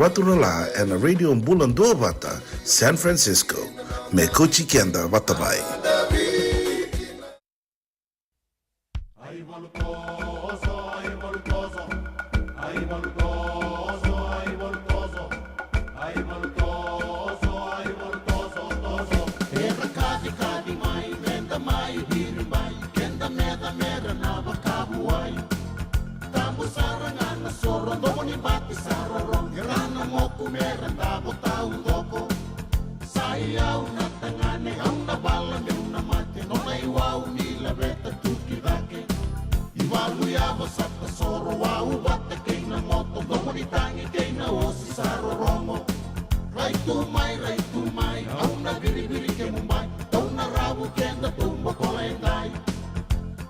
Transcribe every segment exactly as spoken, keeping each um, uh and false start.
Raturala ena Radio Bula Duavata, San Francisco. Me kauti keda vata mai. Era kacikaci mai, meda mai viri mai, keda meca mera na vakavuai. Tabu sara ga na soro, domo ni bati sa rorogo, era na moku mera davo taucoko. Sa i au na tagane, au na vala meu na mate, nona iwau ni laveta tu ki cake. Ivalu yava sa tasoro, wau vata kei na moto, domo ni tagi kei na osi sa rorogo. Rai tu mai, rai tu mai, au na viriviri kemu bai, tou na ravu keda tou bokola edai.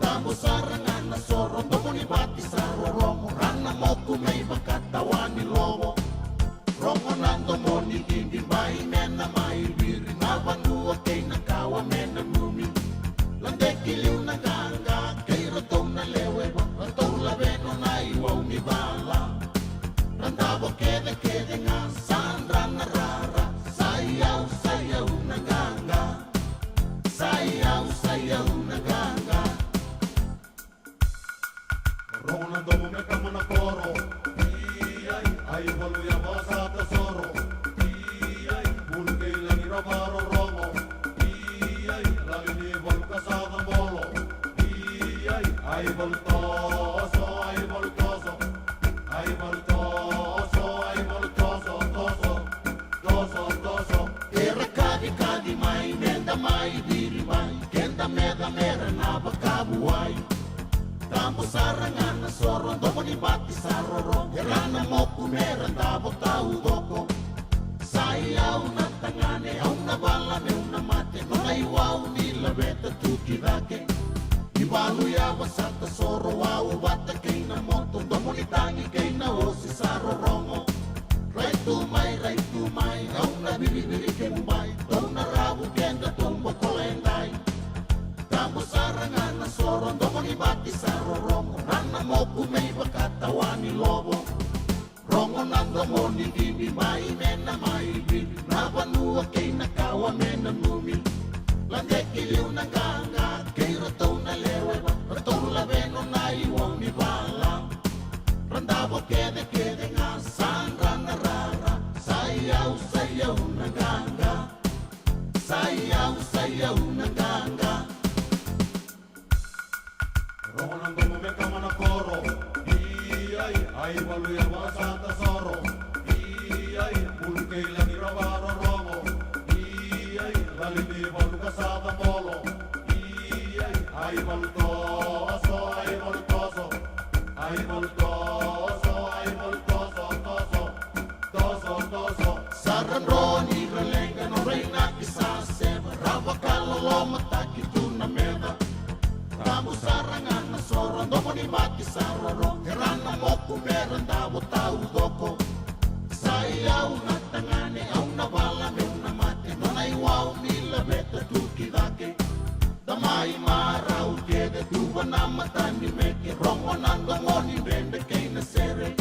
Tabu sara ga na soro, domo ni bati sa rorogo, ra na moku me ivakatawa ni lovo. Rogo na domo ni cici, bai me na mai viri, na vanua kei na kawa me nanumi. Lade ki liu na qaqa, kei ratou na lewe va, ratou lave nona iwau ni vala. Ra davo kecekece ga, sa dra na rara, sa i au, sa i au na qaqa. Sa i au, sa i au na qaqa. Rogo na domo me kama na koro. Iai, ai valu ya vasa tasoro. Iai, bulu kei lagi ra varorogo. Iai, lali ni valu ka sa cabolo. Iai, ai valu toso, ai valu toso. Ai valu toso, ai valu toso, toso. Toso, toso. Era kacikaci mai, meda mai viri mai, keda meca mera na vakavuai. Tabu sara ga na soro, domo ni bati sa roro, era na moku mera davo taucoko. Sa i au na tagane, au na vala meu na mate, nona iwau ni laveta tu ki cake. Ivalu yava sa tasoro, wau vata kei na moto, domo ni tagi kei na osi sa rorogo. Rai tu mai, rai tu mai, au na viriviri kemu bai, tou na ravu keda tou bokola edai. Tabu sara ga na soro, domo ni bati sa rorogo, ra na moku me ivakatawa ni lovo. Rogo na domo ni cici, bai me na mai viri, na vanua kei na kawa me nanumi. Lade ki liu na qaqa, kei ratou na lewe va, ratou lave nona iwau ni vala. Ra davo kecekece ga, sa dra na rara, sa i au, sa i au na qaqa. Sa i au, sa i au na qaqa. Rogo na domo me kama na koro. Iai, ai valu ya vasa tasoro. Iai, bulu kei lagi ra varorogo. Iai, lali ni valu ka sa cabolo. Iai, ai valu toso, ai valu toso. Ai valu toso, ai valu toso, toso. Toso, toso. Sa ra dro ni ra leqa, nodra inaki sa seva, ra vakalolomataki tu na meca. Tabu sara ga na soro, domo ni bati sa roro, era na moku mera davo taucoko. Sa i au na tagane, au na vala meu na mate, nona iwau ni laveta tu ki cake. Da mai marau kece, tuva na mata ni meke, rogo na domo ni dredre kei na sere.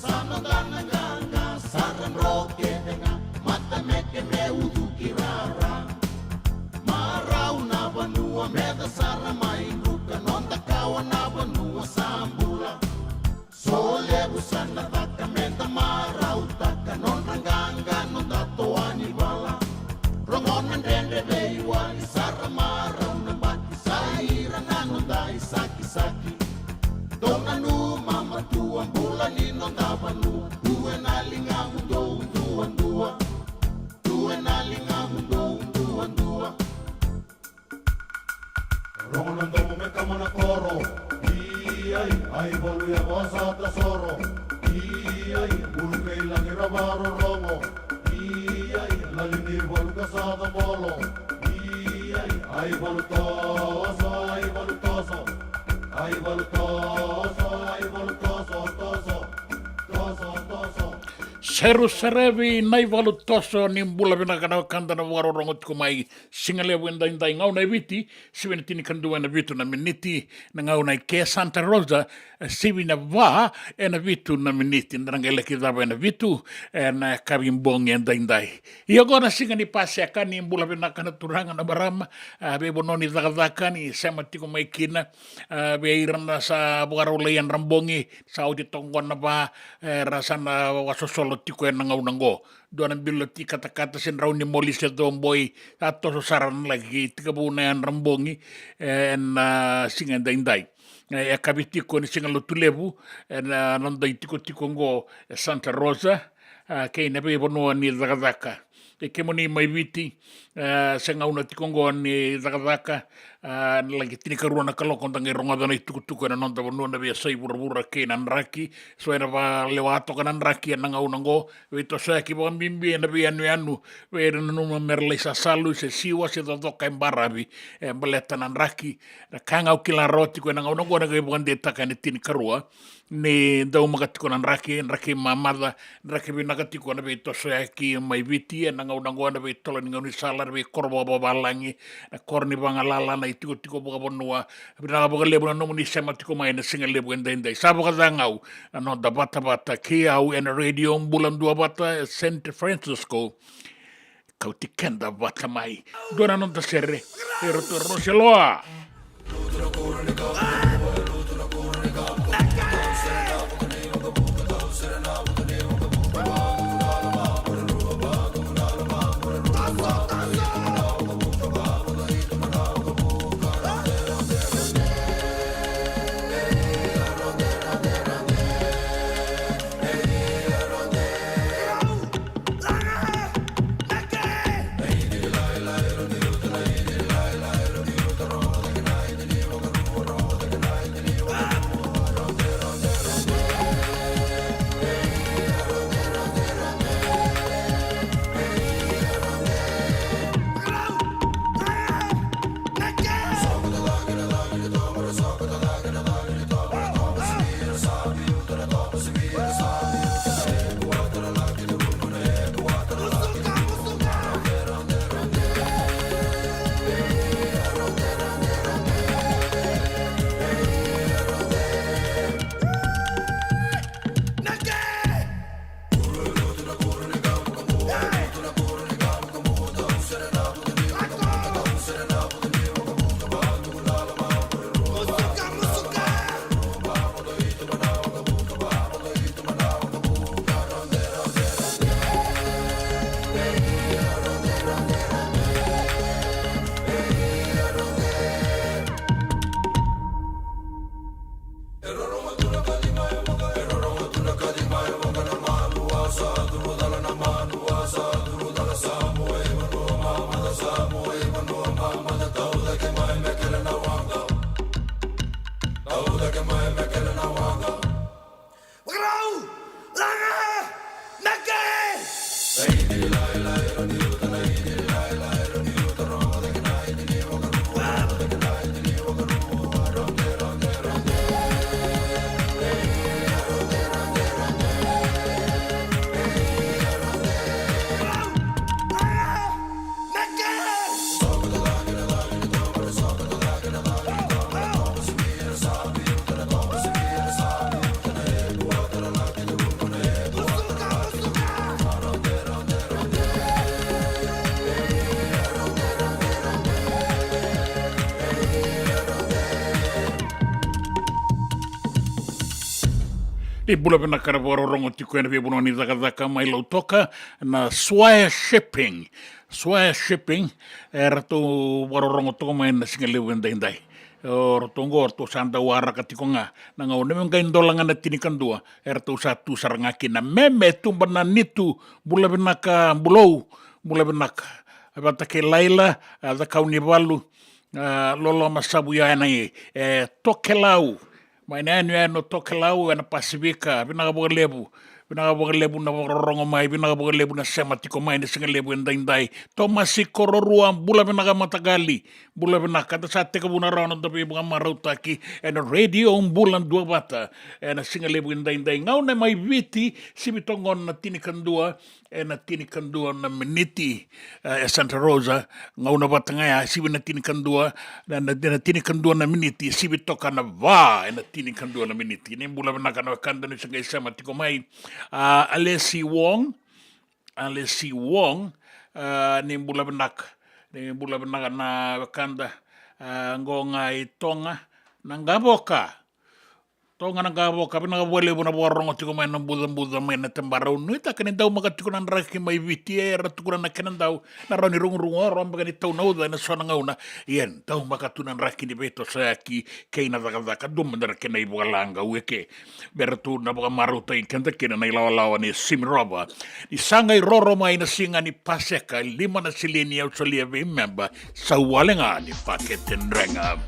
Sa noda na qaqa, sa ra dro kece ga, matameke me ucuki rara. Marau na vanua, meca sara mai druka, noda kawa na vanua sa bula. Solevu sa na caka, meda marautaka, nodra qaqa, noda toa ni vala. Rogo na dredre veiwali, sa ra marau na bati, sa ira na noda isakisaki. Dou nanuma matua, bula ni noda vanua, tu ena ligamudou duadua. Tu ena ligamudou duadua. Rogo na domo me kama na koro. Iai, ai valu ya vasa tasoro. Iai, bulu kei lagi ra varorogo. Iai, lali ni valu ka sa cabolo. Iai, ai valu toso, ai valu toso. Ai valu toso, ai valu toso, toso. Toso, toso. Seru serevi na ivalu toso, ni bula vinaka na wekada na vakarorogo tiko mai. Siga levu edaidai, gauna e Viti, sivi na tinikadua ena vitu na miniti. Na gauna e ke Santa Rosa, e sivi na va ena vitu na miniti. Da na qai laki cava ena vitu ena yakavi bogi edaidai. Ia oqo na siga ni Paseka, ni bula vinaka na turaga na marama, a, veivanua ni cakacaka ni sema tiko mai kina, a, vei ira na sa vakarau lai yadra bogi, sa oti toka oqo na va, e, ra sa na wasosolo tiko ena gauna oqo. Dua na bilo ti katakata se drau ni moli se coboi, sa toso sara na laki tekivu na yadra bogi, e, ena siga edaidai. E, e yakavi tiko ni siga Lotulevu, ena noda itikotiko oqo e Santa Rosa, a, kei na veivanua ni cakacaka. E kemuni mai Viti, e, se gauna tiko oqo ni cakacaka, a, na laki tinikarua na kaloko da qai rogoca na itukutuku ena noda vanua na veiyasai vuravura kei na draki. So ena vakalewa toka na draki ena gauna oqo, veitosoyaki vakabibi ena veiyanuyanu, vei ira na nanuma mera lai sasalu se siwa se cocoka e baravi, e, baleta na draki. Na ka ga au kila rawa tiko ena gauna oqo na qai vakadeitaka ena tinikarua, ni daumaka tiko na draki, draki mamaca, draki vinaka tiko na veitosoyaki mai Viti ena gauna oqo, na veitolo ni gaunisala, na veikoro vakavavalagi, na koro ni vagalala, na itikotiko vakavanua. Vinaka vakalevu na nomuni sema tiko mai ena siga levu edaidai. Sa vakacagau na noda vatavata kei au ena Radio Bula Duavata e San Francisco. Kauti keda vata mai. Dua na noda sere. Eratou e rosi loa. Ni bula vinaka na vakarorogo tiko ena veivanua ni cakacaka mai Lautoka, na Swire Shipping. Swire Shipping, e ratou vakarorogo toka mai na siga levu edaidai. O ratou oqo, ratou sa dau waraka tiko ga na gauna me qai dola ga na tinikadua, e ratou sa tu sara ga kina. Meme, tuba na nitu, bula vinaka, bulou, bula vinaka. Vata kei Laila, a, Cakaunivalu, a, loloma savu ya ena i, e, Tokelau. Mai na yanuyanu o Tokelau ena Pasifika, vinaka vakalevu. Vinaka vakalevu na vakarorogo mai, vinaka vakalevu na sema tiko mai ena siga levu edaidai. Tomasi Kororua, bula vinaka mataqali, bula vinaka. Da sa tekivuna rawa na noda veivakamarautaki ena Radio Bula Duavata ena siga levu edaidai. Gauna mai Viti, sivi toka qo na tinikadua, ena tinikadua na miniti, eh, e Santa Rosa. Gauna vata ga ya, sivi na tinikadua, na, na, na tinikadua na miniti, sivi toka na va ena tinikadua na miniti. Ni bula vinaka na wekada ni sa qai sema tiko mai. Ah, Alesi Wong, Alesi Wong, ah, ni bula vinaka, ni bula vinaka na wekada, ah, qo ga i Toga, na Qavoka. Toga na Qavoka, vinaka vakalevu na vakarorogo tiko mai na bucabuca mai na Tabarau. Nuitaka ni daumaka tiko na draki mai Viti, e, era tukuna na kena dau, na rawa ni rugurugu o rawa beka ni tau na uca ena so na gauna. Ia, daumaka tu na draki ni veitosoyaki kei na cakacaka, dua mada na kena ivakalagau eke. Me ratou na vakamarautaki keda kina na ilawalawa ni Simi Rova. Ni sa qai roro mai na siga ni Paseka, lima na silini au solia vei meba, sa wale ga ni pakete drega.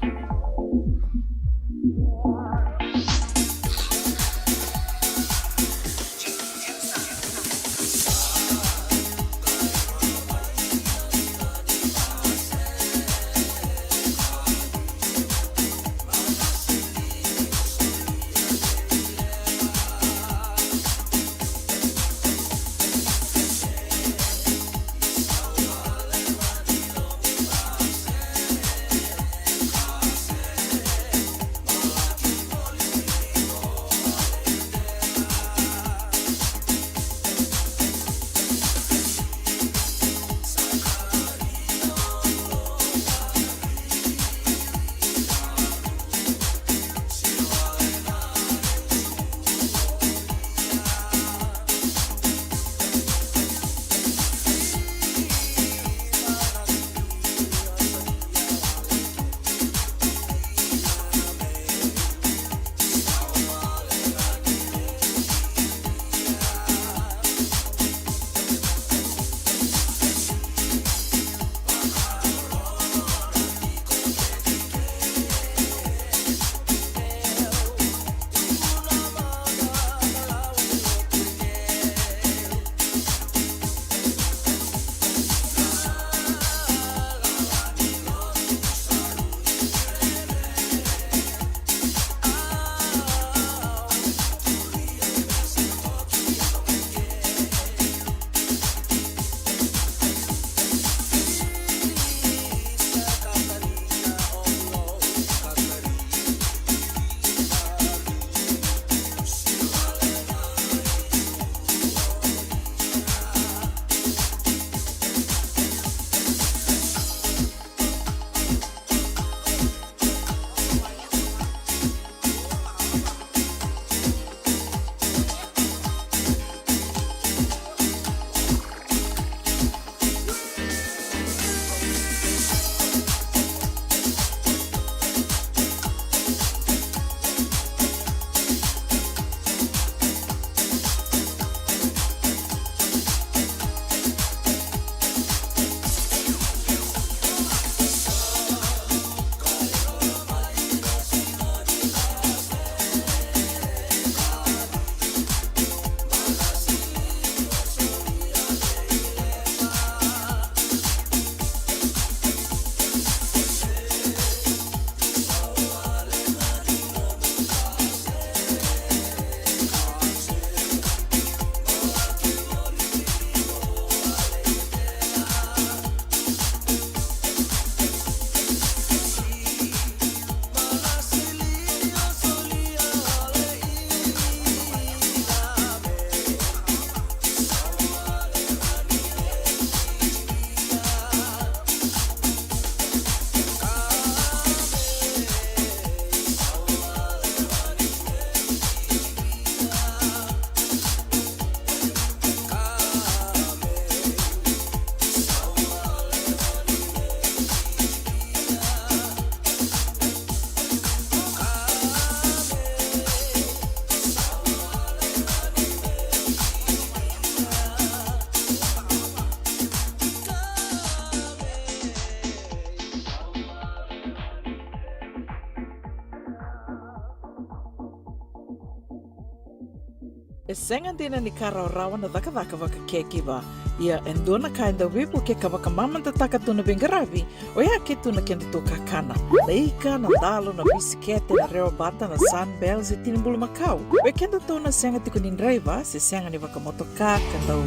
E sega dina ni ka rawarawa na cakacaka vaka caregiver. Ia e dua na ka e dau veivukei ka vakamamadataka tu na veiqaravi, oya ke tu na kedatou kakana. Na ika, na dalo, na bisikete, na rewa bata, na Sunbells e tini bulumakau. Vei kedatou na sega tiko ni draiva, se sega ni vakamotoka, ka dau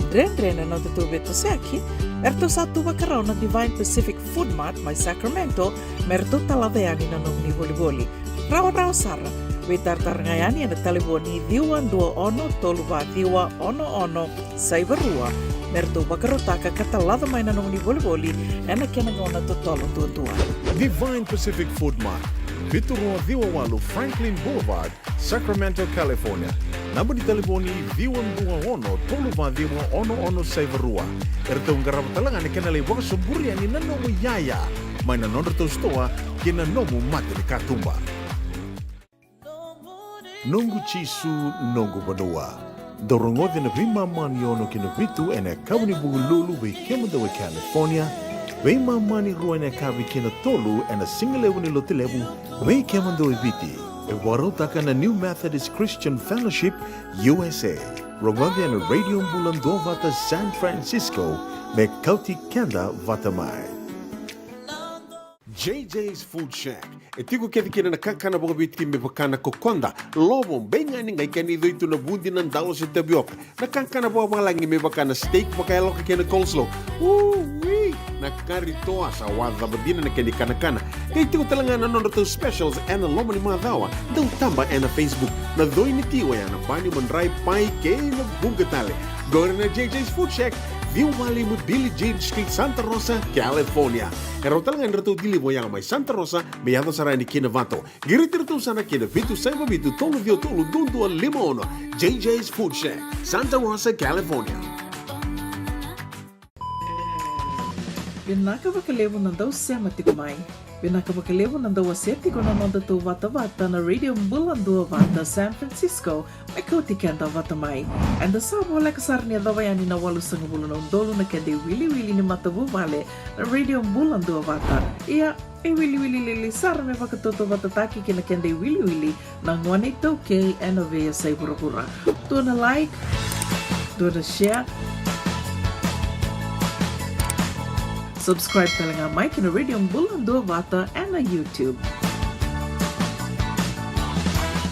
dredre na nodatou veitosoyaki, eratou sa tu vakarau na Divine Pacific Food Mart mai Sacramento, me ratou talaca yani na nomuni volivoli. Rawarawa sara, veitaratara ga yani ena talevoni ciwa dua ono tolu va ciwa ono ono saiva rua, me ratou vakarautaka ka talaca mai na nomuni volivoli ena kena gauna totolo duadua. Divine Pacific Food Mart, vitu rua ciwa walu Franklin Boulevard, Sacramento, California. Naba ni talevoni ciwa dua ono tolu va ciwa ono ono saiva rua. Eratou qarava tale ga na kena lai vakasoburi yani na nomu iyaya mai na nodratou sitoa kei na nomu matanikatuba. Noqu Jisu, noqu vanua. Dou rogoca na veimama ni ono ki na vitu ena yakavi ni Vukelulu vei kemudou e California, veimama ni rua ena yakavi ki na tolu ena sigalevu ni Lotulevu vei kemudou e Viti. E vakarautaka na New Methodist Christian Fellowship U S A. Rogoca ena Radio Bula Duavata San Francisco me kauti keda vata mai. J J's Food Shack. E tiko kece kina na kakana vakaviti me vaka na kokoda, lovo, beigani, qai kena icoi tu na vudi, na dalo se tavioka. Na kakana vakavalagi me vaka na steak vakayaloka kei na coleslaw. Ui! Na kari toa sa wacava dina na kena ikanakana. Qai tiko tale ga na nodratou specials ena loma ni macawa. Dau taba ena Facebook. Na coi ni ti oya na pani, madrai, pai kei na vuqa tale. Qori na J J's Food Shack, ciwa walu lima Billie Jean Street, Santa Rosa, California. E rawa tale ga ni ratou deliver oya mai Santa Rosa me yaco sara yani ki Novato. Qiriti iratou sara ki na vitu saiva vitu tolu ciwa tolu dua dua lima ono. J J's Food Shack, Santa Rosa, California. Vinaka vakalevu na dau sema tiko mai. Vinaka vakalevu na dau wasea tiko na nodatou vatavata na Radio Bula Duavata San Francisco, me kauti keda vata mai. Eda sa voleka sara ni yacova yani na walusagavulu na udolu na keda iwiliwili ni matavuvale na Radio Bula Duavata. Ia, e wiliwili lili sara me vakatautauvatataki kei na keda iwiliwili na gone iTaukei ena veiyasai vuravura. Dua na like, dua na share. Subscribe tale ga mai ki na Radio Bula Duavata ena YouTube.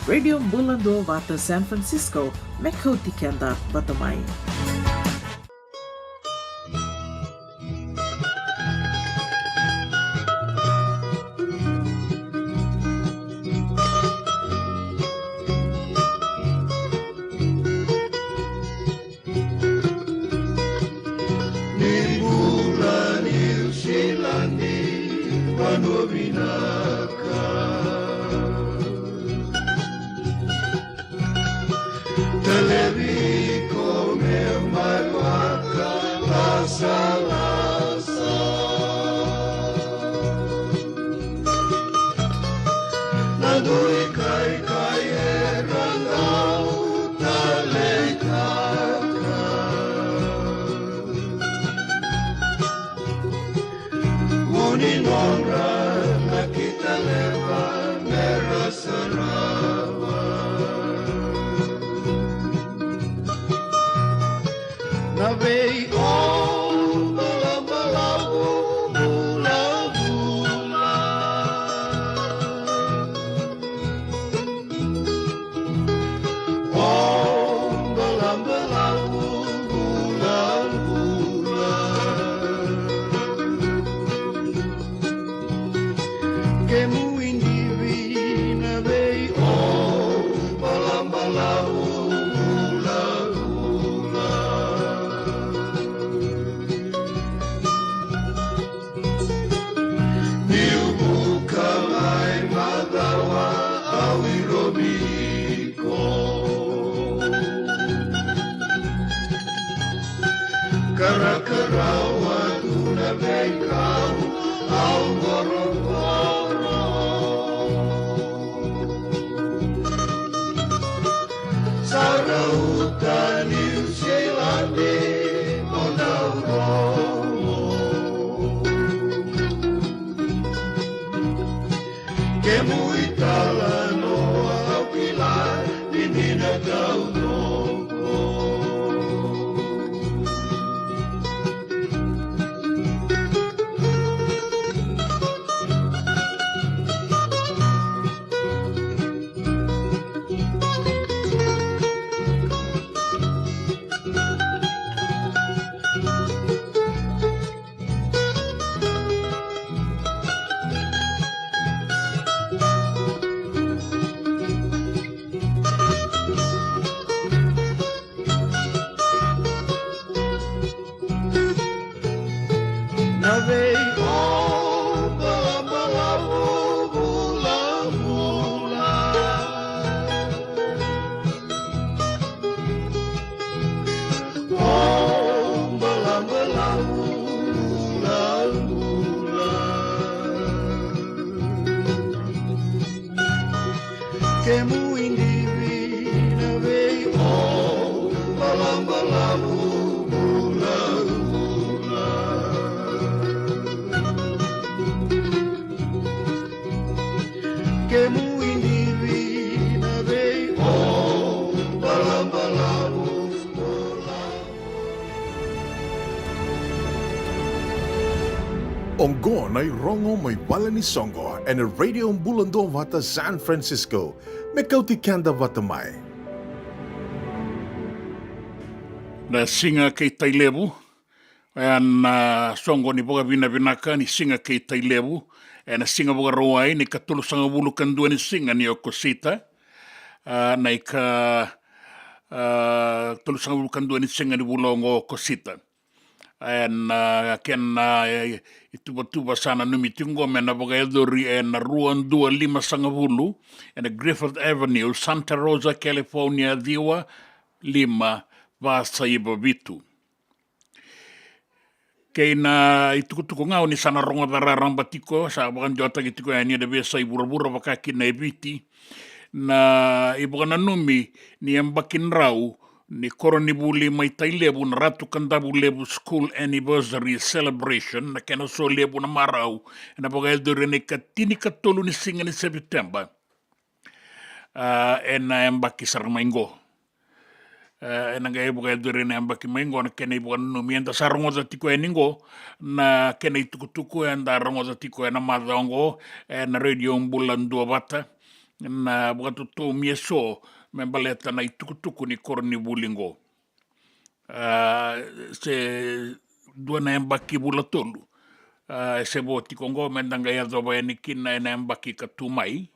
Radio Bula Duavata San Francisco, me kauti keda vata mai. Ni bula Niu Siladi, vanua vinaka. Talevi ko me mai vakalasalasa. Na dui kaikai era dau taleitaka. Vu ni nodra na kita leva me ra sarava. Na vei o balabalavu vulavula. O balabalavu vulavula. Kemu idivi na vei o balabalavu vulavula. Niu vuka mai macawa au irovi iko. Karakarawa tu na veikau au qoroqoro. Sa rauta Niu Siladi mo dau rogo. Kemu italanoa au kila ni dina dau rogo. Balabalavu bulabula. Kemu i divi na vei o balabalavu bulabula. Kemu i divi na vei o balabalavu. Oqo na irogo mai vale ni soqo ena Radio Bula Duavata San Francisco, me kauti keda vata mai. Na Siga kei Tailevu, ena soqo ni vakavinavinaka ni Siga kei Tailevu, ena Siga Vakarauwai, na ikatolusagavulu ka dua ni siga ni Okosita, a, na ika, a, tolusagavulu ka dua ni siga ni vula oqo o Okosita. Ena, a, kena, e, ituvatuva sa nanumi tiko oqo me na vakayacori ena rua dua limasagavulu, ena Griffith Avenue, Santa Rosa, California, ciwa lima va saiva vitu. Kei na itukutuku ga o ni sa na rogoca raraba tiko, sa vakadewataki tiko yani ena veiyasai vuravura vaka kina e Viti na ivakananumi ni yabaki drau ni koronivuli mai Tailevu, na Ratu Kadavulevu School Anniversary Celebration, na kena solevu na marau, ena vakayacori ena ikatinikatolu ni siga ni Sepiteba. A, ena yabaki sara mai qo. A, ena qai vakayacori ena yabaki mai qo na kena ivakananumi. Eda sa rogoca tiko yani qo na kena itukutuku, eda rogoca tiko ena macawa oqo ena Radio Bula Duavata, na vakatotomi eso me baleta na itukutuku ni koronivuli qo. A, se dua na yabaki vula tolu, a, se vo tiko oqo me da qai yacova yani kina ena yabaki ka tu mai.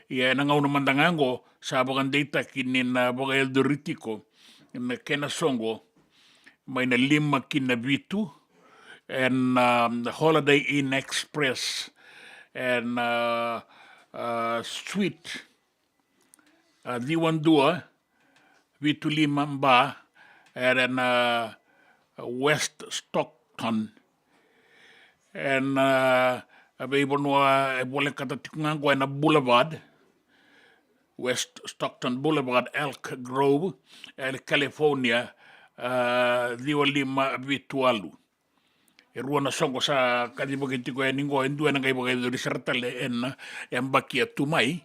Ia ena gauna mada ga oqo sa vakadeitaki ni na vakayacori tiko na kena soqo mai na lima ki na vitu ena, um, Holiday Inn Express ena, a, suite, a, ciwa dua vitu lima ba, era na West Stockton. Ena, a, veivanua e volekata tiko ga qo ena Boulevard, West Stockton Boulevard, Elk Grove, ena California, a, ciwa lima vitu walu. E rua na soqo sa kacivaki tiko yani qo, e dua ena qai vakayacori sara tale ena yabaki a tu mai.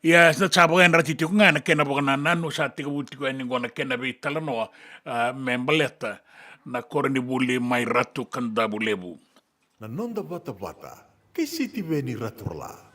Ia sa vakayadrati tiko ga na kena vakanananu, sa tekivu tiko yani qo na kena veitalanoa, a, me baleta na koronivuli mai Ratu Kadavulevu. Na noda vatavata kei Sitiveni Raturala.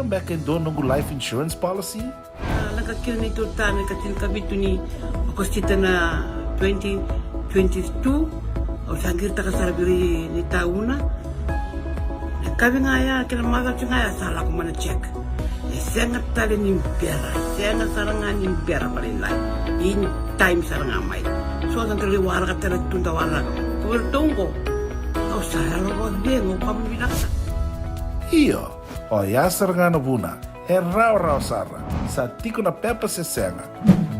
beka e dua noqu life insurance policy? A, lako kina neitou ta na ikatini ka vitu ni Okosita na twenty twenty-two. Au sa qiritaka sara vei ira na itauna. Na kavi ga ya kei na macawa ga ya sa lako mai na check. E sega tale ni bera, e sega sara ga ni bera vakalailai. In time sara ga mai. So da dau waraka tale tu da waraka. Ko iratou oqo, au sa yalo vakacegu, au kama vinaka. Io, oya sara ga na vuna. E rawarawa sara, sa tiko na pepa se sega,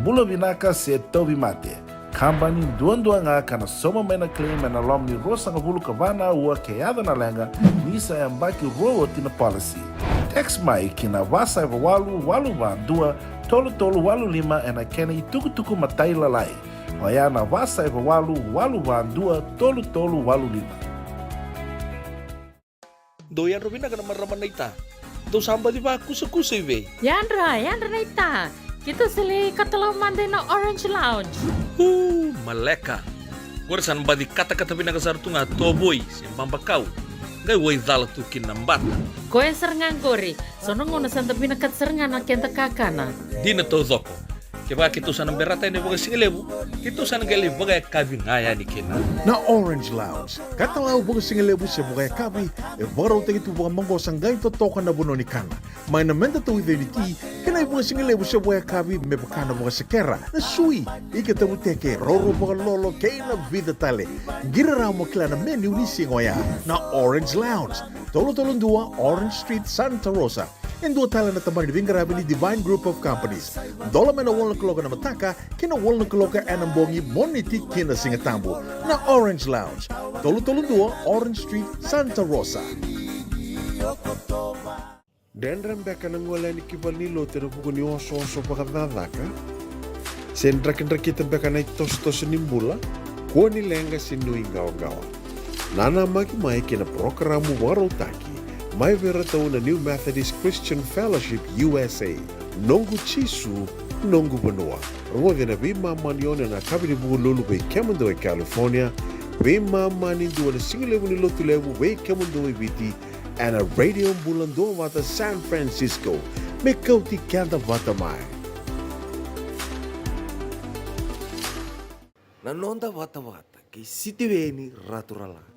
bula vinaka se tauvimate. Kabani duadua ga ka na sauma mai na claim ena loma ni ruasagavulu ka va na aua ke yaco na leqa, ni sa yabaki rua oti na policy. Text mai ki na va saiva walu walu va dua tolu tolu walu lima ena kena itukutuku matailalai. Oya na va saiva walu walu va dua tolu tolu walu lima. Dou yadra vinaka na marama naita. Dou sa baci vakusakusa i vei? Yadra, yadra naita. Keitou sa lai katalau mada ina Orange Lounge. Uu, maleka. Qori sa na baci katakata vinaka sara tu ga tovoi se babakau. Qai waicala tu kina na bata. Koya sara ga qori. So na gauna sa da vinakata sara ga na keda kakana. Dina taucoko. Kevaka keitou sa na berata yani vakasigalevu, keitou sa na qai lai vakayakavi ga yani kina. Na Orange Lounge, katalau vakasigalevu se vakayakavi, e vakarautaki tu vakamaqosa qai totoka na vanua ni kana. Mai na meda tauica ni ti, kei na ivakasigalevu se vakayakavi me vaka na vakasekera, na sui, ika tavuteke, roro vakalolo, kei na vica tale. Qiri rawa mo kila na menu ni siga oya. Na Orange Lounge, tolu tolu dua Orange Street, Santa Rosa. E dua tale na tabana ni veiqaravi ni Divine Group of Companies. Dola mai na walu na kaloko ena mataka ki na walu na kaloko ena bogi, Moniti ki na Sigatabu. Na Orange Lounge, tolu tolu dua Orange Street, Santa Rosa. Dredre beka na gole yani ki valenilotu ena vuku ni osooso vakacakacaka? Se drakidrakita beka na itosotoso ni bula? Kua ni leqa se nuiqawaqawa. Nanamaki mai ki na parokaramu vakarautaki mai vei iratou na New Methodist Christian Fellowship U S A, Noqu Jisu, Noqu Vanua. Rogoci ena veimama ni ono ena yakavi ni Vukelulu vei kemudou e California, veimama ni dua ena sigalevu ni Lotulevu vei kemudou e Viti, ena Radio Bula Duavata San Francisco, me kauti keda vata mai. Na noda vatavata kei Sitiveni Raturala.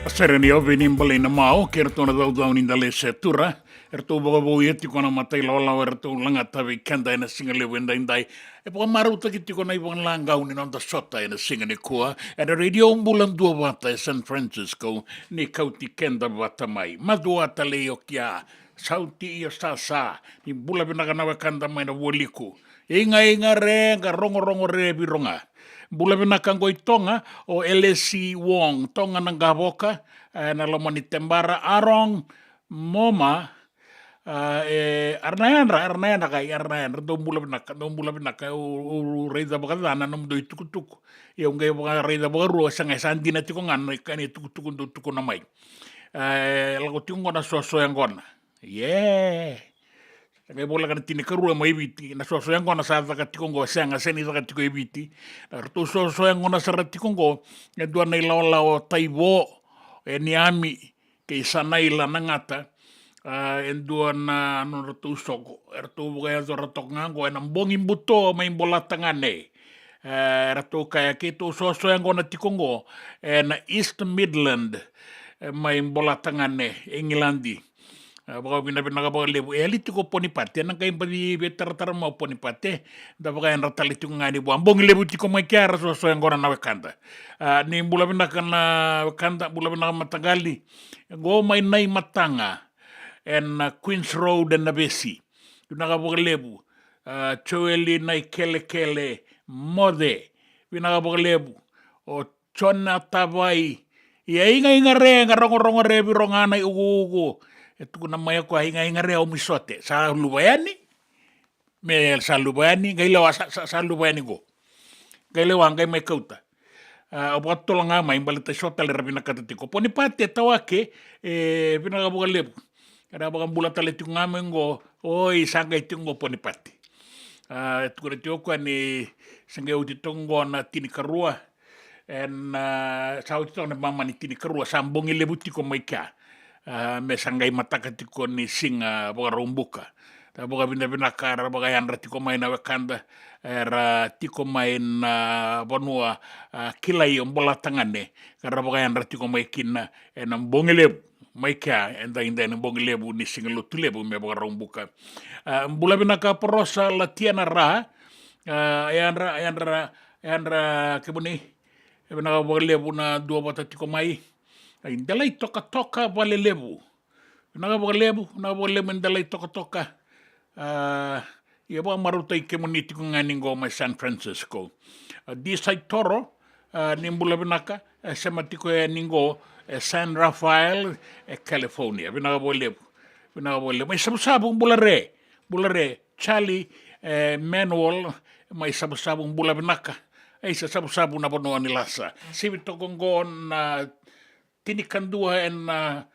A sere ni Oveni Balainamau kei ratou na caucau ni Dalesetura, eratou vakavouya tiko na matailawalawa eratou lagata vei keda ena siga levu edaidai. E vakamarautaki tiko na ivakalagau ni noda sota ena siga nikua ena Radio Bula Duavata e San Francisco, ni kauti keda vata mai. Macuata Leiokia, Sauti Io Sasa, ni bula vinaka na wekada mai na Vualiku. Iga iga re ga rogorogo re viroga. Bula vinaka qo i Toga, o L S C Wong, Toga na Qavoka, e, na loma ni Tebara, Arong, Moma, a, e, Arnayandra, Arnayandra kai, Arnayandra, dou bula vinaka, dou bula vinaka, au, au raica vakacana na nomudou itukutuku. Ia au qai vakaraica vakarua, sa qai sa dina tiko ga na kena itukutuku dou tukuna mai. E, lako tiko qo na soso yaqona. Ie. Sa qai voleka na tinikarua mai Viti, na soso yaqona sa caka tiko qo, sega, sega ni caka tiko e Viti. Na ratou soso yaqona sara tiko qo, e dua na ilawalawa o Taivo, e Niami, kei Sanaila na gata, a, e dua na nodratou soko. Eratou vakayacora toka ga qo ena bogi buto mai Bolatagane. E, eratou kaya keitou soso yaqona tiko qo ena East Midland, e, mai Bolatagane, Igiladi. E, vakavinavinaka vakalevu. E yali tiko o Ponipate, ena qai baci veitaratara mai o Ponipate, da vakayadra tale tiko ga yani vua. Bogi levu tiko mai kea, era soso yaqona na wekada. A, ni bula vinaka na wekada, bula vinaka mataqali. Qo mai Naimataga, ena Queens Road ena Vesi. Vinaka vakalevu. A, Joeli Naikelekele Moce. Vinaka vakalevu. O Jona Tavai. Ia, iga iga re ga rogorogo re viroga na iukuuku. E tukuna mai o koya, iga iga re au mai sote. Sa luva yani. Me sa luva yani, qai lewa sa, sa, sa luva yani qo. Qai lewa, qai mai kauta. A, au vakatotolo ga mai baleta e so tale era vinakata tiko. Ponipate, Tawake, e, vinaka vakalevu. Era vakabula tale tiko ga mai qo, oi, sa qai tiko qo Ponipate. A, e tukuna tiko o koya ni sa qai oti toka qo na tinikarua. Ena, a, sa oti toka na mama ni tinikarua, sa bogi levu tiko mai kea. A, me sa qai mataka tiko ni siga Vakaraubuka. Ra vakavinavinaka, ra vakayadra tiko mai na wekada, era tiko mai na vanua, a, kilai o Bolatagane, ka ra vakayadra tiko mai kina ena bogi levu mai kea, edaidai na bogi levu ni siga Lotulevu me Vakaraubuka. A, bula vinaka Porosa Latiana Ra, a, yadra, yadra, yadra kemuni, e vinaka vakalevu na duavata tiko mai. Ai, Delai Tokatoka Valelevu. Vinaka vakalevu, vinaka vakalevu me Delai Tokatoka. A, ia vakamarautaki kemuni tiko ga ni qo mai San Francisco. A, D Saitoro, a, ni bula vinaka, e sema tiko yani qo, e San Rafael, e California. Vinaka vakalevu, vinaka vakalevu. Mai Savusavu, bula re, bula re. Charlie, e, Manuel, mai Savusavu, bula vinaka. Ai sa Savusavu na vanua ni lasa. Sivi toka qo na tinikadua ena, a,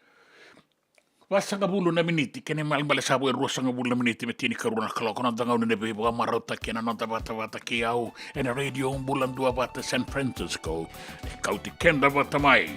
vasagavulu na miniti, kena ibalebale sa vo e ruasagavulu na miniti me tinikarua na kaloko. Na noda gauna ni veivakamarautaki ena noda vatavata kei au ena Radio Bula Duavata San Francisco. E kauti keda vata mai.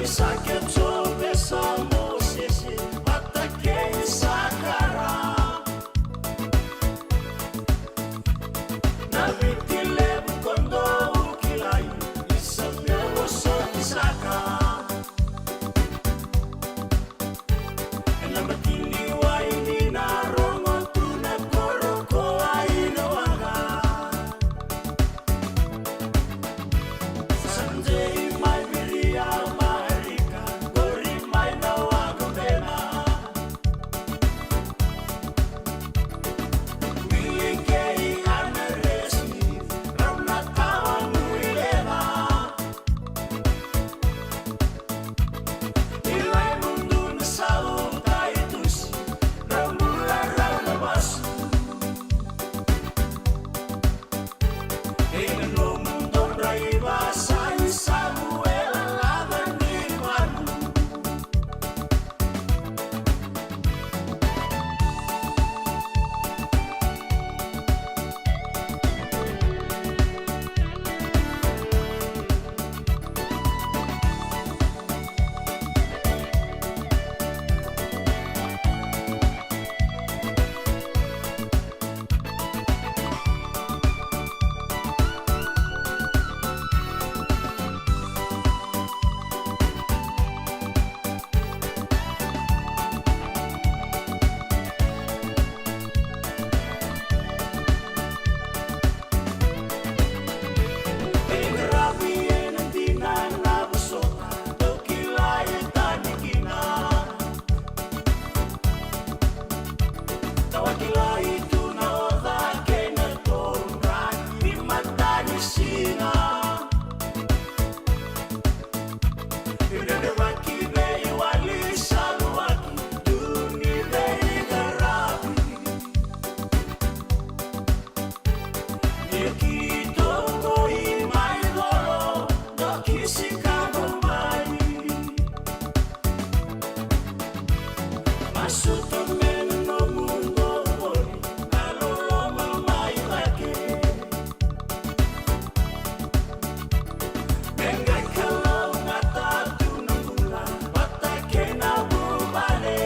Sa ke Jovesa Mosese vata kei Sakara. Na Viti Levu ko dou kilai ni sa me vosoti saka. Ena matini wai ni na rogo tu na koro ko ai na waqa. Sa dei mai Viria, Marika, qori mai na waqa bena. Wili kei Ana Resi, rau na tawa nui leva. Ilai mudu na sau tai tusi, rau bula rau na vasu. Ei na nomu dodra ivasa i Samuela lava ni vanu. Tawa kilai tu na oca kei na todra ni matanisiga. Io dredrevaki veiwali sa luaki tu ni veiqaravi. Io ki toqo i mai colo, doki Sikavo mai. Masuta me na nomu qori, na loloma mai cake. Me qai kalougata tu na bula vata kei na vuvale.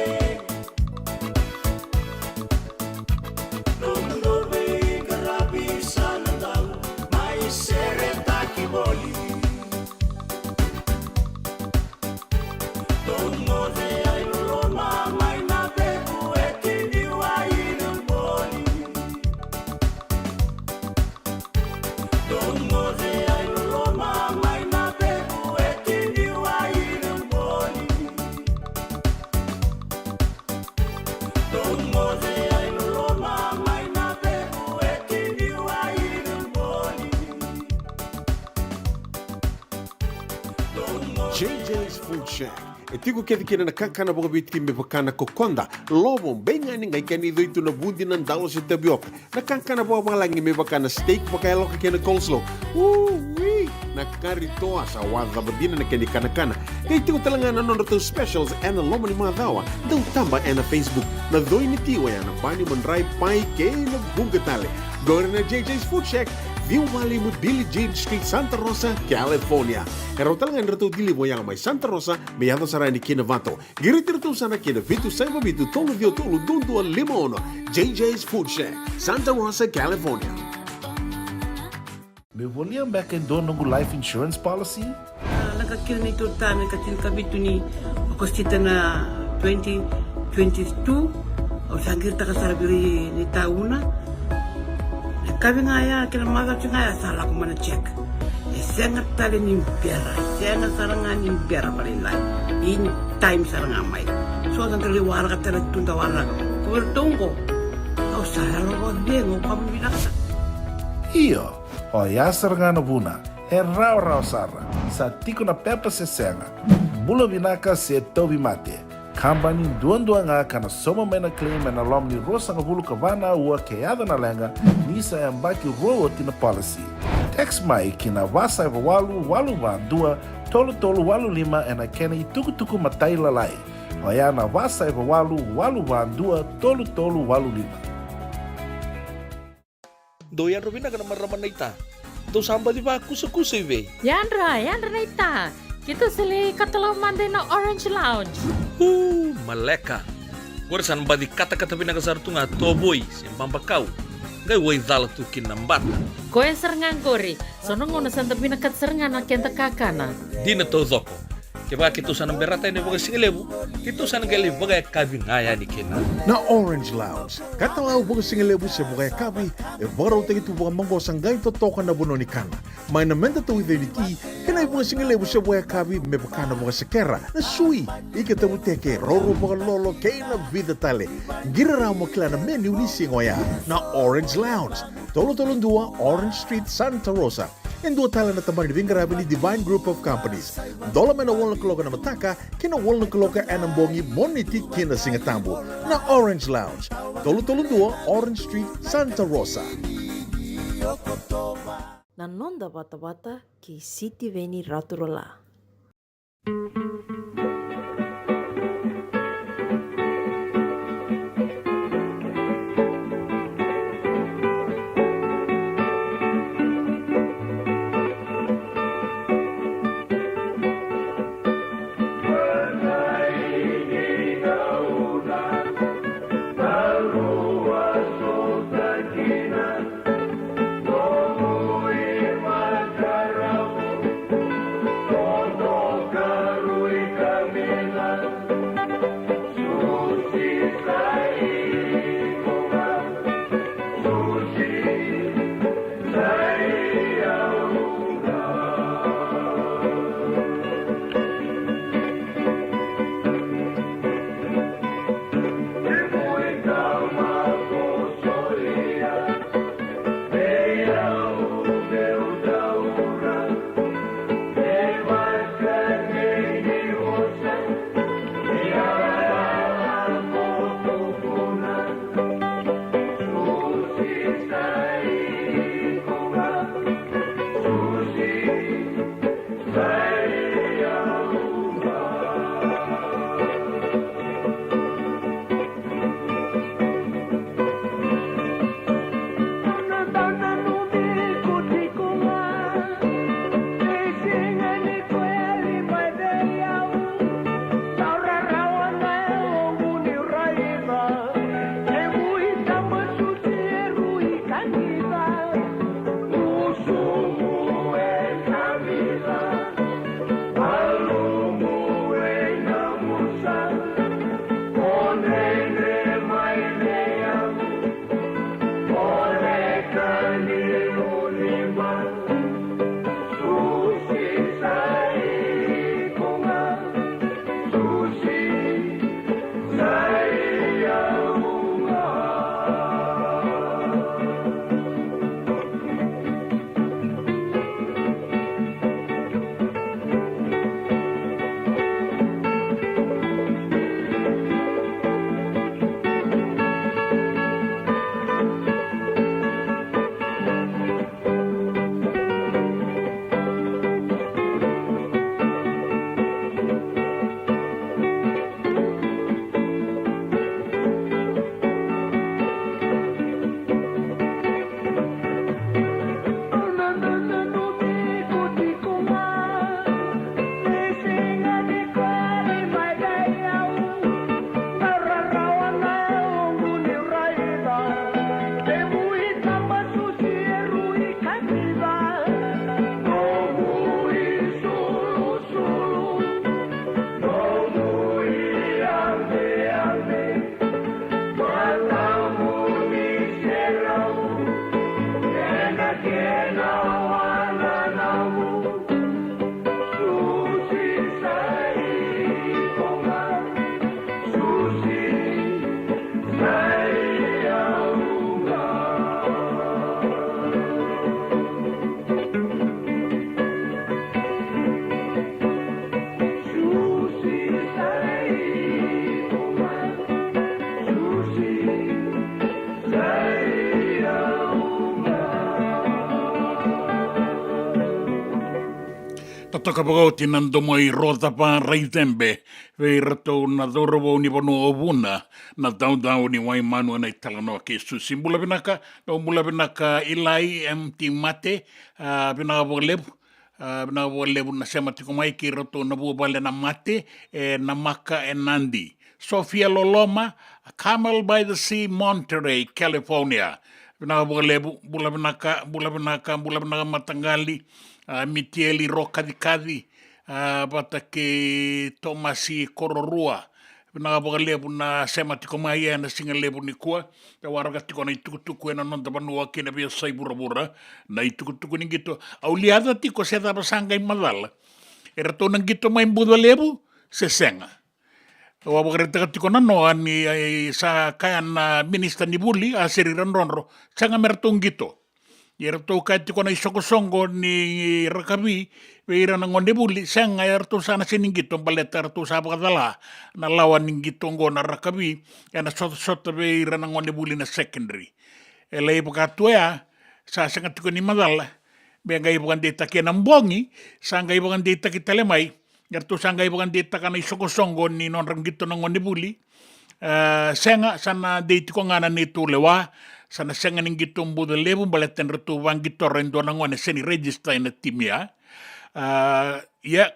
Nomu dou veiqaravi sa na dau mai seretaki voli. Dou moce ai loloma mai na veku e tini wai na boli. Dou moce ai loloma mai na veku e tini wai na boli. Dou moce ai loloma mai na veku e tini wai na boli. Dou moce JJ's Food Shack. E tiko kece kina na kakana vakaviti me vaka na kokoda, lovo, beigani, qai kena icoi tu na vudi, na dalo se tavioka. Na kakana vakavalagi me vaka na steak vakayaloka kei na coleslaw. Ui! Na kari toa, sa wacava dina na kena ikanakana. Qai tiko tale ga na nodratou specials ena loma ni macawa. Dou taba ena Facebook. Na coi ni ti oya na bani, madrai, pai kei na vuqa tale. Qori na JJ's Food Shack, ciwa walu lima Billie Jean Street, Santa Rosa, California. E rawa tale ga ni ratou deliver oya mai Santa Rosa me yaco sara yani ki Novato. Qiriti iratou sara ki na vitu saiva vitu tolu ciwa tolu dua dua lima ono. JJ's Food Shack, Santa Rosa, California. Meu volia beka e dua noqu life insurance policy? A, lako kina neitou tane ka tinikavitu ni Okosita na twenty twenty-two. Au sa qiritaka sara vei ira na itauna. Na kavi ga ya kei na macawa ga ya sa lako mai na check. E sega tale ni bera, e sega sara ga ni bera vakalailai. In time sara ga mai. So sa da lai waraka tale tu, da waraka. Ko iratou qo, au sa yalo vakacegu, au kama vinaka sara. Io, oya sara ga na vuna. E rawarawa sara. Sa tiko na pepa se sega, bula vinaka se tauvimate. Kabani duadua ga ka na sauma mai na claim ena loma ni ruasagavulu ka va na aua ke yaco na leqa, ni sa yabaki rua oti na policy. Text mai ki na va saiva walu walu va dua tolu tolu walu lima ena kena itukutuku matailalai. Oya na va saiva walu walu va dua tolu tolu walu lima. Dou yadra vinaka na marama naita. Dou sa baci vakusakusa i vei? Yadra, yadra naita. Keitou sa lai katalau mada ina Orange Lounge. Uu, maleka. Qori sa na baci katakata vinaka sara tu ga tovoi se babakau. Qai waicala tu kina na bata. Koya sara ga qori, so na gauna sa da vinakata sara ga na keda kakana. Dina taucoko. Kevaka keitou sa na berata yani vakasigalevu, keitou sa na qai lai vakayakavi ga yani kina. Na Orange Lounge, katalau vakasigalevu se vakayakavi, e vakarautaki tu vakamaqosa qai totoka na vanua ni kana. Mai na meda tauica ni ti, kei na ivakasigalevu se vakayakavi me vaka na vakasekera, na sui, ika tavuteke, roro vakalolo, kei na vica tale. Qiri rawa mo kila na menu ni siga oya. Na Orange Lounge, tolu tolu dua Orange Street, Santa Rosa. E dua tale na tabana ni veiqaravi ni Divine Group of Companies. Dola mai na walu na kaloko ena mataka ki na walu na kaloko ena bogi, Moniti ki na Sigatabu. Na Orange Lounge, tolu tolu dua Orange Street, Santa Rosa. Na noda vatavata kei Sitiveni Raturala. Totoka vakaoti na domo i Rocava Raicebe vei iratou na cauravou ni vanua o Vuna, na caucau ni Waimanu ena italanoa kei Susi. Bula vinaka, dou bula vinaka Ilai M T Mate, a, vinaka vakalevu. A, vinaka vakalevu na sema tiko mai kei iratou na vuvale na mate, e Namaka e Nadi. Sofia Loloma, Carmel by the Sea, Monterey, California. Vinaka vakalevu, bula vinaka, bula vinaka, bula vinaka mataqali. A, Mitieli Rokacikaci, a, vata kei Tomasi Kororua. Vinaka vakalevu na sema tiko mai ena siga levu nikua. E waraka tiko na itukutuku ena noda vanua kei na veiyasai vuravura. Na itukutuku ni qito. Au liaca tiko se cava sa qai macala. Eratou na qito mai Bucalevu, se sega. Au a vakaraitaka tiko na noa ni, e, sa kaya na minisita ni vuli, Aseri Radrodro, sega me ratou qito. Ia ratou kaya tiko na isoqosoqo ni rakavi vei ira na gonevuli, sega, eratou sa na sega ni qito baleta ratou sa vakacala na lawa ni qito oqo na rakavi, ena sotasota vei ira na gonevuli na secondary. E lai vaka tu oya, sa sega tiko ni macala, me qai vakadeitaki ena bogi, sa qai vakadeitaki tale mai, eratou sa qai vakadeitaka na isoqosoqo ni nodra qito na gonevuli. E, sega, sa na dei tiko ga na neitou lewa, sa na sega ni qito Bucalevu, baleta ni ratou vaqitora e dua na gone sega ni register ena timi ya. E, ia,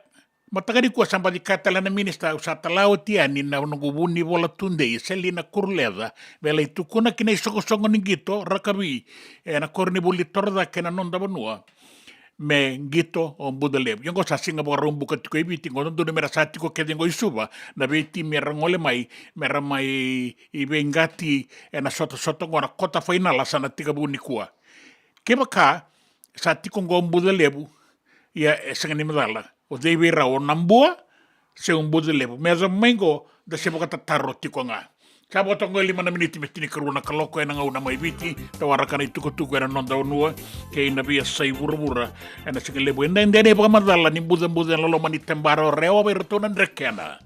mataka nikua sa baci kaya tale na minisita, au sa tala oti yani na noqu vunivola tudei, Selina Kuruleca, me lai tukuna ki na isoqosoqo ni qito rakavi ena koronivuli torocake ena noda vanua, me qito o Bucalevu. Ia oqo sa siga Vakaraubuka tiko e Viti, oqo dodonu mera sa tiko kece oqo i Suva na veitimi era gole mai, mera mai veiqati ena sotasota oqo na kota fainala sa na tekivu nikua. Kevaka sa tiko oqo o Bucalevu, ia e sega ni macala. O cei vei rau, o Nabua se o Bucalevu? Me yacova mai oqo, da se vakatataro tiko ga. Sa vo toka oqo e lima na miniti me tinikarua na kaloko ena gauna mai Viti, da waraka na itukutuku ena noda vanua kei na veiyasai vuravura ena siga levu. Eda, eda, ena ivakamacala ni bucabuca ena loma ni tebara o Rewa vei iratou na Drekena.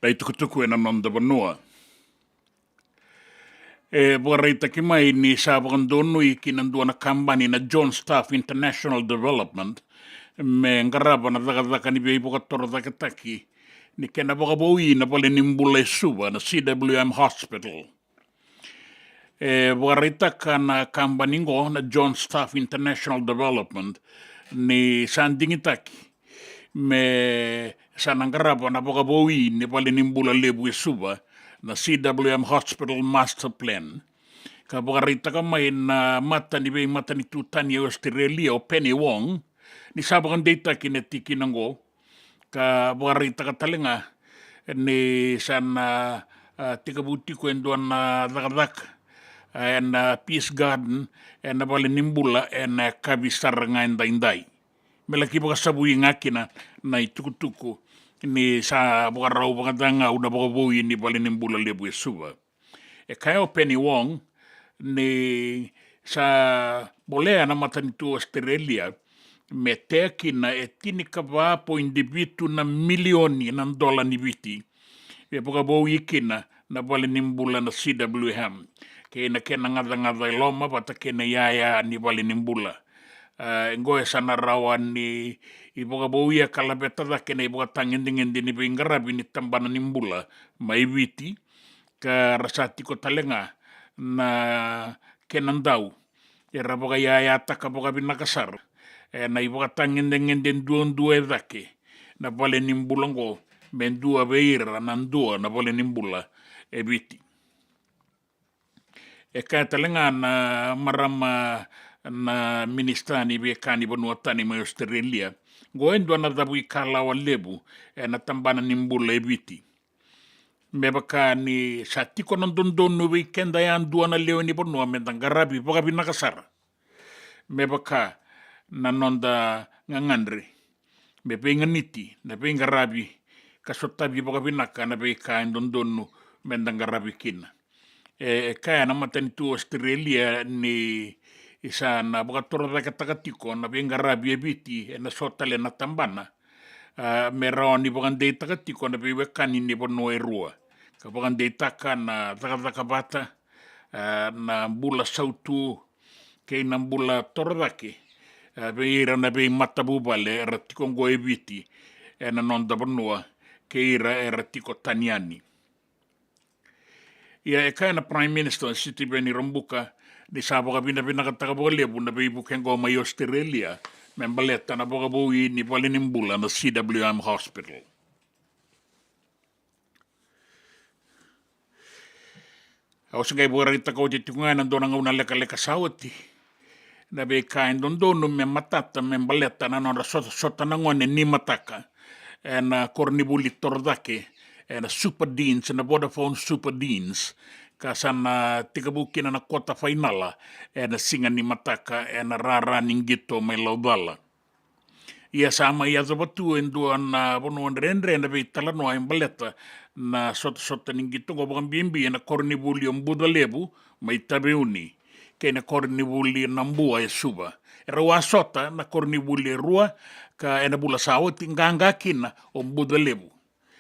itukutuku ena noda vanua. E vakaraitaki mai ni sa vakadonui ki na dua na kabani na John Staff International Development me qarava na cakacaka ni veivakatorocaketaki ni kena vakavoui na vale ni bula e Suva, na C W M Hospital. E vakaraitaka na kabani qo na John Staff International Development ni sa digitaki me sa na qarava na vakavoui ni vale ni bula levu e Suva, na C W M Hospital Master Plan. Ka vakaraitaka mai na mata ni veimatanitu tani e Australia, o Penny Wong, ni sa vakadeitaki na tikina qo, ka vakaraitaka tale ga ni sa na, a, tekivu tiko e dua na cakacaka ena Peace Garden, ena vale ni bula ena yakavi sara ga edaidai. Me laki vakasavui ga kina na itukutuku ni sa vakarau vakacagau na vakavoui ni vale ni bula levu e Suva. E kaya o Penny Wong ni sa bolea na matanitu Australia me tea kina e tinikava poidi vitu na milioni na dola ni Viti e vakavoui kina na vale ni bula na C W M kei na kena gacagaca e loma vata kei na iyaya ni vale ni bula. E qo e sa na rawa ni vakavoui ka laveta cake na ivakatagedegede ni veiqaravi ni tabana ni bula mai Viti, ka ra sa tiko tale ga na kena dau era vakaiyayataka vakavinaka sara ena ivakatagedegede duadua e cake na vale ni bula qo me dua vei ira na dua na vale ni bula e Viti. E kaya tale ga na marama na minisita ni veika ni vanua tani mai Australia, qo e dua na cavuikalawa levu ena tabana ni bula e Viti. Me vaka ni sa tiko na dodonu vei keda yadua na lewe ni vanua me da qaravi vakavinaka sara me vaka na noda gagadre me veiganiti na veiqaravi ka sotavi vakavinaka na veika e dodonu me da qaravi kina. E, e kaya na matanitu Australia ni sa na vakatorocaketaka tiko na veiqaravi e Viti ena so tale na tabana, a, me rawa ni vakadeitaka tiko na veiwekani ni vanua e rua, ka vakadeitaka na cakacaka vata, a, na bula sautu kei na bula torocake, a, vei ira na veimatavuvale era tiko qo e Viti ena noda vanua kei ira era tiko tani yani. Ia e kaya na Prime Minister Sitiveni Rabuka ni sa vakavinavinakataka vakalevu na veivuke qo mai Australia me baleta na vakavoui ni vale ni bula na C W M Hospital. Au se qai vakaraitaka oti tiko ga ena dua na gauna lekaleka sa oti na veika e dodonu me matata me baleta na nodra sotasota na gone ni mataka ena koronivuli torocake ena Super Deans, na Vodafone Super Deans, ka sa na tekivu kina na kota fainala ena siga ni mataka ena rara ni qito mai Laucala. Ia sa mai yacova tu e dua na vanua dredre na veitalanoa e baleta na sotasota ni qito qo, vakabibi ena koronivuli o Bucalevu mai Taveuni kei na koronivuli Nabua e Suva. E rau a sota na koronivuli e rua, ka ena vula sa oti qaqa kina o Bucalevu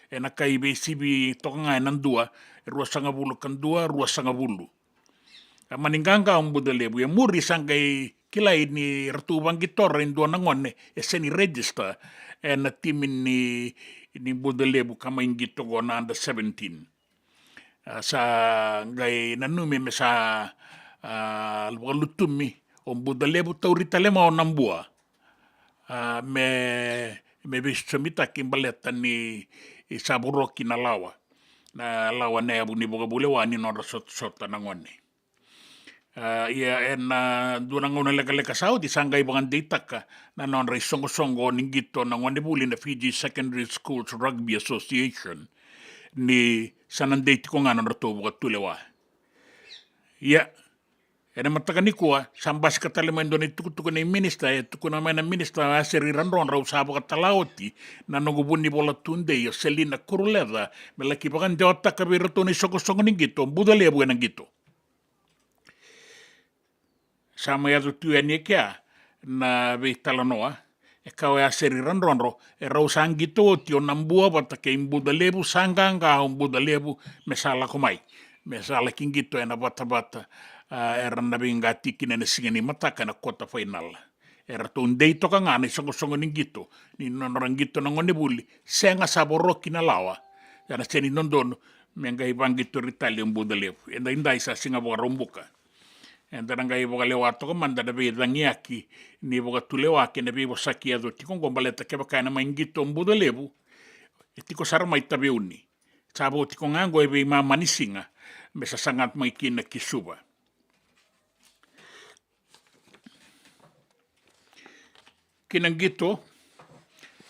ena kai veisivi toka ga ena dua, e ruasagavulu ka dua, ruasagavulu. A mani qaqa o Bucalevu, e muri sa qai kilai ni ratou vaqitora e dua na gone e sega ni register ena timi ni, ni Bucalevu ka mai qito qo na under seventeen. A, sa qai nanumi me sa, a, vakalutumi o Bucalevu, tauri tale mai o Nabua, a, me, me veisosomitaki baleta ni sa voroki na lawa, na lawa na yavu ni vakavulewa ni nodra sotasota na gone. A, ia ena dua na gauna lekaleka sa oti sa qai vakadeitaka na nodra isoqosoqo ni qito na gonevuli na Fiji Secondary Schools Rugby Association ni sa na dei tiko ga na nodratou vakatulewa. Ia ena mataka nikua sa basika tale mai dua na itukutuku nei minisita, e tukuna mai na minisita Aseri Radrodra, au sa vakatala oti na noqu vunivola tudei o Selina Kuruleca me laki vakadewataka vei iratou na isoqosoqo ni qito o Bucalevu ena qito. Sa mai yaco tu yani e kea na veitalanoa E ka oya seri ra drodro, e rau sa qito oti o Nabua vata kei Bucalevu, sa qaqa o Bucalevu me sa lako mai, me sa laki qito ena vatavata, a, era na veiqati kina ena siga ni mataka ena quarter final. Eratou dei toka ga na isoqosoqo ni qito, ni nodra qito na gonevuli, sega sa voroki na lawa. Ia na sega ni dodonu me qai vaqitori tale o Bucalevu. Edaidai sa Siga Vakaraubuka. Eda na qai vakalewa toka mada na veicagiyaki ni vakatulewa kei na veivosaki e yaco tiko oqo, baleta kevaka ena mai qito o Bucalevu, e tiko sara mai Taveuni. Sa vo tiko ga oqo e veimama ni siga me sasaga mai kina ki Suva. Ki na qito,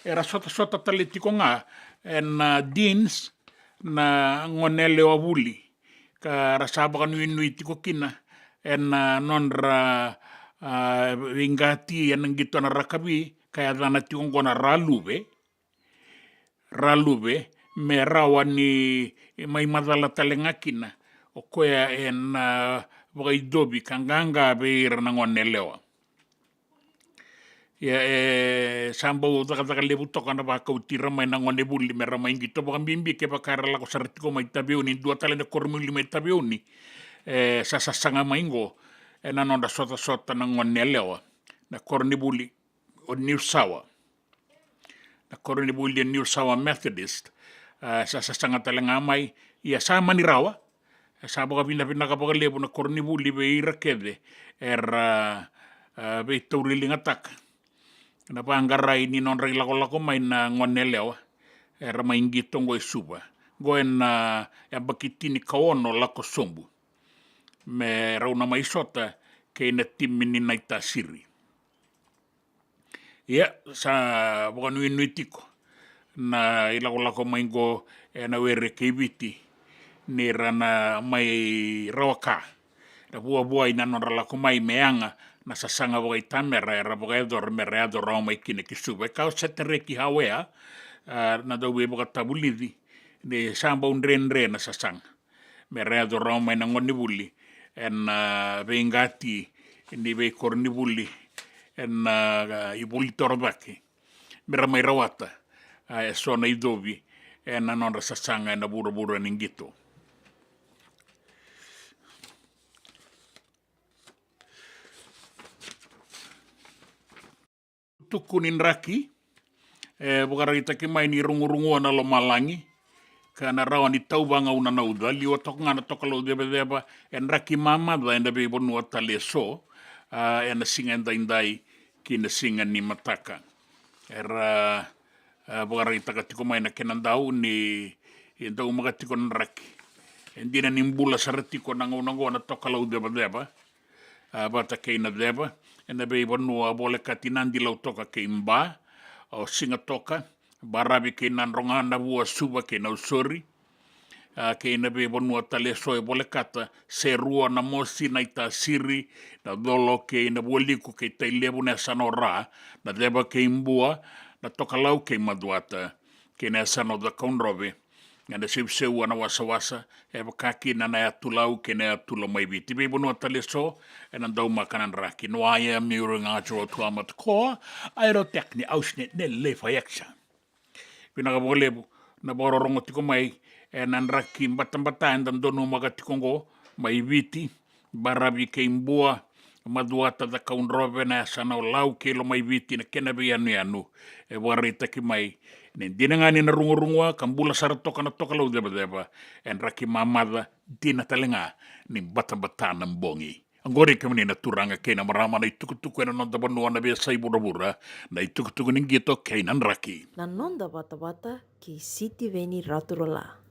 era sotasota tale tiko ga ena, a, Deans na goneyalewa vuli, ka ra sa vakanuinui tiko kina ena, a, nodra, a, veiqati ena qito na rakavi, ka yacana tiko oqo na Raluve, Raluve, me rawa ni mai macala tale ga kina o koya ena, a, vakaidovi ka qaqa vei ira na goneyalewa. Ia, e sa bau cakacaka levu toka na vakauti ira mai na gonevuli me ra mai qito, vakabibi kevaka era lako sara tiko mai Taveuni, dua tale na koronivuli mai Taveuni e sa sasaga mai oqo ena nodra sotasota na goneyalewa, na koronivuli o Niusawa. Na koronivuli o Niusawa Methodist, a, sa sasaga tale ga mai, ia sa mani rawa. E sa vakavinavinaka vakalevu na koronivuli vei ira kece era, a, veitauriligataka na vaqarai ni nodra ilakolako mai na goneyalewa era mai qito oqo e Suva. Oqo ena, a, yabaki tinikaono lako sobu, me rau na mai sota kei na timi ni Naitasiri. Ia, sa vakanuinui tiko na ilakolako mai oqo ena were kei Viti ni ra na mai rawa ka. Na vuavuai na nodra lako mai me yaga na sasaga vakaitamera era vakayacora me ra yaco rawa mai kina ki Suva. E kaya o Setareki Hawea, a, na dauveivakatavulici, ni sa bau dredre na sasaga me ra yaco rawa mai na gonevuli ena, a, veiqati ni veikoronivuli ena, a, ivuli torocake, me ra mai rawata, a, eso na icovi ena nodra sasaga ena vuravura ni qito. Tuku ni draki e vakaraitaki mai ni rugurugua na lomalagi, ka na rawa ni tauva gauna na uca, liwa toka ga na tokalau cevaceva e draki mamaca ena veivanua tale eso, a, ena siga edaidai ki na siga ni mataka. Era, a, vakaraitaka tiko mai na kena dau ni, e daumaka tiko na draki. E dina ni bula sara tiko na gauna oqo na tokalau cevaceva, a, vata kei na ceva ena veivanua volekati Nadi, Lautoka kei Ba, o Sigatoka, Baravi kei Nadroga, Navua, Suva kei Nausori, a, kei na veivanua tale eso e volekata, Serua, Namosi, Naitasiri, Nacolo kei Navualiku kei Tailevu, na yasana o Ra, Naceva kei Bua, Natokalau kei Macuata, kei na yasana o Cakaudrove. Ena seuseua na wasawasa e vaka kina na yatu Lau kei na yatu Lomaiviti. Veivanua tale eso ena daumaka na draki. Noa ia miuru ga tso tua matukoa, aerotechni ausne ne leifa yaksa. Vinaka vakalevu na vakarorogo tiko mai ena draki batabata eda donumaka tiko oqo mai Viti, Baravi kei Bua, Macuata, Cakaudrove, na yasana o Lau kei Lomaiviti, na kena veiyanuyanu e vakaraitaki mai ni dina ga ni na rugurugua ka bula sara toka na tokalau cevaceva, e draki mamaca dina tale ga ni batabata na bogi. Oqori kemuni na turaga kei na marama, na itukutuku ena noda vanua, na veiyasai vuravura, na itukutuku ni qito kei na draki. Na noda vatavata kei Sitiveni Raturala.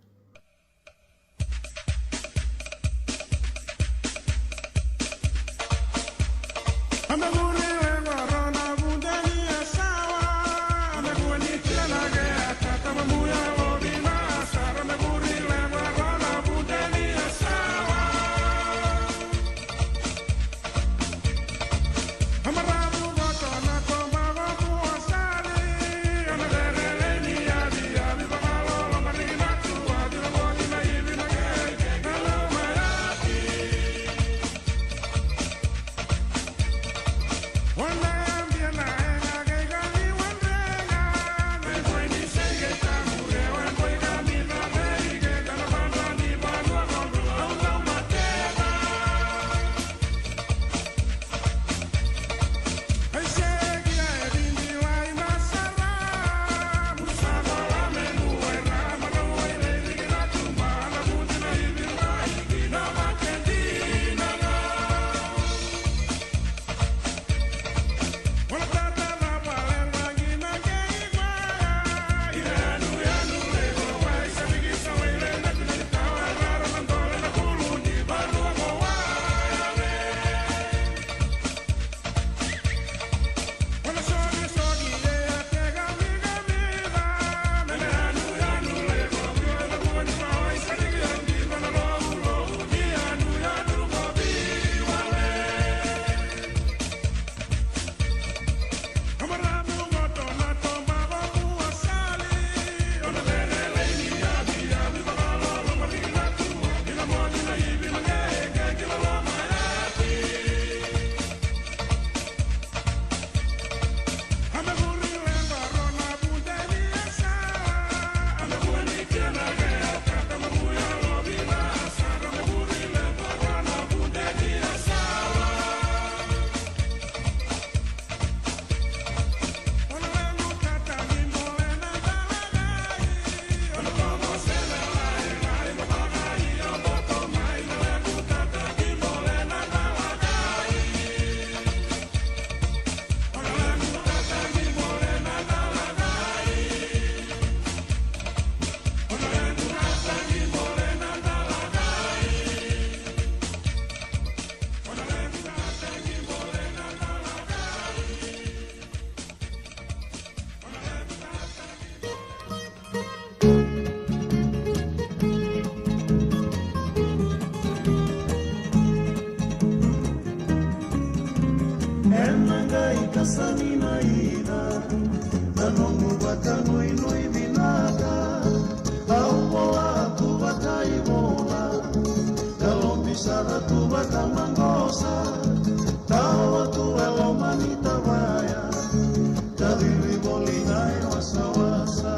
Liga e wasawasa.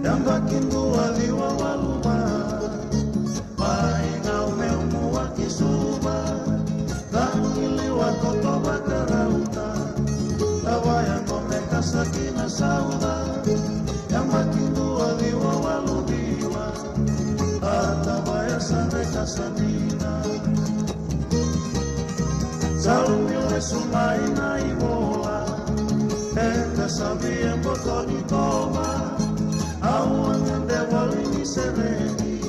Yabaki dua ciwa walu va. Mai gau meu mua ki Suva. Cagiliwa koto vakarauta. Tavaya gome kasa ki na sauca. Yabaki dua ciwa walu ciwa. A tavaya sa reka sa dina. Sa lumi lesu mai na ivola. E ka sa via boto ni toma. Au a gade voli ni sereki.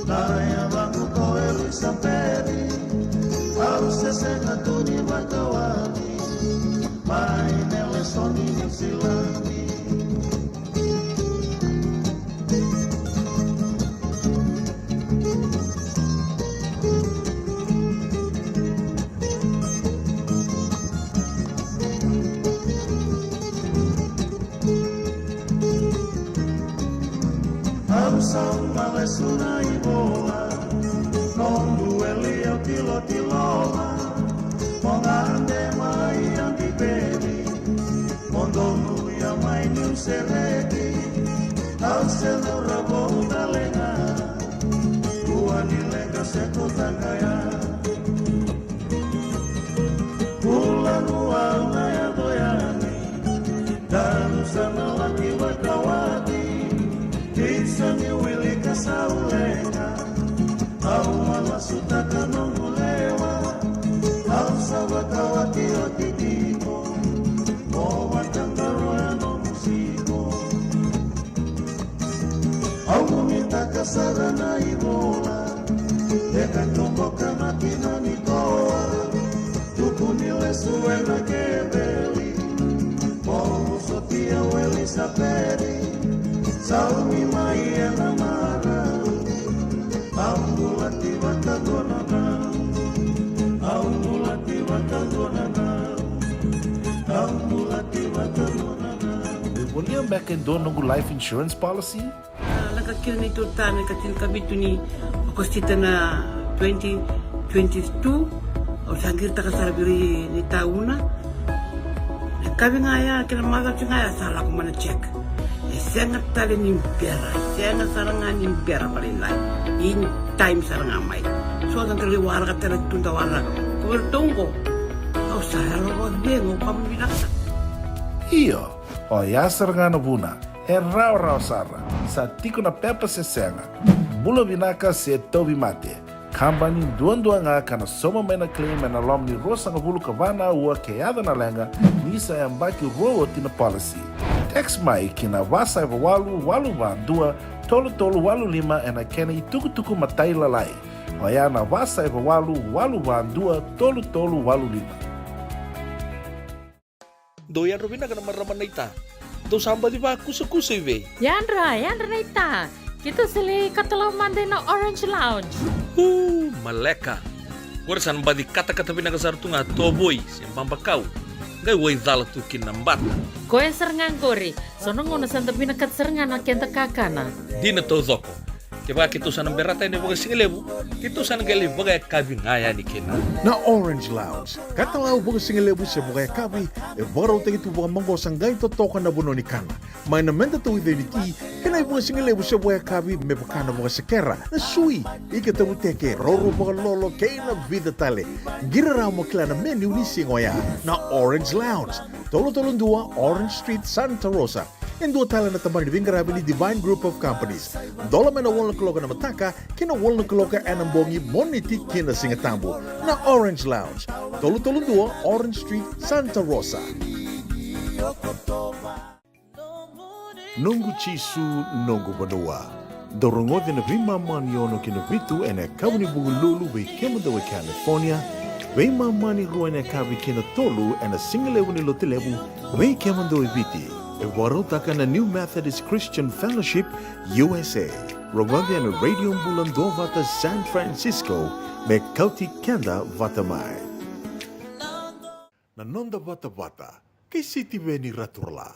Na yacaqu ko Elisapeti. Au se sega tu ni vakawati. Mai na lesoni Niusiladi. Au sa uma lesu na ivola, noqu eli au tilotiloma, mo gade mai Adiveli, mo donu ia mai niu sereki, au se cauravou talega, kua ni leqa se ko taqaya. Bula rua au na yaco yani. Daru sa na laki vakawati. Isa ni wilika sa uleka. Au a lasutaka noqu lewa. Au sa vakawati oti tiko. Mo vakadaroya noqu siko. Au nuitaka sara na ivola. E ka toboka na kina ni koa. Tuku ni lesu ena keveli. Mo sotia o Elisapeti. Sa umi mai ena marau. Au bulati vata dua na nau. Au bulati vata dua na nau. Au bulati vata dua na nau. Volia beka e dua noqu life insurance policy? A, lako kina neitou tane ka tinikavitu ni Okosita na twenty twenty-two. Au sa qiritaka sara vei ira ni tauna. Na kavi ga ya kei na macawa ga ya sa lako mai na check. E sega tale ni bera, sega sara ga ni bera vakalailai. In time sara ga mai. So da qai waraka tale tu da waraka. Ko vei ratou qo. Au sa yalo vakacegu, au kama vinaka. Io, oya sara ga na vuna. E rawarawa sara, sa tiko na pepa se sega, bula vinaka se tauvimate. Kabani duadua ga ka na sauma mai na claim ena loma ni ruasagavulu ka va na aua ke yaco na leqa, ni sa yabaki rua oti na policy. Text mai ki na va saiva walu walu va dua tolu tolu walu lima ena kena itukutuku matailalai. Oya na va saiva walu walu va dua tolu tolu walu lima. Dou yadra vinaka na marama naita. Dou sa baci vakusakusa i vei? Yadra, yadra naita. Keitou sa lai katalau mada ina Orange Lounge. Uu, maleka. Qori sa na baci katakata vinaka sara tu ga tovoi se babakau. Qai wai cala tu kina na bata. Koya sara ga qori. So na gauna sa da vinakata sara ga na keda kakana. Dina taucoko. Kevaka keitou sa na berata yani vakasigalevu, keitou sa na qai lai vakayakavi ga yani kina. Na Orange Lounge, katalau vakasigalevu se vakayakavi, e vakarautaki tu vakamaqosa qai totoka na vanua ni kana. Mai na meda tauica ni ti, kei na ivakasigalevu se vakayakavi me vaka na vakasekera, na sui, ika tavuteke, raurau vakalolo, kei na vica tale. Qiri rawa mo kila na menu ni siga oya. Na Orange Lounge, tolu tolu dua Orange Street, Santa Rosa. E dua tale na tabana ni veiqaravi ni Divine Group of Companies. Dola mai na walu na kaloko ena mataka ki na walu na kaloko ena bogi, Moniti ki na Sigatabu. Na Orange Lounge, tolu tolu dua Orange Street, Santa Rosa. Noqu Jisu, noqu vanua. Dou rogoci na veimama ni ono ki na vitu ena yakavi ni Vukelulu vei kemudou e California, veimama ni rua ena yakavi ki na tolu ena sigalevu ni Lotulevu vei kemudou e Viti. E vakarautaka na New Methodist Christian Fellowship U S A. Rogoci ena Radio Bula Duavata San Francisco me kauti keda vata mai. Na noda vatavata kei Sitiveni Raturala.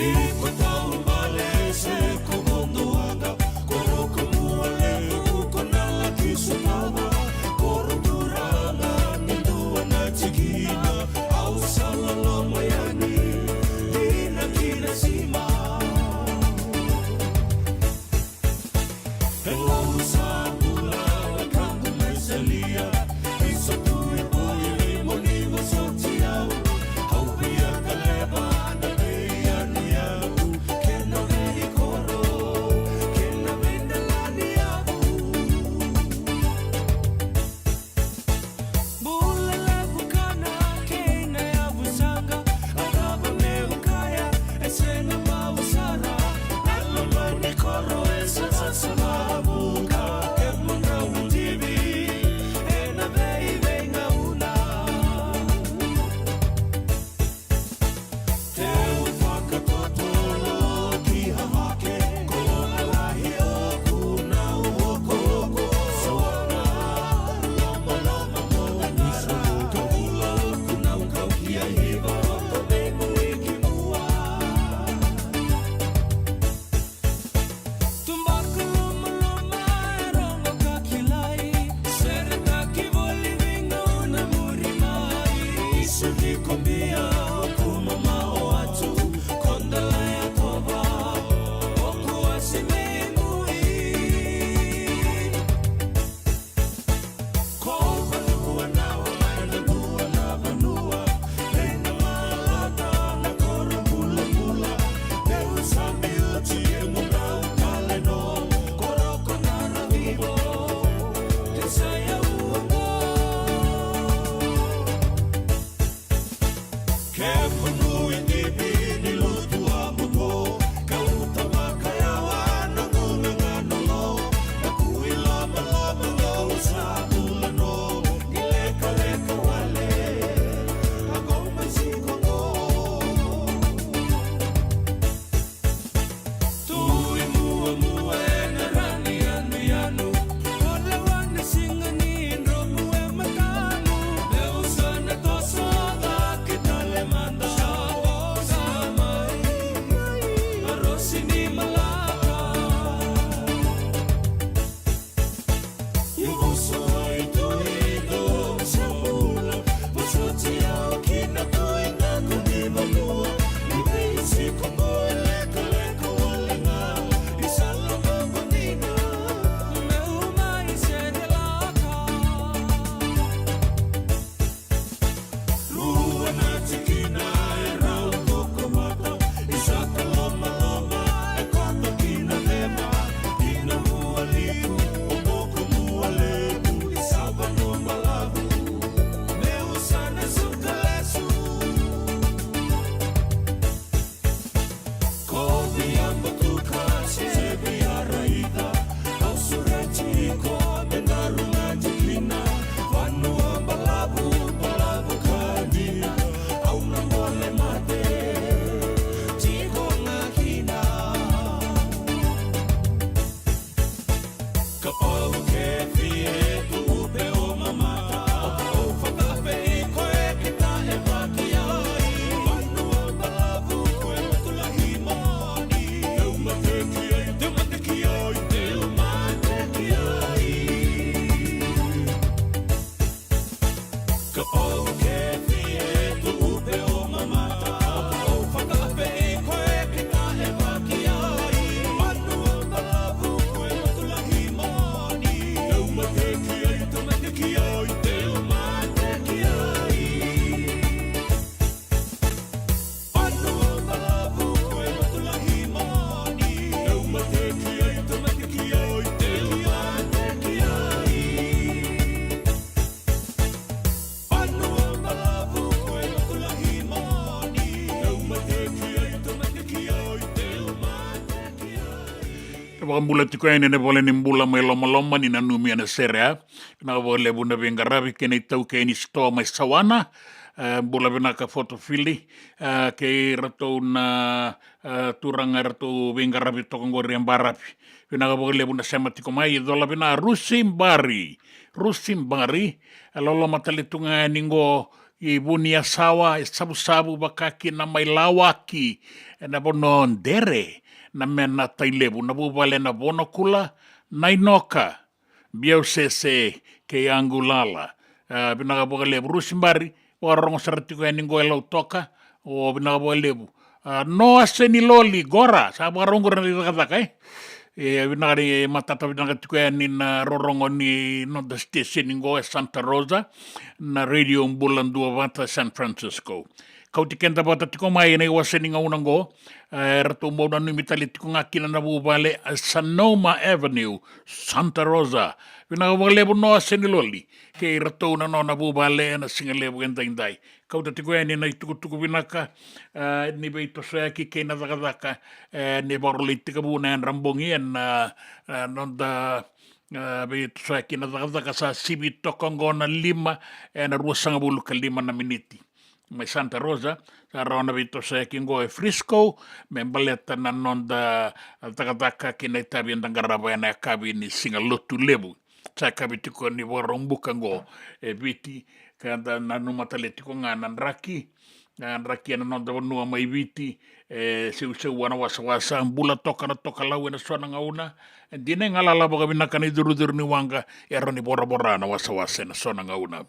Iko taubale se ko vodovaqa, ko Rokomualevu ko na laki sotava, ko Roturaga ni dua na tikina, au sa loloma yani, dina ki na sima. Hello, sa bula, wekaqu mai Salia. Isa tu i boi, mo ni vosoti au. Au via kaleva na veiyanuyanu, kei na veikoro, kei na veidelaniyavu. Bula levu kana kei na yavu saqa, a cava meu kaya, e sega vau sara. Na loma ni koro e savasava vuqa, kemudrau divi ena veiveigauna. Teu vakatotolo ki Hahake, ko Lalahi o Kunau, o Koko, Soana, Lomaloma, Moganara, Kavula, Kunau, Kaukia, Hiva, Roto, Veimu, Ikimua. Tubaka lomaloma e rogo ka kilai, seretaki voli veigauna muri mai. Isu ni kobia o Kumama, o Watu, Kodalai, Yatova, o Kuasi, Veimui. Ko vanua na vanua, na vanua, ena malata na koro bulabula, meu sa biuti e mudrau kaleno, koro ko na ravivo, e sa yau oqo. Kemunu i divi ni lutu a buto, kau tavaka yawa na gume ga na lo, na kui lomaloma qo sa bula no, ni lekaleka wale, a qo mai siko qo. Tu i muamua ena ra ni yanuyanu, o lewa na siga ni dromu e matamu. Meu sa na toso cake tale mada, sa vosa mai, a rosi ni malaka. Rua na tikina e rau toka mata, i saka lomaloma e koto ki na veva, ki na Mualiku, o Boku Mualevu, i Sava Nobalavu, meu sa na suka lesu. Ko via batuka se via raica, au sureti iko me daru na tikina. Vanua balavu, balavu ka dina, au na gole mate tiko ga kina. Kapau ke fie tu upe o mamata, au fakape iko e kita e vaki ai. Vanua balavu ko e Matulahi moni. Teu mate ki ai, teu mate ki ai, teu mate ki ai. Kapau ke fie tu upe o mamata, au fakape iko e kita e vaki ai. Vanua balavu ko e Matulahi moni. Teu mate ki ai, teu mate ki ai, teu mate ki ai. E vakabula tiko yani ena vale ni bula mai Lomaloma ni nanumi ena sere, a. Vinaka vakalevu na veiqaravi kei na itaukei ni sitoa mai Sawana. E, bula vinaka Fotofili, e, kei ratou na, e, turaga eratou veiqaravi toka qori e baravi. Vinaka vakalevu na sema tiko mai, cola vinaka Rusi Bari. Rusi Bari, e loloma tale tu ga yani qo i Vuniyasawa, e Savusavu, vaka kina mai Lawaki, ena vanua o Dere, na Mena, Tailevu, na vuvale na Vonokula, Nainoka, Biausese kei Yangulala. A, vinaka vakalevu Rusibari, vakarorogo sara tiko yani qo e Lautoka, o vinaka vakalevu. A, Noa Seniloli, qora, sa vakarau qori na cakacaka, e? E, vinaka ni matata vinaka tiko yani na rorogo ni noda station qo e Santa Rosa, na Radio Bula Duavata San Francisco. Kauti keda vata tiko mai ena iwase ni gauna qo, e, ratou bau nanumi tale tiko ga kina na vuvale, e, Sonoma Avenue, Santa Rosa. Vinaka vakalevu Noa Seniloli kei ratou na nona vuvale ena siga levu edaidai. Kauta tiko yani na itukutuku vinaka, e, ni veitosoyaki kei na cakacaka, e, ni vakarau lai tekivu na yadra bogi ena, e, noda, e, veitosoyaki na cakacaka sa sivi toka qo na lima, ena ruasagavulu ka lima na miniti. Mai Santa Rosa, sa rawa na veitosoyaki qo e Frisco, me baleta na noda cakacaka kei na itavi eda qarava ena yakavi ni Siga Lotulevu. Sa yakavi tiko ni Vakaraubuka qo e Viti, ka da nanuma tale tiko ga na draki, na draki ena noda vanua mai Viti, e seuseu na wasawasa, bula toka na tokalau ena so na gauna, e dina e galala vakavinaka na icurucuru ni waqa, e rawa ni voravora na wasawasa ena so na gauna.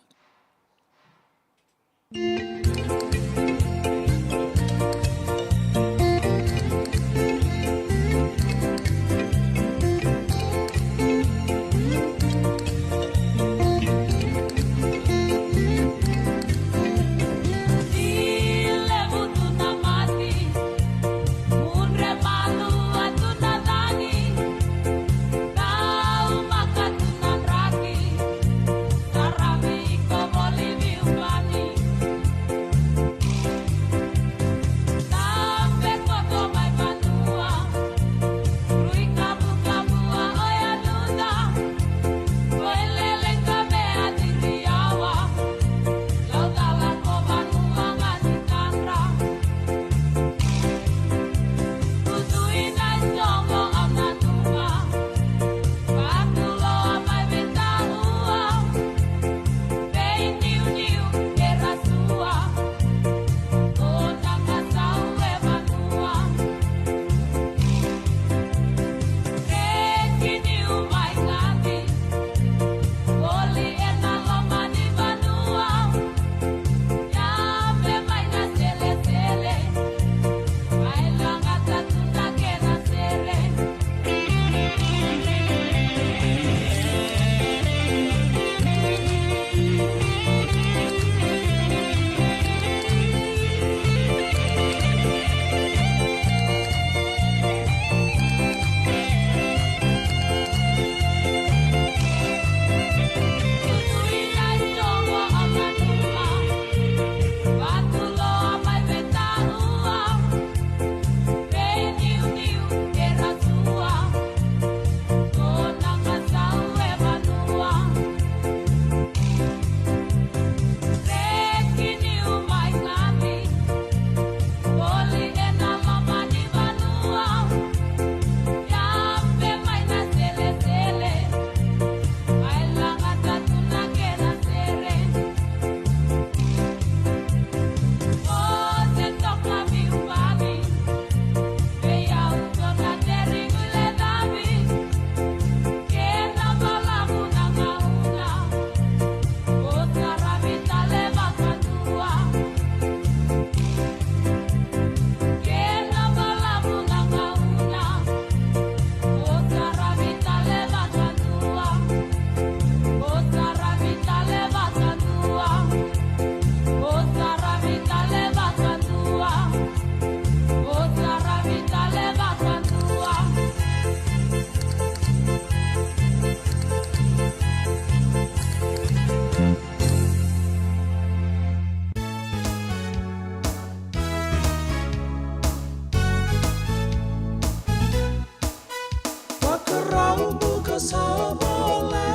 Vakarau buka sa vole,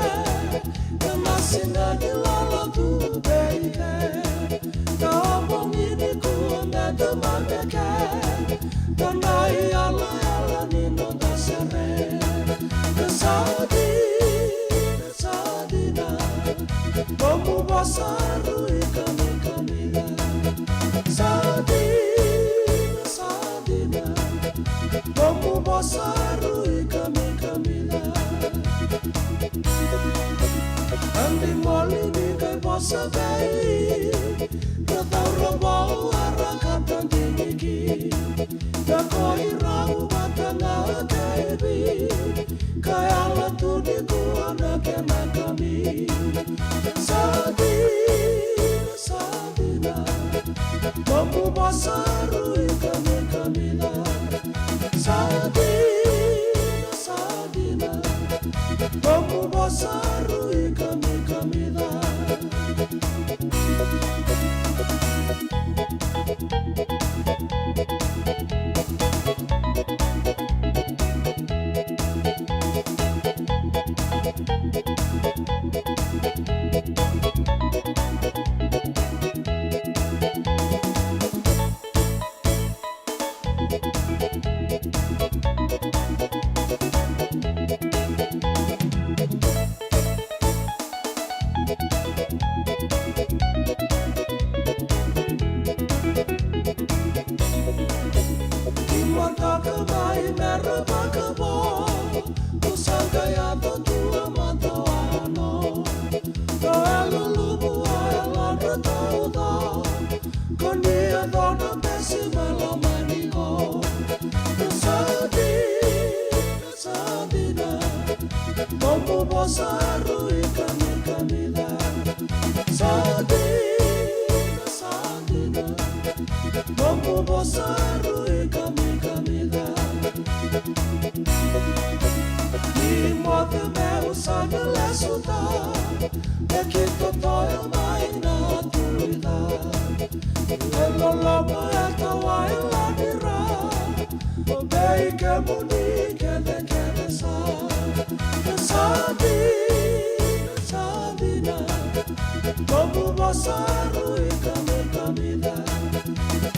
ka na sega ni lala tu vei ke. Ka bogi ni kua me ta mame ke, ka na i yalayala ni noda sere. Ka sa dina, sa dina, nomu vosa rui kamikami. Sa rui kamikamica. Adi moli ni kai vosa vei. Na taura vou a ra kata diniki. Na koi rau vata na kaivi. Ka yala tu ni kua na kena kami. Sa dina, sa dina. Nomu vosa rui kamikamica. Sa dina, sa dina. Nomu vosa rui kamikamica. Ni mataka mai me ra vakavo, ko sa qai yaco tu a mataono. Ko e luluvu a e ladra tauca, ko ni yaco na besi ma lomani ko. Ko sa dina, sa dina, nomu vosa rui kamikamica. Sa dina, sa dina, nomu vosa rui kamikamica. Ni moce meu sa na lesuta, e ki totoya mai na tuica. E loloma e tawa e ladira, o vei kemuni kecekece sa. Sa dina, sa dina, nomu vosa rui kamikamica.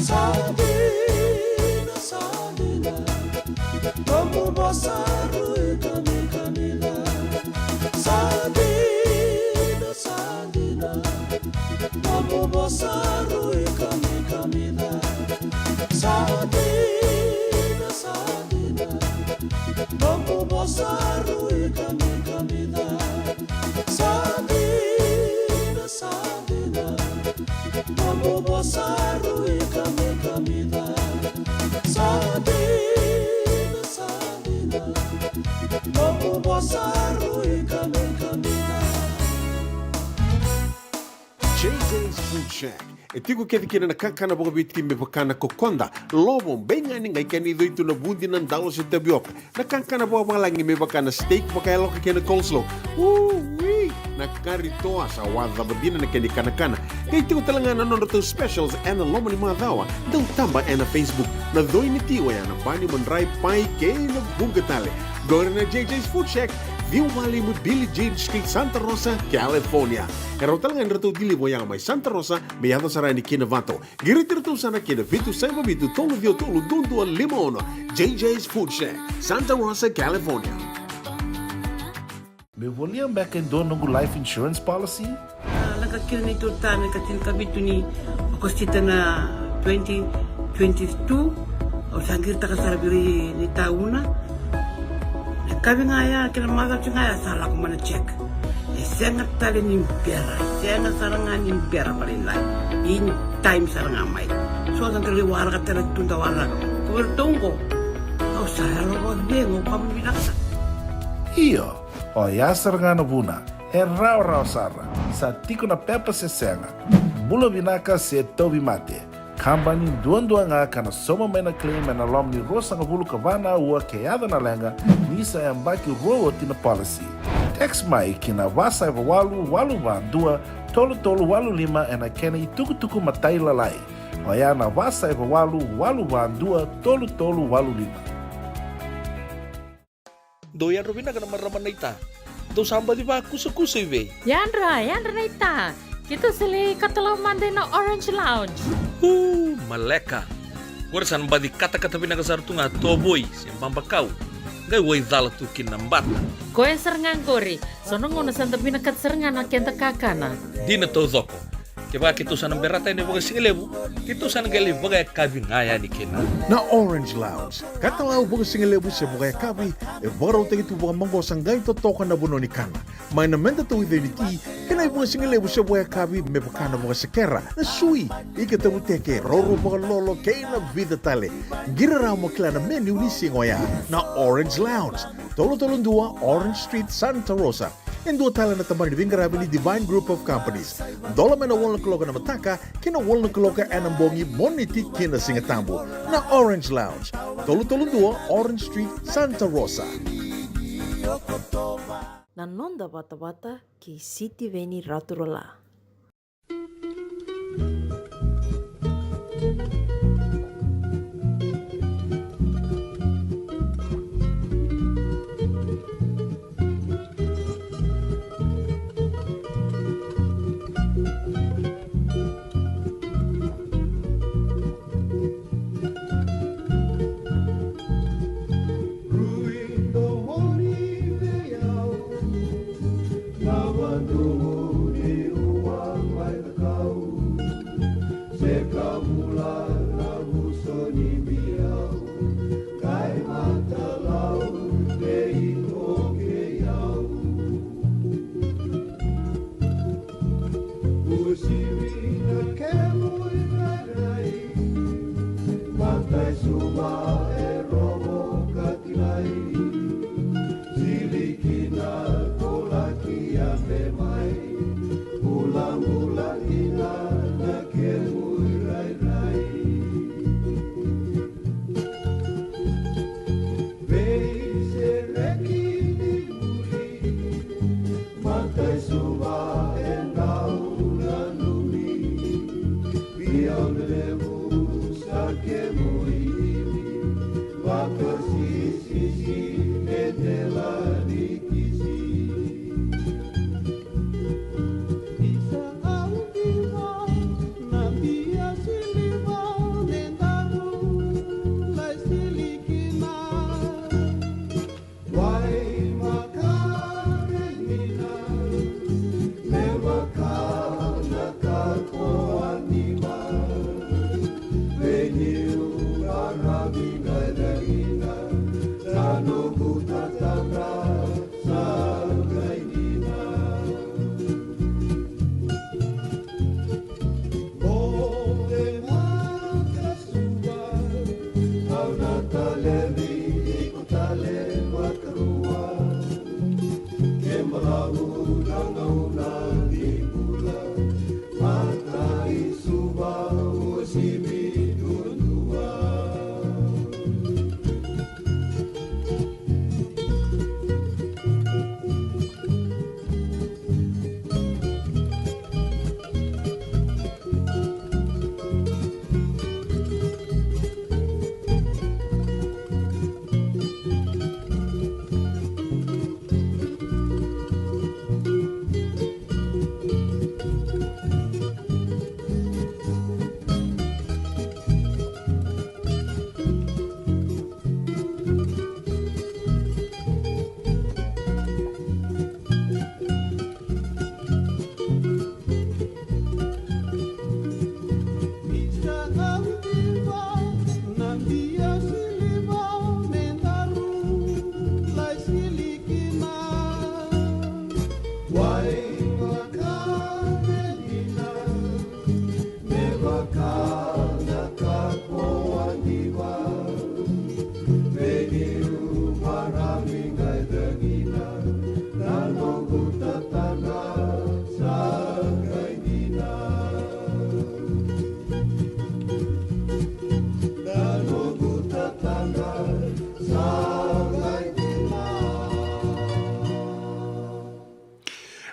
Sa dina, sa dina, nomu vosa rui kamikamica. Sa dina, sa dina, nomu vosa rui kamikamica. Sa dina, sa dina, nomu vosa rui kamikamica. Sa dina, sa dina, nomu vosa rui kamikamica. Sa dina, sa dina, nomu vosa rui kamikamica. J J's Food Shack. E tiko kece kina na kakana vakaviti me vaka na kokoda, lovo, beigani, qai kena icoi tu na vudi, na dalo se tavioka. Na kakana vakavalagi me vaka na steak vakayaloka kei na coleslaw. Ui! Na kari toa sa wacava dina na kena ikanakana. Qai tiko tale ga na nodratou specials ena loma ni macawa. Dau taba ena Facebook. Na coi ni ti oya na pani, madrai, pai kei na vuqa tale. Qori na J J's Food Shack, ciwa walu lima Billie Jean Street, Santa Rosa, California. E rawa tale ga ni ratou deliver oya mai Santa Rosa me yaco sara yani ki Novato. Qiriti iratou sara kina vitu saiva vitu tolu ciwa tolu dua dua lima ono. J J's Food Shack, Santa Rosa, California. Meu volia beka e dua noqu life insurance policy? A, lako kina neitou ta na ikatini ka vitu ni Okosita na twenty twenty-two. Au sa qiritaka sara vei ira na itauna. Na kavi ga ya kei na macawa ga ya sa lako mai na check. E sega tale ni bera, e sega sara ga ni bera vakalailai. In time sara ga mai. So sa da lai waraka tale tu da waraka. Ko iratou qo, au sa yalo vakacegu, au kama vinaka sara. Io, oya sara ga na vuna. E rawarawa sara. Sa tiko na pepa se sega. Bula vinaka se tauvimate. Kabani duadua ga ka na sauma mai na claim ena loma ni ruasagavulu ka va na aua ke yaco na leqa, ni sa yabaki rua oti na policy. Text mai ki na va saiva walu walu va dua tolu tolu walu lima ena kena itukutuku matailalai. Oya na va saiva walu walu va dua tolu tolu walu lima. Dou yadra vinaka na marama naita. Dou sa baci vakusakusa i vei? Yadra, yadra naita. Keitou sa lai katalau mada ina Orange Lounge. Uu, maleka. Qori sa na baci katakata vinaka sara tu ga tovoi se babakau. Qai waicala tu kina na bata. Koya sara ga qori. So na gauna sa da vinakata sara ga na keda kakana. Dina taucoko. Kevaka keitou sa na berata yani vakasigalevu, keitou sa na qai lai vakayakavi ga yani kina. Na Orange Lounge, katalau vakasigalevu se vakayakavi, e vakarautaki tu vakamaqosa qai totoka na vanua ni kana. Mai na meda tauica ni ti, kei na ivakasigalevu se vakayakavi me vaka na vakasekera, na sui, ika tavuteke, roro vakalolo, kei na vica tale. Qiri rawa mo kila na menu ni siga oya. Na Orange Lounge, tolu tolu dua Orange Street, Santa Rosa. E dua tale na tabana ni veiqaravi ni Divine Group of Companies. Dola mai na walu na kaloko ena mataka ki na walu na kaloko ena bogi, Moniti ki na Sigatabu. Na Orange Lounge, tolu tolu dua Orange Street, Santa Rosa. Na noda vatavata kei Sitiveni Raturala.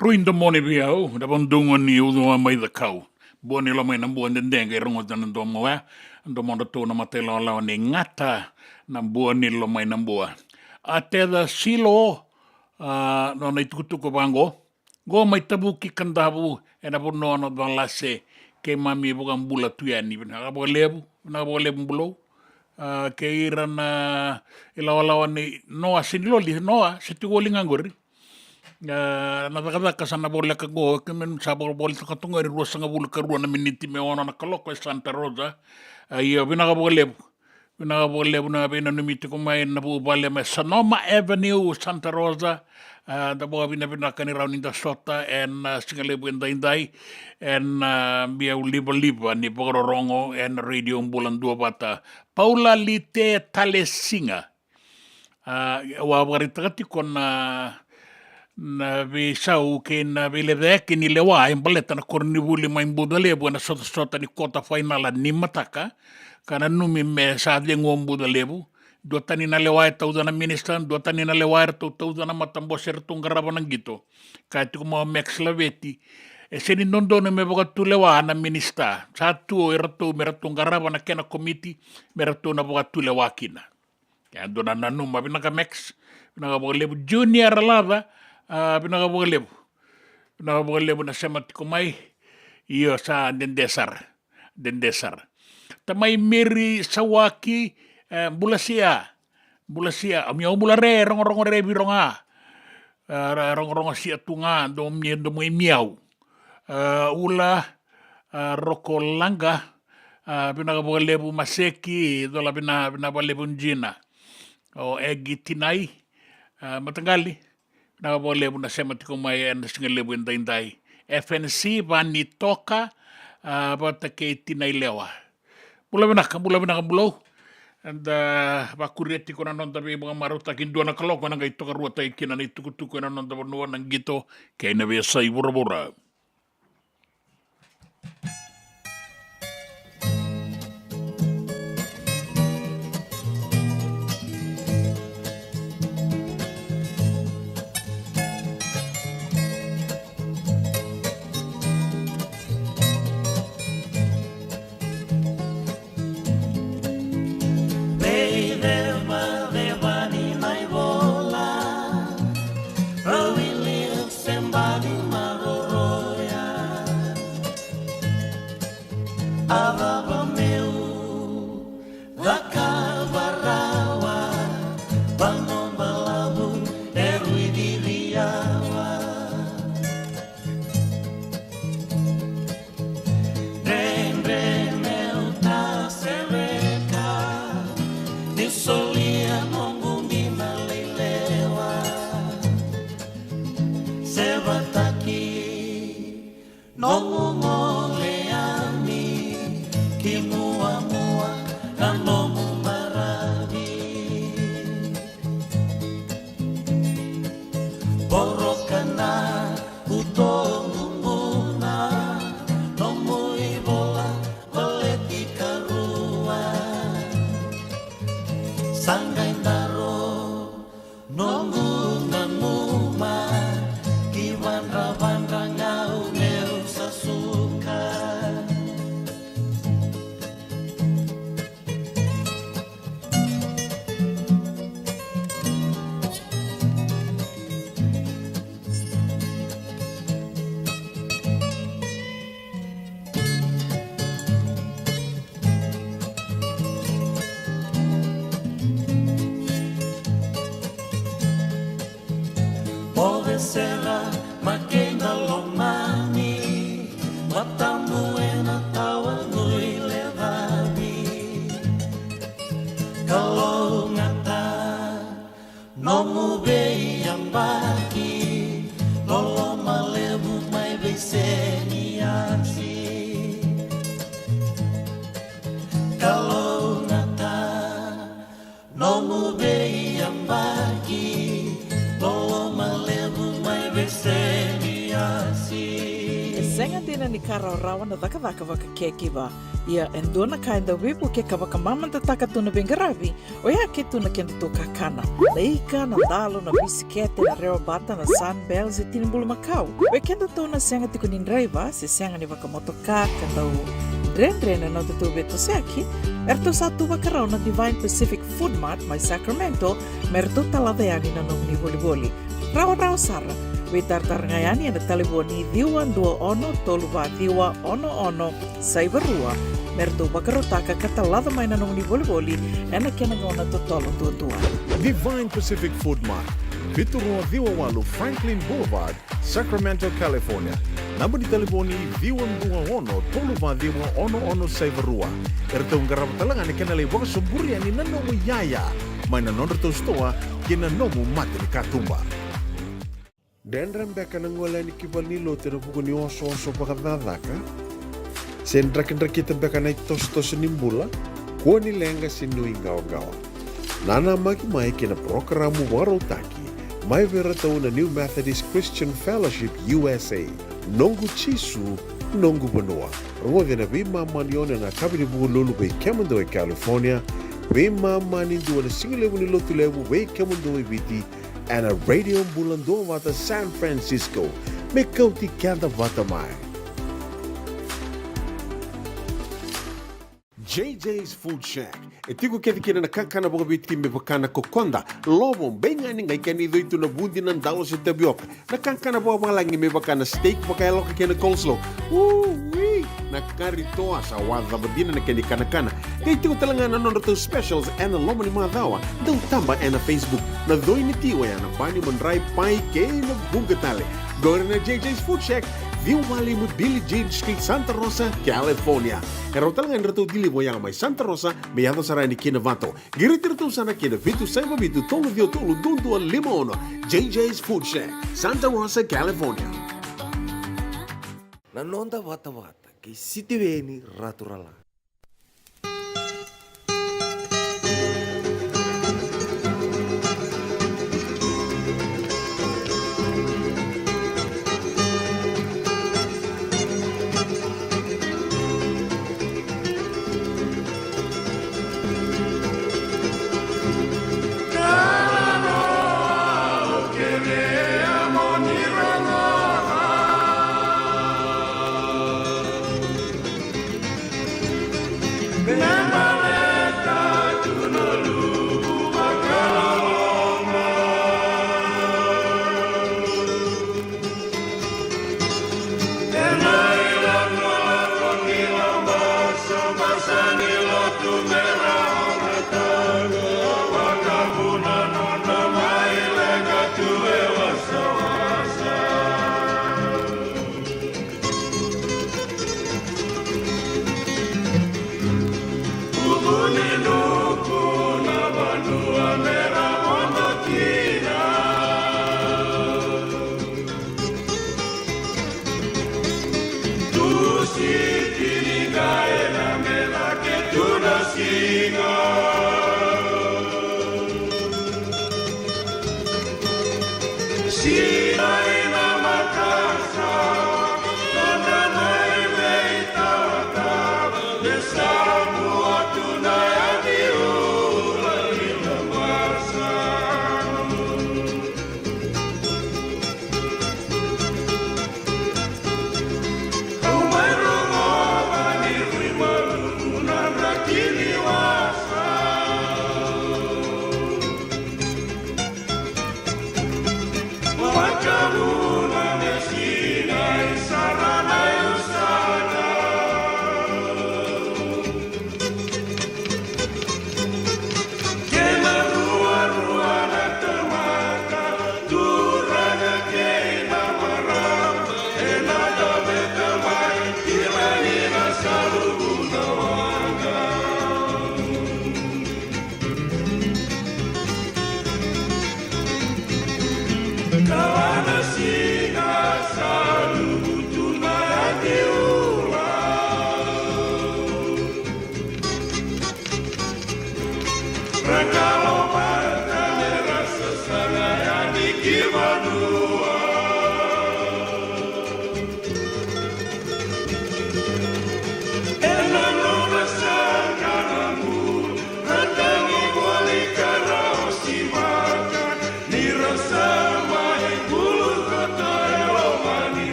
Rui Domoni vei au, na vadugu ni ucua mai Cakau. Bua ni Lomainabua, dede qai rogoca na domo oya, domodratou na mata ilawalawa ni Gata, na Bua ni Lomainabua. A Teca Silo, a, nona itukutuku vaqo. Qo mai Tavuki Kadavu, ena vanua o Nacalase, keimami vakabula tu yani. Vinaka vakalevu, vinaka vakalevu Bulou. A, kei ira na ilawalawa ni Noa Siniloli, Noa, se tiko oli ga qori. A, na cakacaka sa na voleka qo, keimami sa vo-, volitaka toka qo ni ruasagavulu ka rua na miniti me ono na kaloko e Santa Rosa. A, io, vinaka vakalevu. Vinaka vakalevu na veinanumi tiko mai na vuvale mai Sonoma Avenue, Santa Rosa. A, da vakavinavinaka ni rawa ni da sota ena, a, siga levu edaidai. Ena, a, biau livaliva ni vakarorogo ena Radio Bula Duavata. Paula Lite Talesiga. A, au a vakaraitaka tiko na, na veisau kei na veilecayaki ni lewa e baleta na koronivuli mai Bucalevu ena sotasota ni kota fainala ni mataka, ka nanumi me sa cegu o Bucalevu. Duatani na lewa e tauca na minisita, duatani na lewa e ratou tauca na matabose e ratou qarava na qito. Kaya tiko mai o Max Laveti, e sega ni dodonu me vakatulewa na minisita, sa tu o iratou me ratou qarava na kena komiti me ratou na vakatulewa kina. E dua na nanuma. Vinaka Max, vinaka vakalevu. Junior Laca, a, vinaka vakalevu. Vinaka vakalevu na sema tiko mai. Io, sa dede sara. Dede sara. Tamai Meri Sawaki, e, bula sia. Bula sia. Au mia bula re, rogorogo re viroga. E, ra-, rogorogo sia tu ga, do mia, do mai miau. A, Ula, a, Roko Laga, a, vinaka vakalevu Maseki, cola vina, vina vakalevu Jina. O Egi Tinai, a, mataqali, vinaka vakalevu na sema tiko mai ena siga levu edaidai. F N C, Vani Toka, a, vata kei Tinai Lewa. Bula vinaka, bula vinaka, bulou. Eda vakuria tiko na noda veivakamarautaki, dua na kaloko ena qai tokaruataki kina na itukutuku ena noda vanua, na qito kei na veiyasai vuravura. Vei ceva ceva ni na ivola, rau i liu se badi maroroya. A cava meu cakava rawa, vanua balavu e rui ciri yawa. Dredre meu ta sereka, ni solia noqu dina lailewa. Sevataki nomu gole yani ki muamua na nomu maravi. Voroka na utogu buna, nomu ivola baleti karua. Sa qai daro noqu nanuma, ki vadravadra ga au meu sa suka. Moce sara mai keda lomani, matamu ena tawa nui lecavi. Kalougata nomu veiyabaki, loloma levu mai Veiseniasi. Kalougata nomu veiyabaki, loloma levu mai Veiseniasi. E sega dina ni ka rawarawa na cakacaka vakakekiva. Ia e dua na ka e dau veivuke ka vakamamadataka tu na veiqaravi, oya ke tu na kedatou kakana. Na ika, na dalo, na bisikete, na rewabata, na Sunbell se tini bulumakau. Vei kedatou na sega tiko ni draiva se sega ni vakamotoka ka dau dredre na nodatou veitosoyaki, eratou sa tu vakarau na Divine Pacific Food Mart mai Sacramento me ratou talaca yani na nomuni volivoli. Rawarawa sara. Veitaratara ga yani ena talevoni ciwa dua ono tolu va ciwa ono ono saiva rua me ratou vakarautaka ka talaca mai na nomuni volivoli ena kena gauna totolo duadua. Divine Pacific Food Mart. Vitu rua ciwa walu Franklin Boulevard, Sacramento, California. Naba ni talevoni ciwa dua ono tolu va ciwa ono ono saiva rua. Eratou qarava tale ga na kena lai vakasoburia ni na nomu iyaya mai na nodratou sitoa kei na nomu mata ni katuba. Dredre beka na gole yani ki valenilotu ena vuku ni osooso vakacakacaka? Se drakidrakita beka na itosotoso ni bula? Kua ni leqa se nuiqawaqawa. Nanamaki mai ki na parokaramu vakarautaki mai vei iratou na New Methodist Christian Fellowship U S A. Noqu Jisu, noqu vanua. Rogoci ena veimama ni ono ena yakavi ni Vukelulu vei kemudou e California, veimama ni dua na sigalevu ni Lotulevu vei kemudou e Viti, ena Radio Bula Duavata San Francisco. Me kauti keda vata mai. J J's Food Shack. E tiko kece kina na kakana vakaviti me vaka na kokoda, lovo, beigani, qai kena icoi tu na vudi, na dalo se tavioka. Na kakana vakavalagi me vaka na steak vakayaloka kei na coleslaw. Ui! Na kari toa, sa wacava dina na kena ikanakana. Qai tiko tale ga na nodratou specials ena loma ni macawa. Dau taba ena Facebook. Na coi ni ti oya na bani, madrai, pai kei na vuqa tale. Qori na J J's Food Shack, ciwa walu lima Billie Jean Street, Santa Rosa, California. E rawa tale ga ni ratou deliver oya mai Santa Rosa me yaco sara yani ki Novato. Qiriti iratou sara ki na vitu saiva vitu tolu ciwa tolu dua dua lima ono. J J's Food Shack, Santa Rosa, California. Na noda vatavata kei Sitiveni Raturala.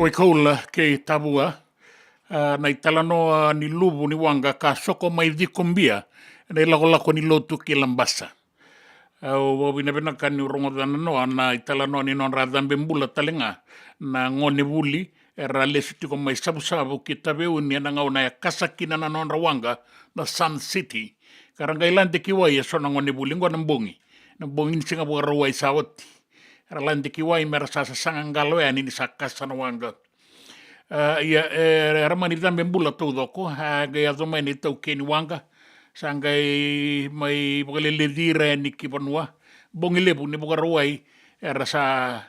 Waikoula kei Tavua, a, na italanoa ni luvu ni waqa ka soko mai Cikobia ena ilakolako ni lotu ki Labasa. Au vakavinavinaka niu rogoca nanoa na italanoa ni nodra cabe bula tale ga na gonevuli era lesu tiko mai Savusavu ki Taveuni ena gauna e kasa kina na nodra waqa na Sun City. Ka ra qai lade ki wai eso na gonevuli oqo na bogi, na bogi ni siga Vakarauwai sa oti. Era lade ki wai mera sa sasaga qalo yani ni sa kasa na waqa. A, ia, e, era mani cabe bula taucoko, a, qai yaco mai na itaukei ni waqa, sa qai mai vakaleleci ira yani ki vanua. Bogi levu ni Vakarauwai era sa,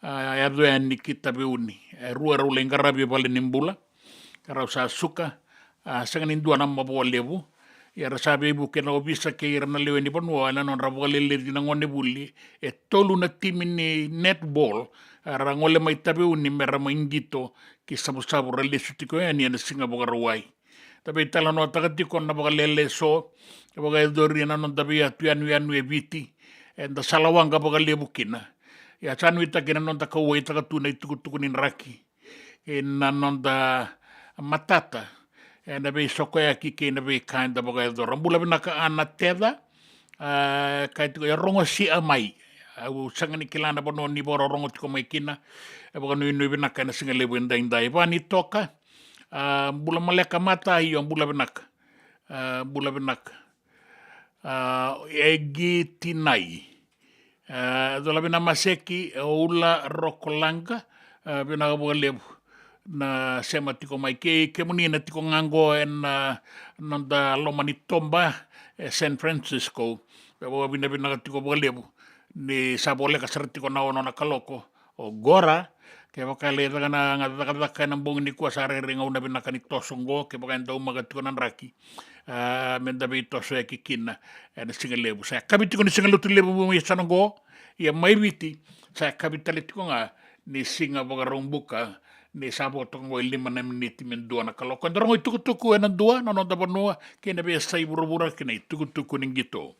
a, yaco yani ki Taveuni. E rua erau lai qaravi vale ni bula, ka rau sa suka, a, sega ni dua na mavoa levu. Ia ra sa veivuke na ovisa kei ira na lewe ni vanua ena nodra vakaleleci na gonevuli. E tolu na timi ni netball, a, ra gole mai Taveuni mera mai qito ki Savusavu, ra lesu tiko yani ena siga Vakarauwai. Da veitalanoataka tiko na vakalele eso e vakayacori ena noda veiyatu yanuyanu e Viti, eda sala waqa vakalevu kina. Ia sa nuitaki na noda kauwaitaka tu na itukutuku ni draki ena noda matata ena veisokoyaki kei na veika eda vakayacora. Bula vinaka Ana Teca, a, kaya tiko e rogo sia mai. Au sega ni kila na vanua ni vakarorogo tiko mai kina. E vakanuinui vinaka ena siga levu edaidai. Vani Toka, a, bula maleka mata, io, bula vinaka. A, bula vinaka. A, Egi Tinai. A, Cola Vina Maseki, Oula Rokolaqa, a, vinaka vakalevu na sema tiko mai. Kei kemuni na tiko ga qo ena, a, noda loma ni toba e San Francisco, e vakavinavinaka tiko vakalevu ni sa voleka sara tiko na ono na kaloko. O qora, kevaka e lai caka na cakacaka ena bogi nikua, sa rairai gauna vinaka ni toso qo, kevaka e daumaka tiko na draki, a, meda veitosoyaki kina ena siga levu. Sa yakavi tiko ni siga Lotulevu mai yasana qo, ia mai Viti sa yakavi tale tiko ga ni siga Vakaraubuka, ni sa vo toka qo e lima na miniti me dua na kaloko. Eda rogo itukutuku ena dua na noda vanua kei na veiyasai vuravura kei na itukutuku ni qito.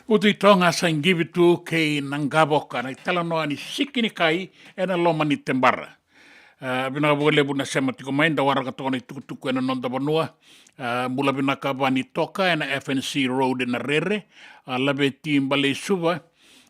Utu i Toga sa igivitu kei na Qavoka, na italanoa ni siki ni kai ena loma ni tebara. A, vinaka vakalevu na sema tiko mai, da waraka toka na itukutuku ena noda vanua. A, bula vinaka Vani Toka ena F N C Road ena Rere. A, Laveti Baleisuva.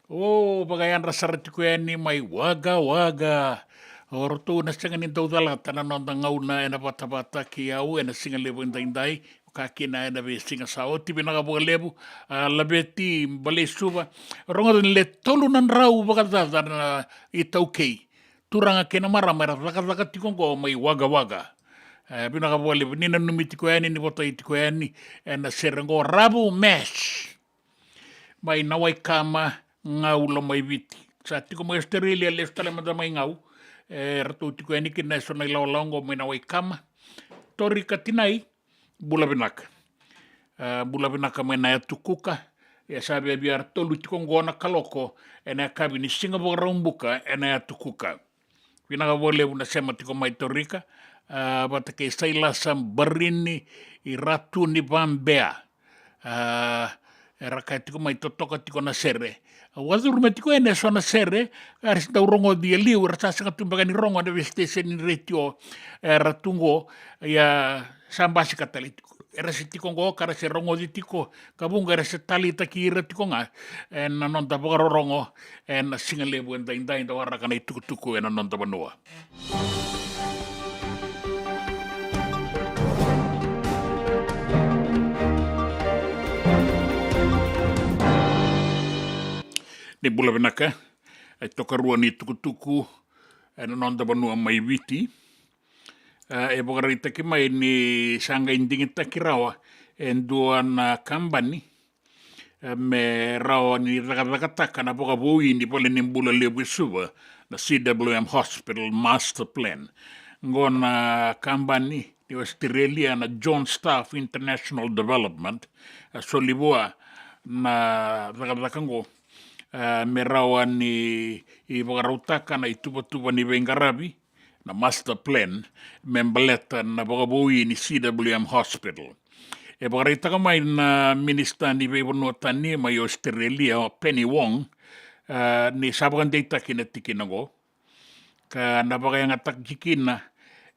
O, vakayadra sara tiko yani mai Wagga Wagga. O ratou na sega ni dau calata na noda gauna ena vatavata kei au ena siga levu edaidai, ka kina ena veisiga sa oti. Vinaka vakalevu, a, Laveti Baleisuva. Rogoca ni le tolu na drau vakacaca na itaukei, turaga kei na marama era cakacaka tiko oqo mai Wagga Wagga. E, vinaka vakalevu ni nanumi tiko yani, ni votai tiko yani ena sere oqo. Ravu Mash mai Nawaikama, Gau, Lomaiviti. Sa tiko mai Australia, lesu tale mada mai Gau. E, ratou tiko yani kina eso na ilawalawa oqo mai Nawaikama. Torika Tinai, bula vinaka. A, bula vinaka mai Nayatukuka. E sa viavia ra tolu tiko oqo na kaloko ena yakavi ni Siga Vakaraubuka ena Nayatukuka. Vinaka vakalevu na sema tiko mai Torika. A, vata kei Sailasa Barini, i Ratu ni Vabea. A, era kaya tiko mai totoka tiko na sere. Au a curu mai tiko yani eso na sere, era se dau rogoci e liu, era sa sega tu beka ni rogo ena veisiteseni ni retio era tu oqo. Ia, sa basika tale tiko. Era se tiko oqo ka ra se rogoci tiko, ka vuqa era se taleitaki ira tiko ga ena noda vakarorogo ena siga levu edaidai, da waraka na itukutuku ena noda vanua. Ni bula vinaka. E tokarua ni tukutuku ena noda vanua mai Viti. A, e vakaraitaki mai ni sa qai digitaki rawa e dua na kabani, E, me rawa ni cakacakataka na vakavoui ni vale ni bula levu e Suva, na C W M Hospital Master Plan. Qo na kabani ni Australia na John Staff International Development, a soli vua na cakacaka qo, e, me rawa ni i vakarautaka na ituvatuva ni veiqaravi, na master plan, me baleta na vakavoui ni C W M Hospital. E vakaraitaka mai na minisita ni veivanua tani mai Australia, o Penny Wong, e, ni sa vakadeitaki na tikina qo. Ka na vakayagataki kina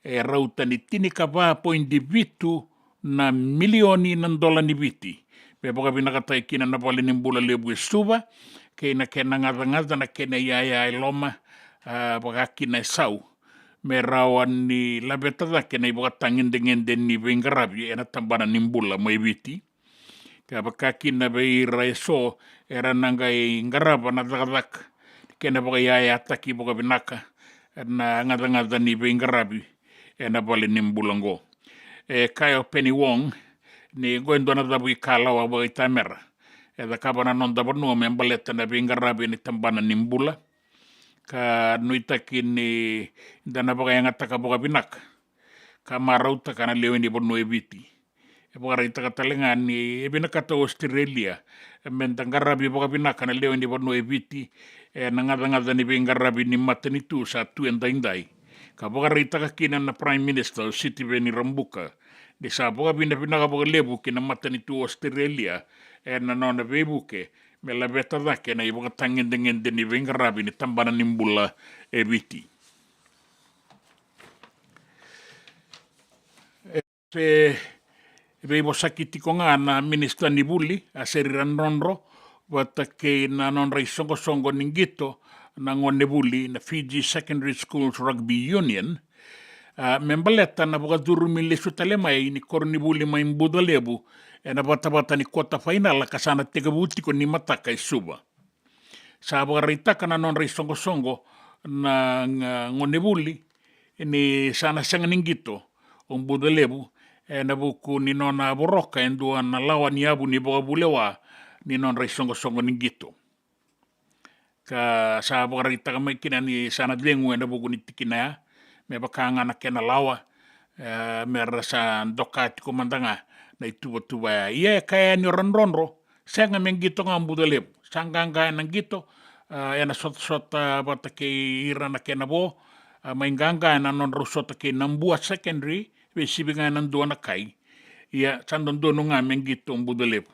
e rauta ni tinikava poidi vitu na milioni na dola ni Viti. Me vakavinakataki kina na vale ni bula levu e Suva, kei na kena gacagaca na kena iyaya e loma, a, vaka kina e sau. Me rawa ni laveta cake na ivakatagedegede ni veiqaravi ena tabana ni bula mai Viti. Ka vaka kina vei ira eso era na qai qarava na cakacaka, kena vakayayataki vakavinaka na gacagaca ni veiqaravi ena vale ni bula qo. E kaya o Penny Wong ni qo e dua na cavuikalawa vakaitamera e cakava na noda vanua me baleta na veiqaravi ni tabana ni bula. Ka nuitaki ni da na vakayagataka vakavinaka ka marautaka na lewe ni vanua e Viti. E vakaraitaka tale ga ni e vinakata o Australia me da qaravi vakavinaka na lewe ni vanua e Viti ena gacagaca ni veiqaravi ni matanitu sa tu e daidai. Ka vakaraitaka kina na Prime Minister o Sitiveni Rabuka ni sa vakavinavinaka vakalevu ki na matanitu o Australia ena nona veivuke me laveta cake na ivakatagedegede ni veiqaravi ni tabana ni bula e Viti. Se veivosaki tiko ga na minisita ni vuli, a Seri Radrodro, vata kei na nodra isoqosoqo ni qito na gone vuli na Fiji Secondary Schools Rugby Union, a, me baleta na vakacurumi lesu tale mai ni koronivuli mai Bucalevu ena vatavata ni kota fainala ka sa na tekivu tiko ni mataka e Suva. Sa vakaraitaka na nodra isoqosoqo na, na gonevuli ni sa na sega ni qito o Bucalevu ena vuku ni nona voroka e dua na lawa ni yavu ni vakavulewa ni nodra isoqosoqo ni qito. Ka sa vakaraitaka mai kina ni sa na cegu ena vuku ni tikina ya, me vaka ga na kena lawa, e, me ra sa doka tiko mada ga na ituvatuva ya. Ia e kaya yani o Radrodro, sega me qito ga o Bucalevu. Sa qaqa ena qito, a, ena sotasota vata kei ira na kena vo, a, mai qaqa ena nodrau sota kei Nabua Secondary, veisivi ga ena dua na kai. Ia sa dodonu ga me qito o Bucalevu.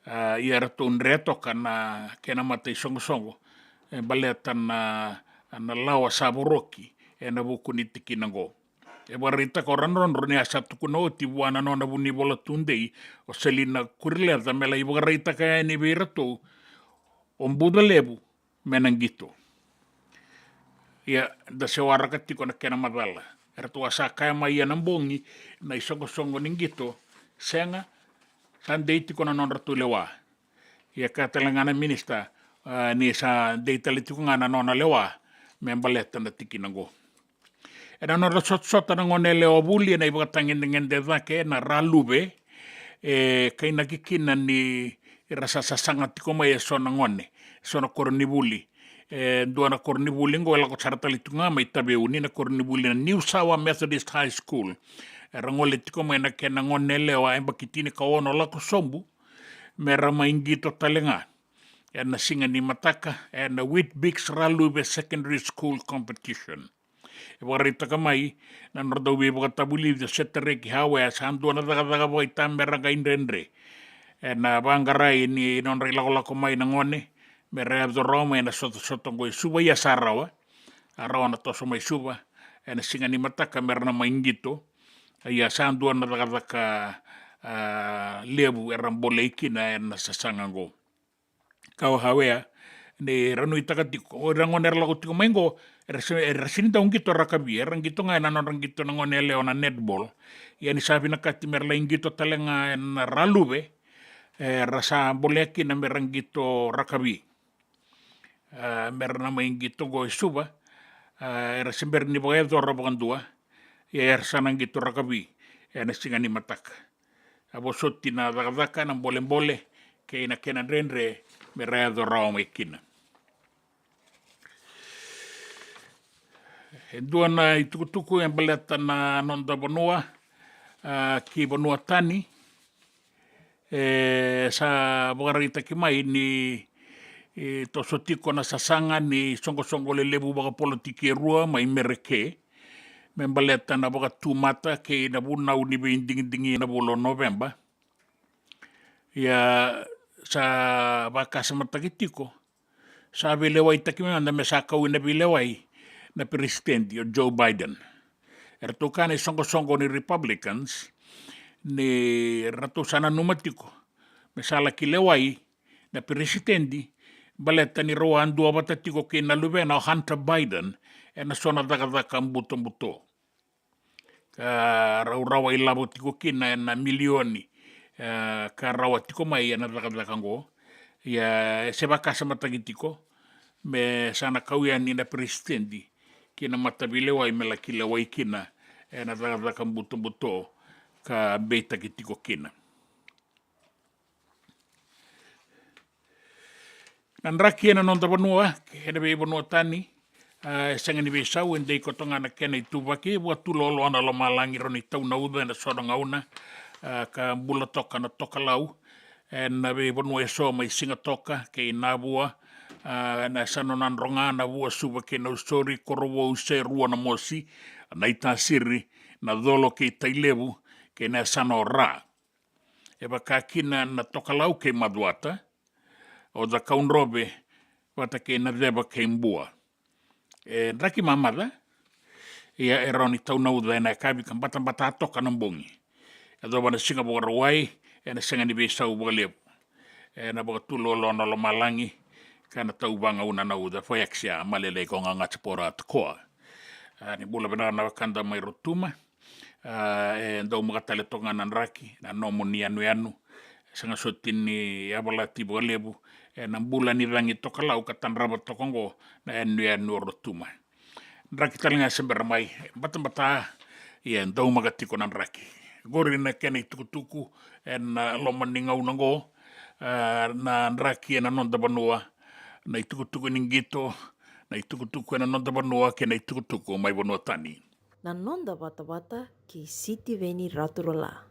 A, ia ratou dre toka na kena mataisoqosoqo e baleta na, na lawa sa voroki ena vuku ni tikina qo. E vakaraitaka o Radrodro ni a sa tukuna oti vua na nona vunivola tudei o Selina Kurileca me lai vakaraitaka yani vei iratou o Bucalevu me na qito. Ia da se waraka tiko na kena macala. Eratou a sa kaya mai ena bogi na isoqosoqo ni qito, sega, sa dei tiko na nodratou lewa. Ia kaya tale ga na minisita, a, ni sa dei tale tiko ga na nona lewa me baleta na tikina qo. Ena nodra sotasota na gone yalewa vuli ena ivakatagedegede cake na Raluve, e kainaki kina ni ra sa sasaga tiko mai e so na gone, e so na koronivuli. E dua na koronivuli qo e lako sara tale tiko ga mai Taveuni, na koronivuli na New Sawa Methodist High School. Era gole tiko mai na kena gone yalewa e yabaki tinikaono lako sobu me ra mai qito tale ga ena siga ni mataka ena Weet-Bix Raluve Secondary School Competition. E vakaraitaka mai na nodra dau veivakatavulici o Setareki Hawea, sa dua na cakacaka vakaitamera qai dredre ena vaqarai ni nodra ilakolako mai na gone me ra yaco rawa mai ena sotasota qo e Suva. Ia sa rawa, a rawa na toso mai Suva ena siga ni mataka me ra na mai qito. Ia sa dua na cakacaka, a, levu era bolei kina ena sasaga qo. Ka o Hawea ni ra nuitaka tiko, o ira gone era lako tiko mai qo, era se, era sega ni dau qito rakavi, era qito ga ena nodra qito na gone yalewa na netball. Ia ni sa vinakati me ra lai qito tale ga ena Raluve, era sa bolea kina me ra qito rakavi. A, me ra na mai qito qo e Suva, a, era se bera ni vakayacora vakadua, ia era sa na qito rakavi ena siga ni mataka. A vosoti na cakacaka, na bolebole, kei na kena dredre me ra yaco rawa mai kina. E dua na itukutuku e baleta na noda vanua, a, ki vanua tani. E sa vakaraitaki mai ni, e, toso tiko na sasaga ni soqosoqo lelevu vakapolitiki e rua mai Mereke, me baleta na vakatumata kei na vunau ni veidigidigi na vula o Noveba. Ia sa vakasamataki tiko, sa veilewaitaki mai mada me sa kau ina veilewai na peresitedi o Joe Biden. Eratou kaya na isoqosoqo ni Republicans ni ratou sa nanuma tiko me sa laki lewai na peresitedi, baleta ni rau a duavata tiko kei na luvena o Hunter Biden ena so na cakacaka butobuto ka rau rawa ilavo tiko kina ena milioni, e, ka rawa tiko mai ena cakacaka oqo. Ia e se vakasamataki tiko me sa na kau yani na peresitedi ki na mataveilewai me laki lewai kina ena cakacaka butobuto ka beitaki tiko kina. Na draki ena noda vanua, ena veivanua tani, a, e sega ni veisau, e dei koto ga na kena ituvaki, vakatuloaloa na lomalagi, rawa ni tau na uca ena so na gauna, a, ka bula toka na tokalau ena veivanua eso mai Sigatoka kei Navua, a, ena yasana o Nadroga, Navua, Suva kei Nausori, Korovou, Serua, Namosi, Naitasiri, Nacolo kei Tailevu, kei na yasana o Ra. E vaka kina na Tokalau kei Macuata, o Cakaudrove vata kei Naceva kei Bua. E draki mamaca, ia e rawa ni tau na uca ena yakavi ka batabata toka na bogi. E yacova na Siga Vakarauwai, ena sega ni veisau vakalevu. Ena vakatuloaloa na lomalagi ka na tau vagauna na uca. Foyaksi a malelei ko gagaca pora tokoa. A, ni bula vinaka na wekada mai Rotuma. A, e dau maka tale toka ga na draki, na nomuni yanuyanu. E sega soti ni yavalati vakalevu ena bula ni cagi tokalau ka tadrava toka oqo na yanuyanu o Rotuma. Draki tale ga se bera mai, e batabata, ia e dau maka tiko na draki. Qori na kena itukutuku ena loma ni gauna oqo, a, na draki ena noda vanua, na itukutuku ni qito, na itukutuku ena noda vanua kei na itukutuku mai vanua tani. Na noda vatavata kei Sitiveni Raturala.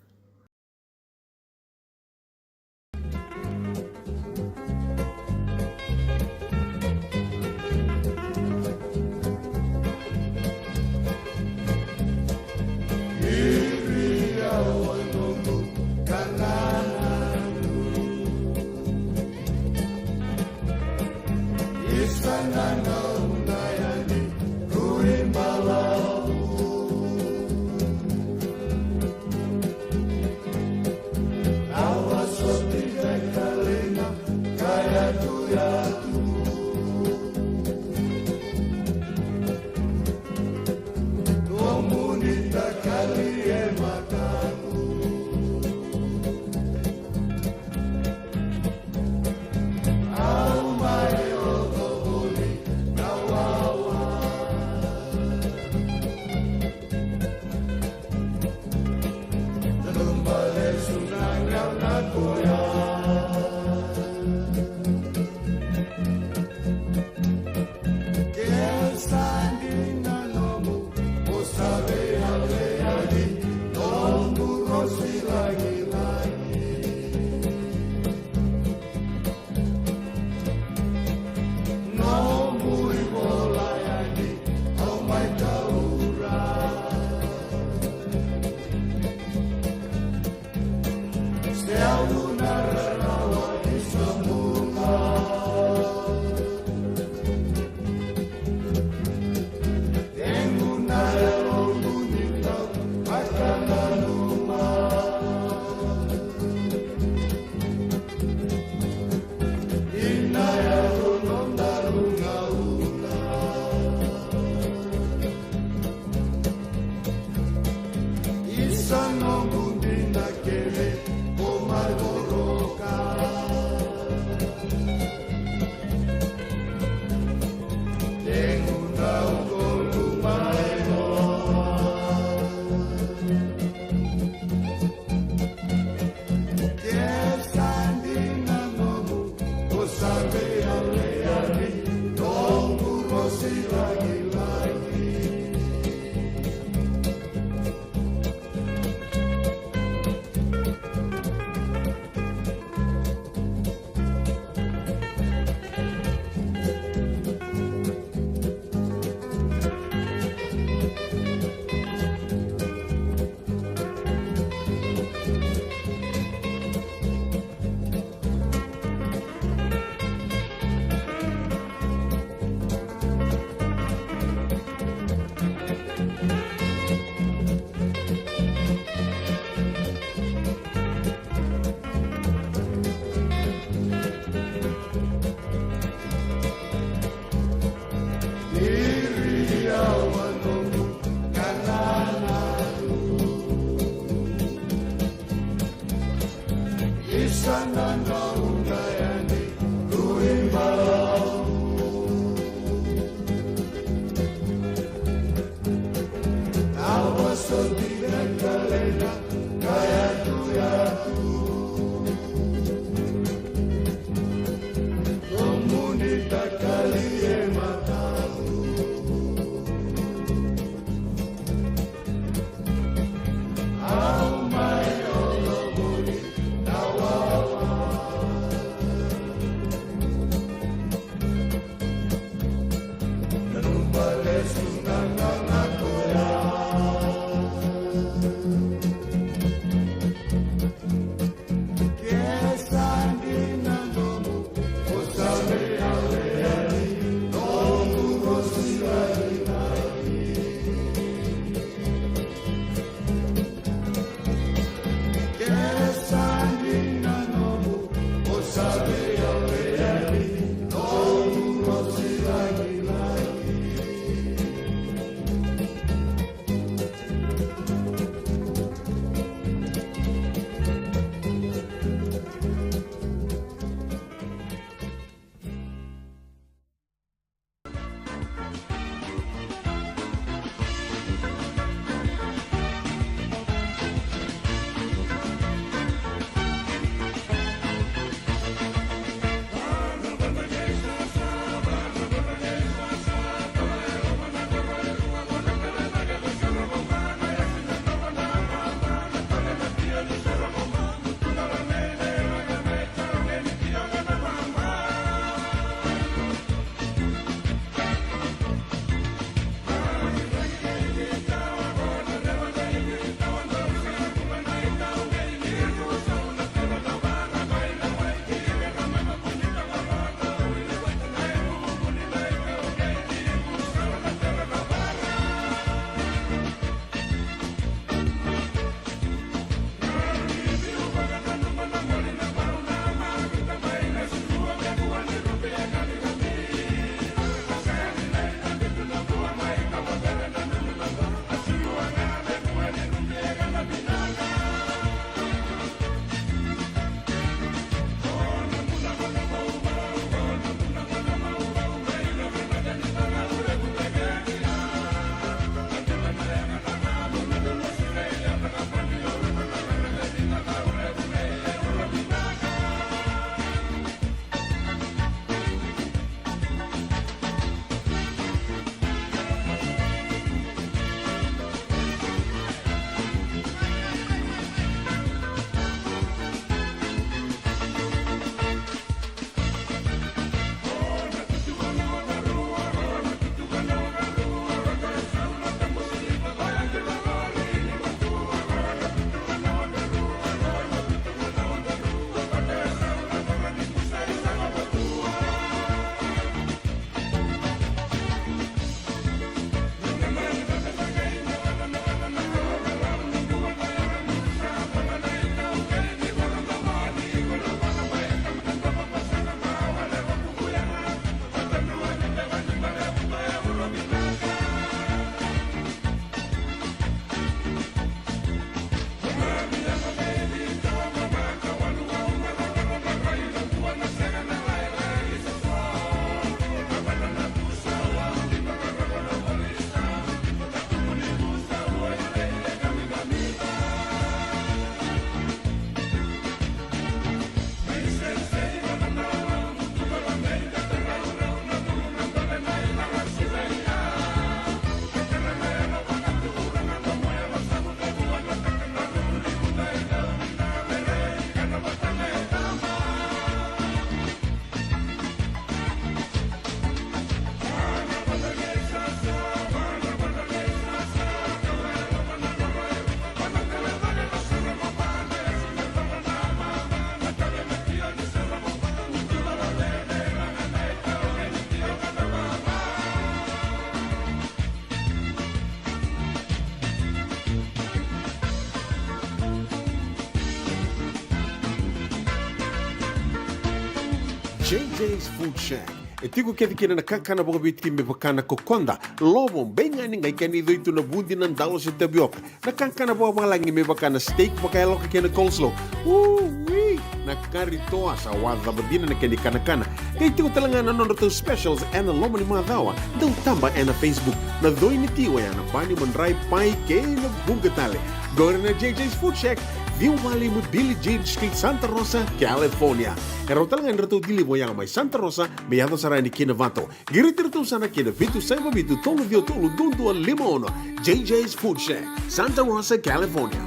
J J's Food Shack. E tiko kece kina na kakana vakaviti me vaka na kokoda, lovo, beigani, qai kena icoi tu na vudi, na dalo se tavioka. Na kakana vakavalagi me vaka na steak vakayaloka kei na coleslaw. Ui! Na kari toa sa wacava dina na kena ikanakana. Qai tiko tale ga na nodratou specials ena loma ni macawa. Dau taba ena Facebook. Na coi ni ti oya na bani, madrai, pai kei na vuqa tale. Qori na J J's Food Shack, ciwa walu lima Billie Jean Street, Santa Rosa, California. E rawa tale ga ni ratou deliver oya mai Santa Rosa me yaco sara yani ki Novato. Qiriti iratou sara ki na vitu saiva vitu tolu ciwa tolu dua dua lima ono. J J's Food Shack, Santa Rosa, California.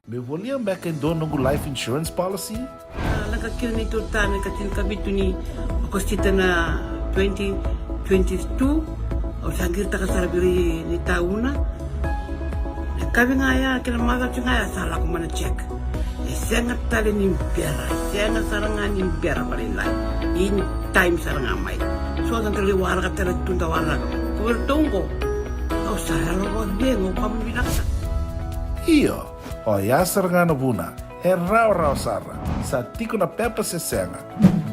Meu volia beka e dua noqu life insurance policy? A, lako kina neitou retirement ena ika tinikavitu ni Okosita na twenty twenty-two. Au sa qiritaka sara vei ira ni tauna. Na yakavi ga ya kei na macawa ga ya sa lako mai na check. E sega tale ni bera, e sega sara ga ni bera vakalailai. In time sara ga mai. So da qai waraka tale tu, da waraka. Ko iratou qo, au sa yalo vakacegu, au vakavinavinaka sara. Io, oya sara ga na vuna. E rawarawa sara. Sa tiko na pepa se sega.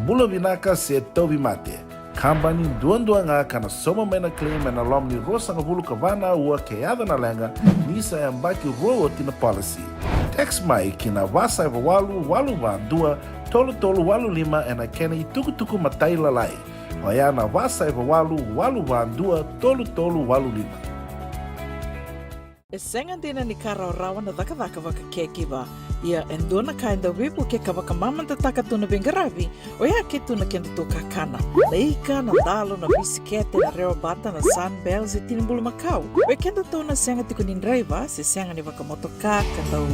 Bula vinaka se tauvimate. Kabani duadua ga ka na sauma mai na claim ena loma ni ruasagavulu ka va na aua ke yaco na leqa, ni sa yabaki rua oti na policy. Text mai ki na va saiva walu walu va dua tolu tolu walu lima ena kena itukutuku matailalai. Oya na va saiva walu walu va dua tolu tolu walu lima. E sega dina ni ka rawarawa na cakacaka vaka caregiver. Ia e dua na ka e dau veivuke ka vakamamadataka tu na veiqaravi, oya ke tu na kedatou kakana. Na ika, na dalo, na bisikete, na rewa bata, na Sunbell se tini bulumakau. Vei kedatou na sega tiko ni draiva se sega ni vakamotoka ka dau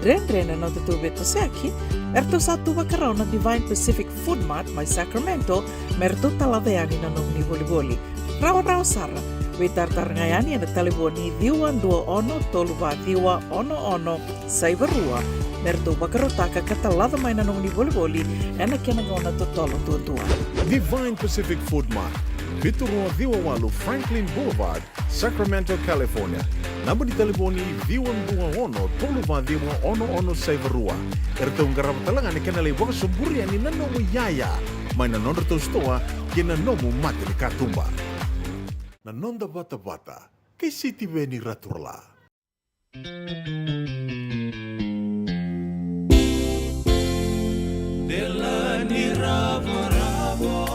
dredre na nodatou veitosoyaki, eratou sa tu vakarau na Divine Pacific Food Mart mai Sacramento me ratou talaca yani na nomuni volivoli. Rawarawa sara. Veitaratara ga yani ena talevoni ciwa dua ono tolu va ciwa ono ono saiva rua me ratou vakarautaka ka talaca mai na nomuni volivoli ena kena gauna totolo duadua. Divine Pacific Food Mart, vitu rua ciwa walu Franklin Boulevard, Sacramento, California. Naba ni talevoni ciwa dua ono tolu va ciwa ono ono saiva rua. Eratou qarava tale ga na kena lai vakasoburi yani na nomu iyaya mai na nodratou sitoa kei na nomu mata ni katuba. Na noda vatavata kei Sitiveni Raturala. Delani ravoravo.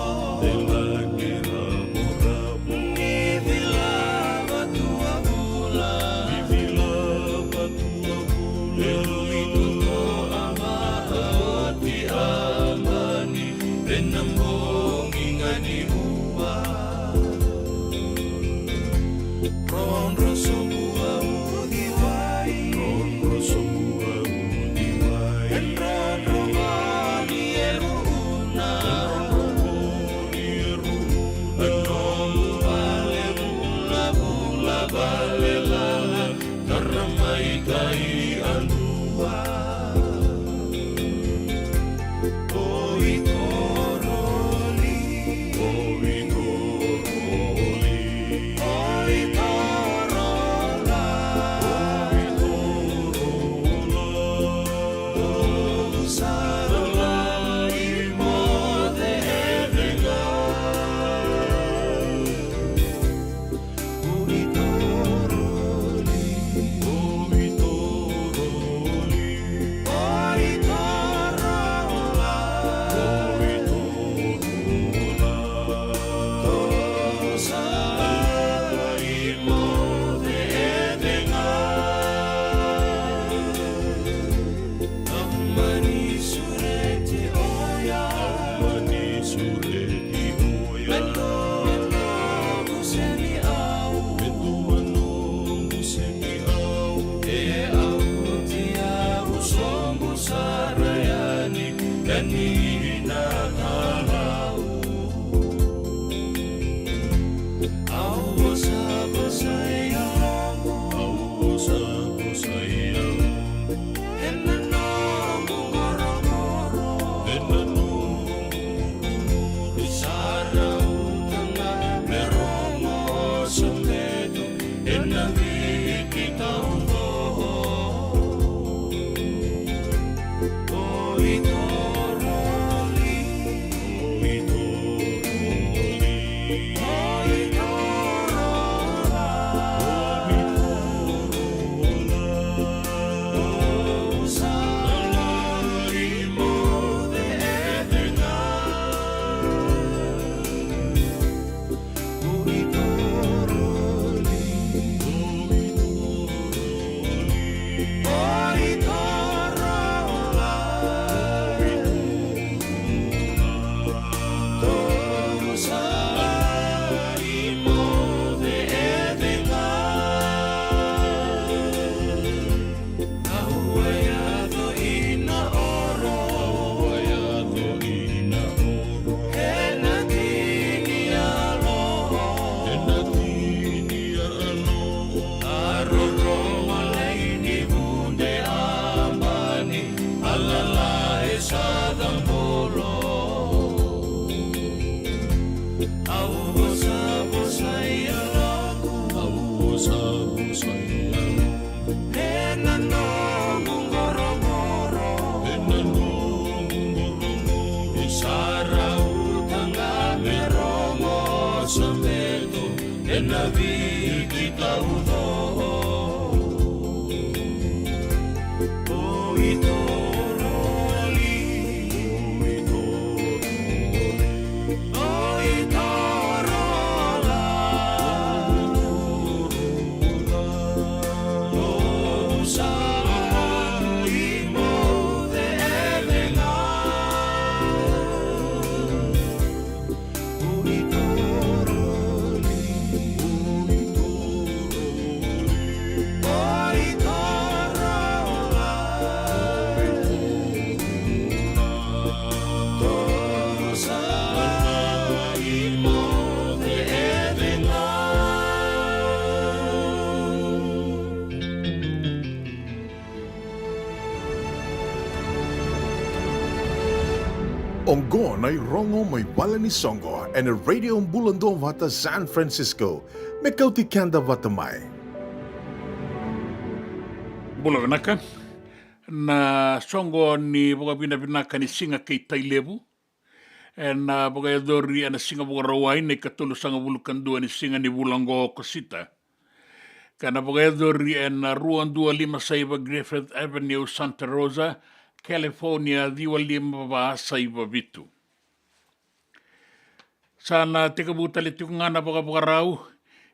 Delani ravoravo. Ni vilava tua vula. Ni vilava tua vula. E rui tuto a maha oti a mani. Ena bogi ga ni rua. Drodro sobu a uciwai. Drodro sobu a uciwai. E drodro voli e ruuna. E drodro voli e ruuna. E nomu vale vulavula vale lala. Tara mai tai a dua. Oi toroli. Oi toroli. Oi torola. Oi torola. Oi sara lai moce e vega. Au mani sureti oya. Au mani sureti oya. Me noqu seni au. Me noqu seni au. E au oti au soqu sara yani. Yani na Kalou. Au vosa vosa i yaloqu. Au vosa vosa i yaloqu. Ena noqu qoroqoro. Ena noqu qoroqoro. Sa Oqo na irogo mai vale ni soqo ena Radio Bula Duavata San Francisco, me kauti keda vata mai. Bula vinaka. Na soqo ni vakavinavinaka ni siga kei Tailevu ena vakayacori ena Siga Vakarauwai na ikatolusagavulu ka dua ni siga ni vula oqo ko Okosita. Ka na vakayacori ena rua dua lima saiva Griffith Avenue, Santa Rosa, California, ciwa lima va saiva vitu. Sa na tekivu tale tiko ga na vakavakarau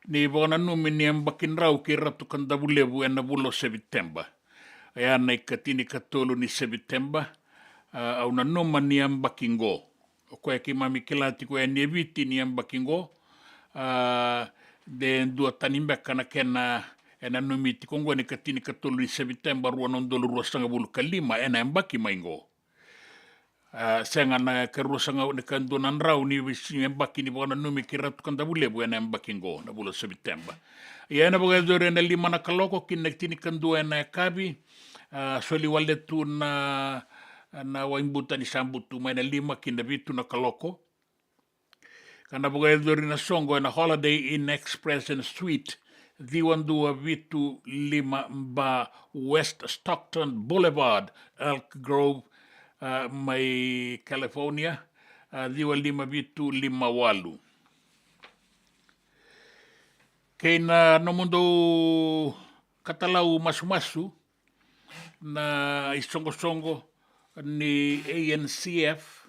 ni vakananumi ni yabaki drau kei Ratu Kadavulevu ena vula o Seviteba. Oya na ikatinikatolu ni Seviteba, a, au nanuma ni yabaki qo. O koya keimami kila tiko yani e Viti ni yabaki qo, a, de dua tani beka na kena, e nanumi tiko qo ni ikatinikatolu ni Seviteba, rua na udolu ruasagavulu ka lima, ena yabaki mai qo. A, sega na ka ruasagavulu, na ka dua na drau ni veisi yabaki ni vakananumi kei Ratu Kadavulevu ena yabaki qo, na vula o Seviteba. Ia ena vakayacori ena lima na kaloko ki na tinikadua ena yakavi, a, soli wale tu na, na waibuta ni sa butu mai na lima ki na vitu na kaloko. Ka na vakayacori na soqo ena Holiday Inn Express and Suite, ciwa dua vitu lima ba West Stockton Boulevard, Elk Grove, a, mai California, a, ciwa lima vitu lima walu. Kei na nomudou katalau masumasu, na isoqosoqo ni A N C F,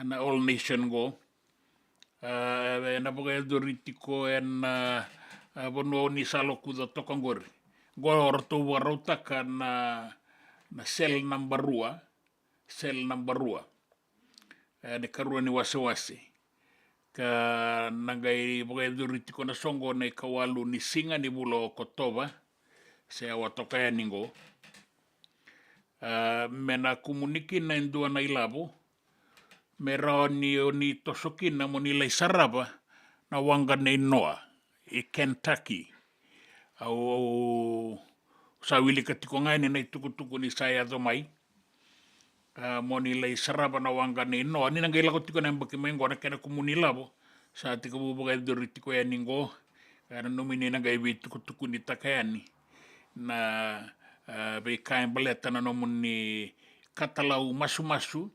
na All Nation qo, a, ena vakayacori tiko ena, a, vanua o ni sa lokuca toka qori. Qo o ratou vakarautaka na, na cell naba rua, cell naba rua. E, na ikarua ni wasewase. Ka na qai vakayacori tiko na soqo na ikawalu ni siga ni vula o Okotova, se awa toka yani qo. A, me na kumuni kina e dua na ilavo, me rawa ni o ni toso kina mo ni lai sarava na waqa nei Noa i Kentucky. Au, au sa wilika tiko ga yani na itukutuku ni sa yaco mai. A, mo ni lai sarava na waqa nei Noa, ni na qai lako tiko na yabaki mai qo, na kena kumuni lavo sa tekivu vakayacori tiko yani qo. A, nanumi ni na qai veitukutukunitaka yani na, a, veika e baleta na nomuni katalau masumasu,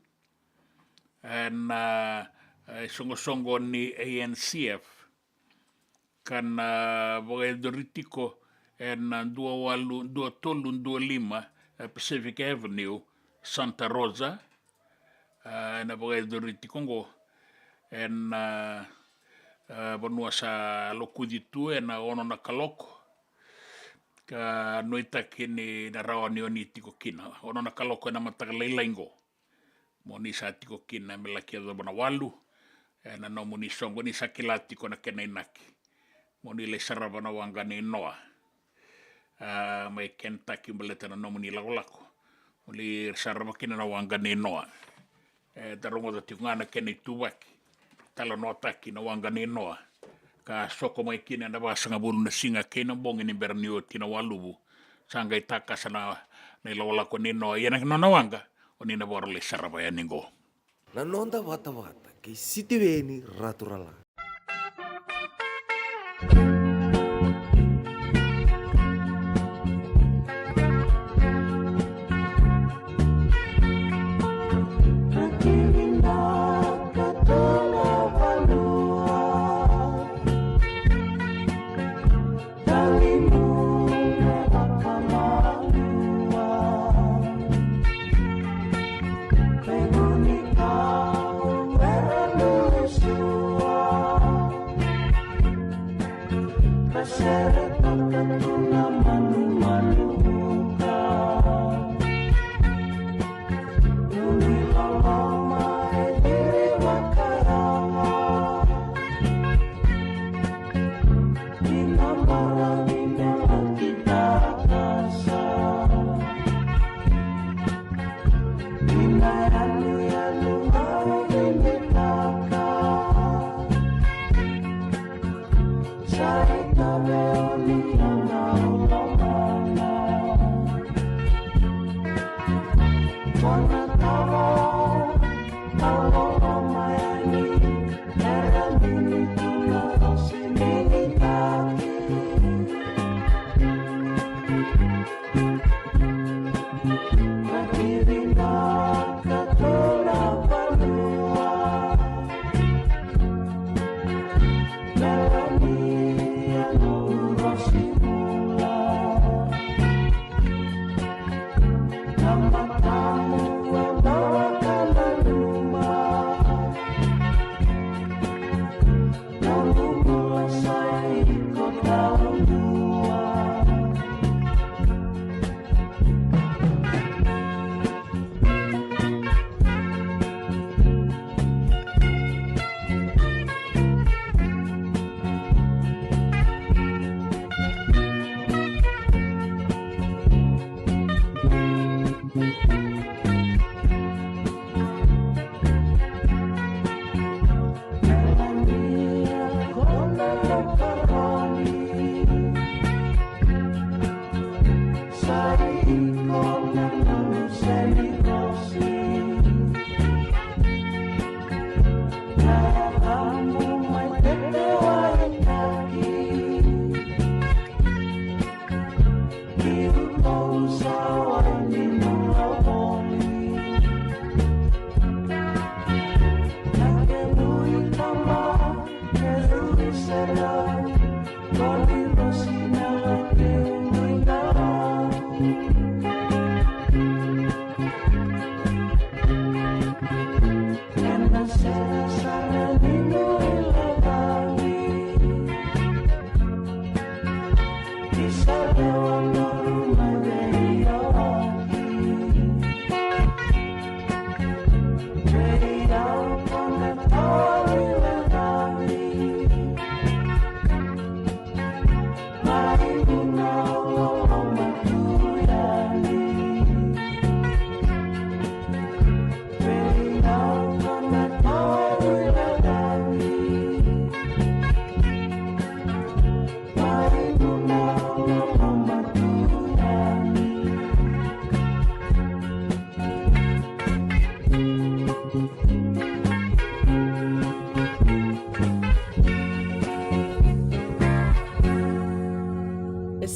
e, na, e, soqosoqo ni A N C F. Ka na vakayacori tiko ena dua walu, dua tolu, dua lima, e, Pacific Avenue, Santa Rosa. A, ena vakayacori tiko qo ena, a, vanua sa lokuci tu ena ono na kaloko. Ka nuitaki ni na rawa ni o ni tiko kina ono na kaloko ena mataka lailai qo. Mo ni sa tiko kina me laki yacova na walu, e, na nomuni soqo, ni sa kila tiko na kena inaki. Mo ni lai sarava na waqa nei Noa. A, mai Kentucky baleta na nomuni lakolako. Mo ni sarava kina na waqa nei Noa. E, da rogoca tiko ga na kena ituvaki. Talanoataki na waqa nei Noa. Ka soko mai kina ena vasagavulu na siga kei na bogi ni bera ni oti na waluvu. Sa qai takasa na, na ilakolako nei Noa. Ia na nona waqa, o ni na vakarau lai sarava yani qo. Na noda vatavata kei Sitiweni Raturala.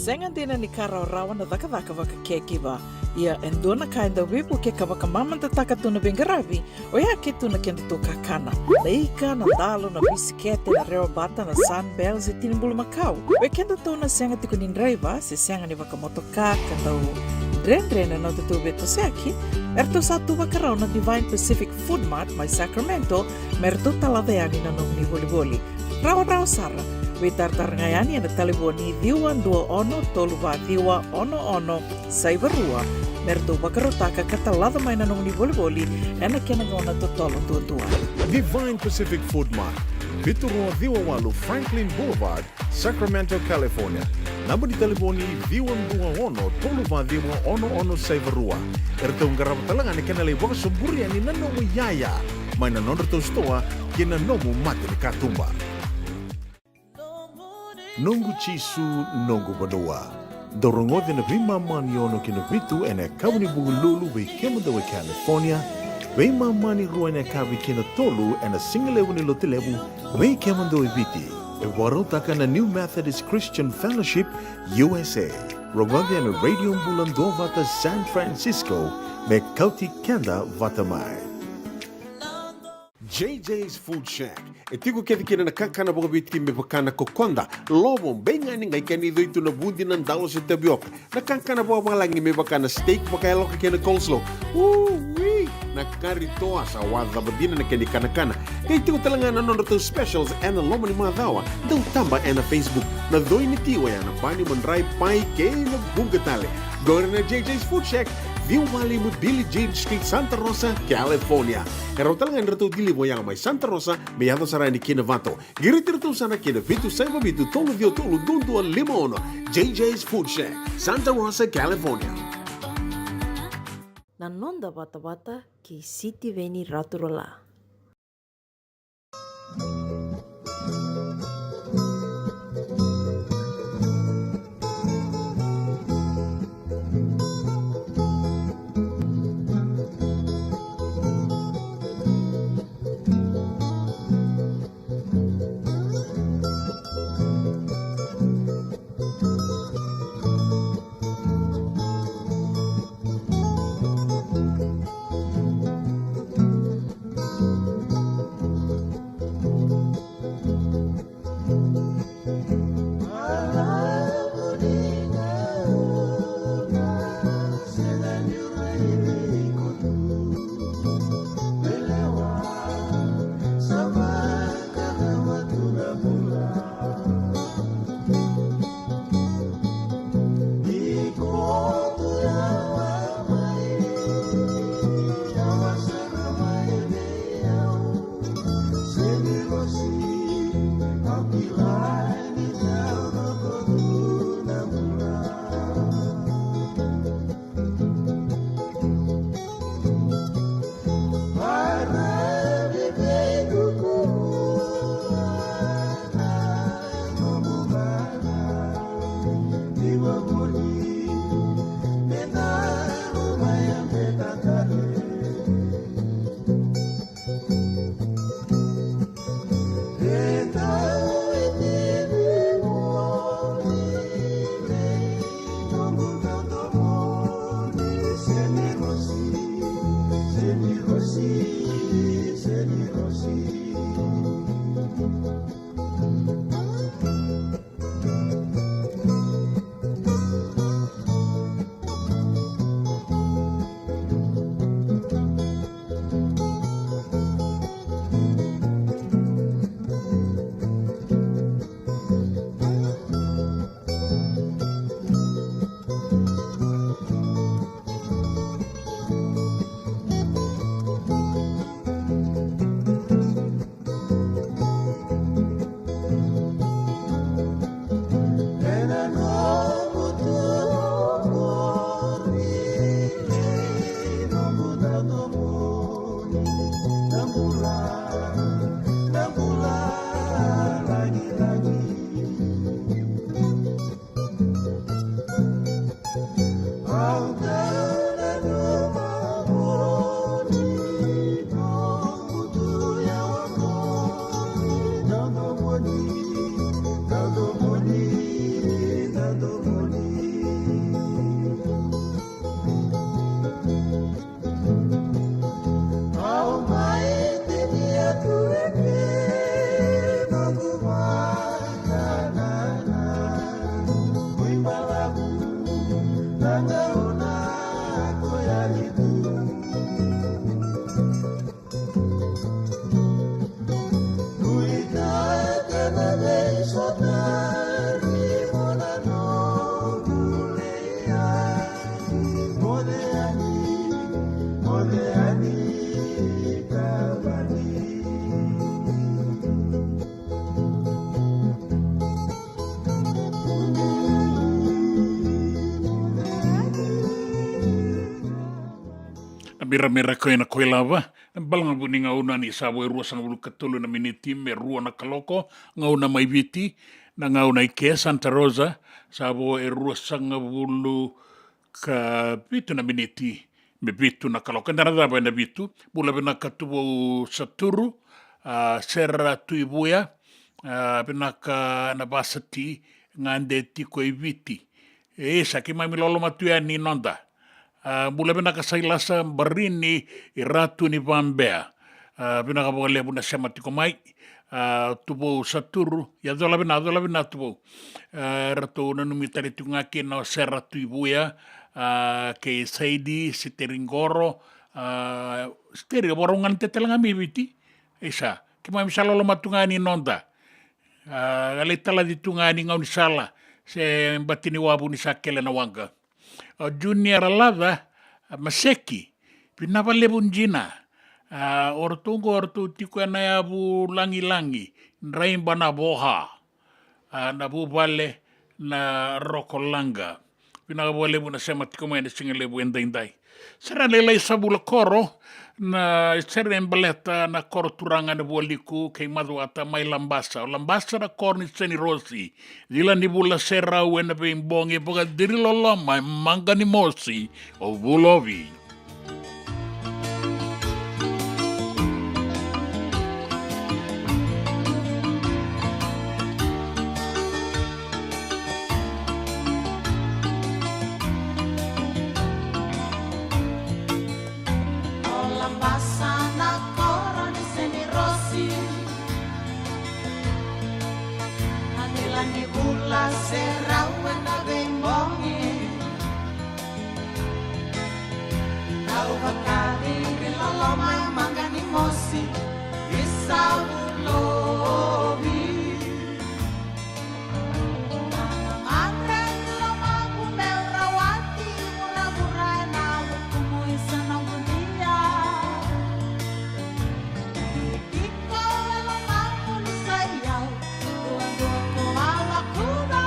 Sega dina ni ka rawarawa na cakacaka vaka caregiver. Ia e dua na ka e dau veivuke ka vakamamadataka tu na veiqaravi, oya ke tu na kedatou kakana. Na ika, na dalo, na bisikete, na rewa bata, na Sunbell se tini bulumakau. Oi kedatou na sega tiko ni draiva se sega ni vakamotoka ka dau dredre na nodatou veitosoyaki, eratou sa tu vakarau na Divine Pacific Food Mart mai Sacramento me ratou talaca yani na nomuni volivoli. Rawarawa sara. Veitaratara ga yani ena talevoni ciwa dua ono tolu va ciwa ono ono saiva rua me ratou vakarautaka ka talaca mai na nomuni volivoli ena kena gauna totolo duadua. Divine Pacific Food Mart, vitu rua ciwa walu Franklin Boulevard, Sacramento, California. Naba ni talevoni ciwa dua ono tolu va ciwa ono ono saiva rua. Eratou qarava tale ga na kena lai vakasoburi yani na nomu iyaya mai na nodratou sitoa kei na nomu mata ni katuba. Noqu Jisu, noqu vanua. Dou rogoca na veimama ni ono ki na vitu ena yakavi ni Vukelulu vei kemudou e California, veimama ni rua ena yakavi ki na tolu ena sigalevu ni Lotulevu vei kemudou e Viti. E vakarautaka na New Methodist Christian Fellowship U S A. Rogoca ena Radio Bula Duavata San Francisco me kauti keda vata mai. J J's Food Shack. E tiko kece kina na kakana vakaviti me vaka na kokoda, lovo, beigani, qai kena icoi tu na vudi, na dalo se tavioka. Na kakana vakavalagi me vaka na steak vakayaloka kei na coleslaw. Ui! Na kari toa sa wacava dina na kena ikanakana. Qai tiko tale ga na nodratou specials ena loma ni macawa. Dau taba ena Facebook. Na coi ni ti oya na bani, madrai, pai kei na vuqa tale. Qori na J J's Food Shack, ciwa walu lima Billie Jean Street, Santa Rosa, California. E rawa tale ga ni ratou deliver oya mai Santa Rosa me yaco sara yani ki Novato. Qiriti iratou sara ki na vitu saiva vitu tolu ciwa tolu dua dua lima ono. J J's Food Shack, Santa Rosa, California. Na noda vatavata kei Sitiveni Raturala. Miramira ko ena koilava, na balagavu ni gauna ni sa vo e ruasagavulu ka tolu na miniti me rua na kaloko, gauna mai Viti, na gauna i ke Santa Rosa, sa vo e ruasagavulu ka vitu na miniti me vitu na kaloko. Eda na cava ena vitu. Bula vinaka Tuvou Saturu, a, Sera Tuivuya, a, vinaka na vasati, gade tiko i Viti. E, sa keimami loloma tu yani noda. A, bula vinaka Sailasa Barini, i Ratu ni Vabea. A, vinaka vakalevu na sema tiko mai. A, Tuvou Saturu, ia cola vina, cola vina Tuvou. A, ratou nanumi tale tiko ga kina o Sera Tuivuya, a, kei Saidi Siteri Qoro, a, Siteri, o vakarau ga ni tetele ga mai Viti. Isa, keimami sa loloma tu ga ni noda. A, a lai talaci tu ga ni gaunisala, se bati ni wavu ni sa kele na waqa. O Junior Laca, a, Maseki, vinaka vakalevu Jina. A, o ratou qo, o ratou tiko ena yavu lagilagi, Draiba na Voha. A, na vuvale na Roko Laqa. Vinaka vakalevu na sema tiko mai ena siga levu edaidai. Sera lailai Savula Koro, na sere baleta na koro turaga na Vualiku kei Macuata mai Labasa. O Labasa na koro ni Senirosi. Cila ni vula, serau ena veibogi, vakaciri loloma e maqa ni mosi, o Vulovi. O Labasa na koro ni Senirosi. Na cila ni vula, serau ena veibogi. Au vakaciri loloma e maqa ni mosi, i Savulovi. Na gagadre ni lomaqu meu rawati, vuravura ena vukumu, isa noqu dia. Tiko e lomaqu ni sa i au, duadua ko Alakuca.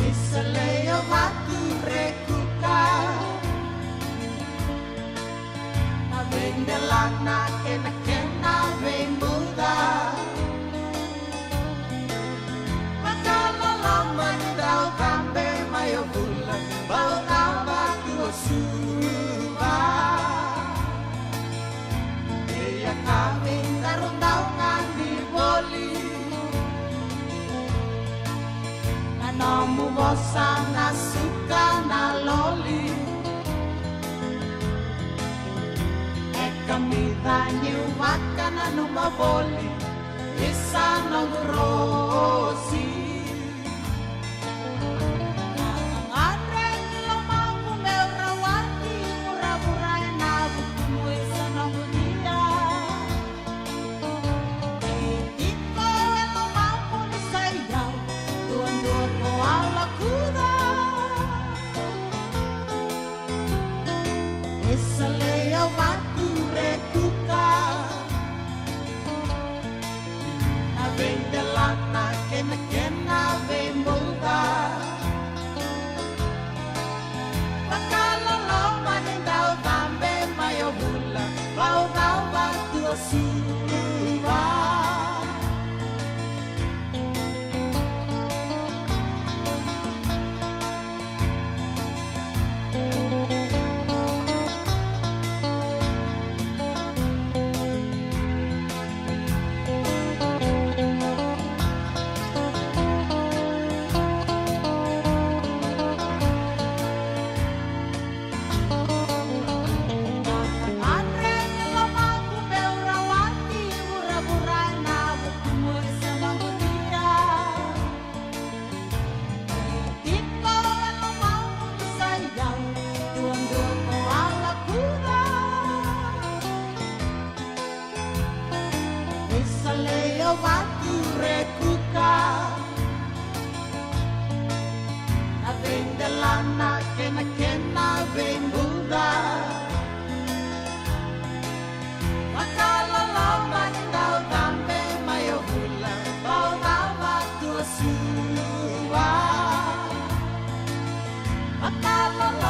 Isa lei o Vatu Rekuka. Na veidelana kei na kena veibuca. Vakaloloma ni dau cabe mai o Vula, bau cava tu o Suva. Ia ka vei daru dau gadi voli. Na nomu vosa na suka na loli. E kamica niu vakananuma voli, isa noqu Rosi. Na gagadre ni lomaqu meu rawati, vuravura ena vukumu, isa noqu dia. Tiko e lomaqu ni sa i au, duadua ko Alakuca. Isa lei o Vatu Rekuka. Na veidelana kei na kena veibuca. Vakaloloma ni dau cabe mai o Vula, bau cava tu o Suva. Isa lei o Vatu Rekuka. Na veidelana kei na kena veibuca. Vakaloloma ni dau cabe mai o Vula, bau cava tu o Suva. Vakaloloma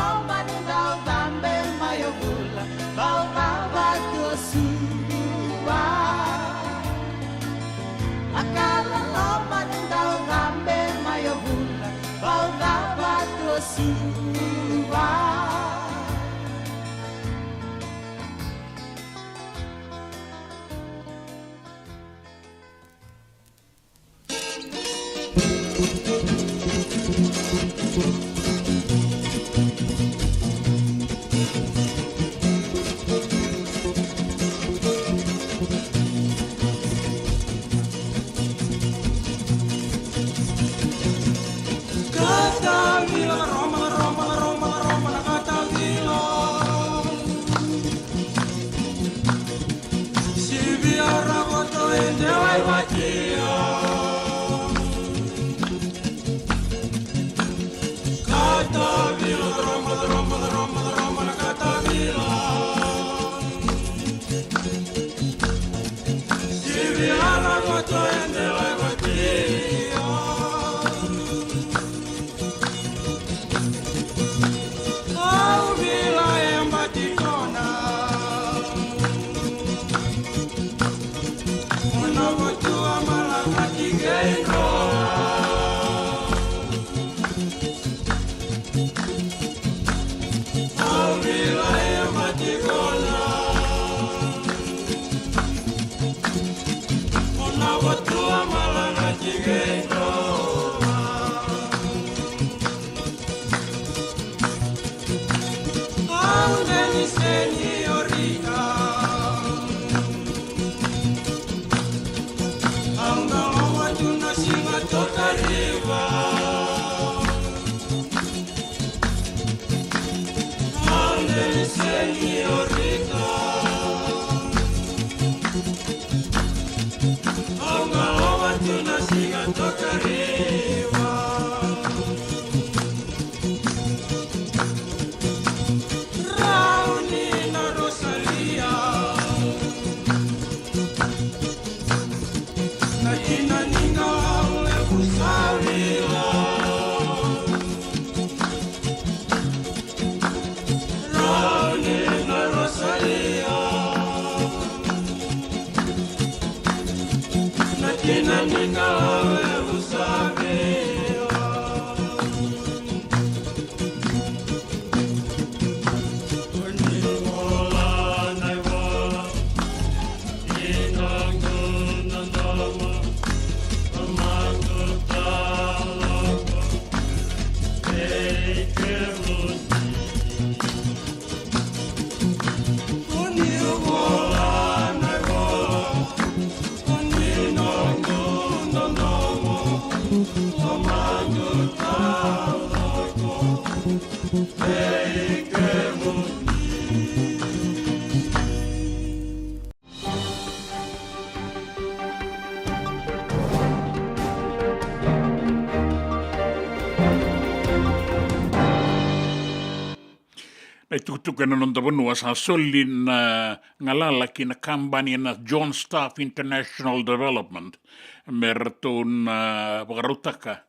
Na itukutuku ena noda vanua, sa soli na galala ki na kabani na John Staff International Development me ratou na vakarautaka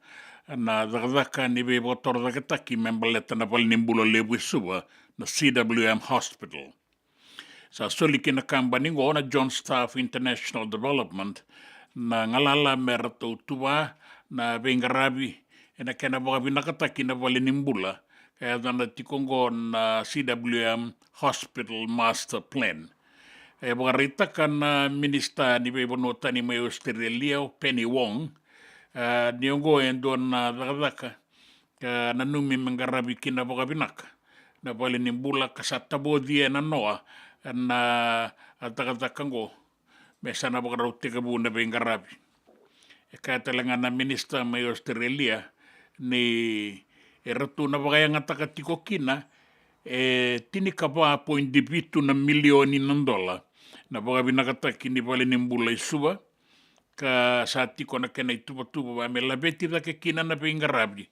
na cakacaka ni veivakatorocaketaki me baleta na valenibula levu e Suva, na C W M Hospital. Sa soli ki na kabani oqo na John Staff International Development na galala me ratou tuva na veiqaravi ena kena vakavinakataki na valenibula, ka yacana tiko oqo na C W M Hospital Master Plan. E vakaraitaka na minisita ni veivanua tani mai Australia, o Penny Wong, e, ni oqo e dua na cakacaka ka nanumi me qaravi kina vakavinaka na valenibula, ka sa tavoci e nanoa na cakacaka oqo me sa na vakarau tekivu na veiqaravi. E kaya tale ga na minisita mai Australia ni e ratou na vakayagataka tiko kina e tinikava poidi vitu na milioni na dola na vakavinakataki ni valenibula i Suva, ka sa tiko na kena ituvatuva me laveti cake kina na veiqaravi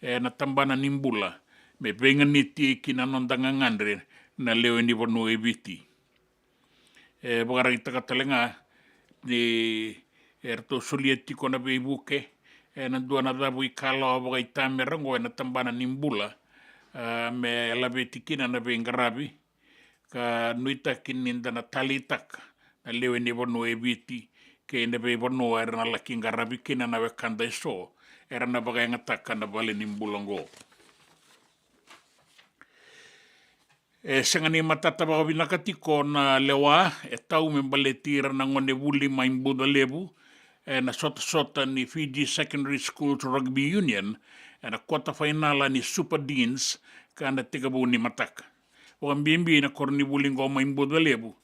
ena tabana ni bula me veiganiti kina noda gagadre na lewe ni vanua e Viti. E vakaraitaka tale ga ni e ratou solia tiko na veivuke ena dua na cavu ikalawa vakaitamera oqo ena tabana ni bula, a, me laveti kina na veiqaravi, ka nuitaki ni da na taleitaka na lewe ni vanua e Viti kei na veivanua era na laki qaravi kina na wekada eso era na vakayagataka na valenibula oqo. E sega ni matata vakavinaka tiko na lewa e tau me baleti ira na gone vuli mai Bucalevu ena sotasota ni Fiji Secondary Schools Rugby Union ena kota fainala ni Super Deans ka na tekivu ni mataka. Vakabibi na koronivuli oqo mai Bucalevu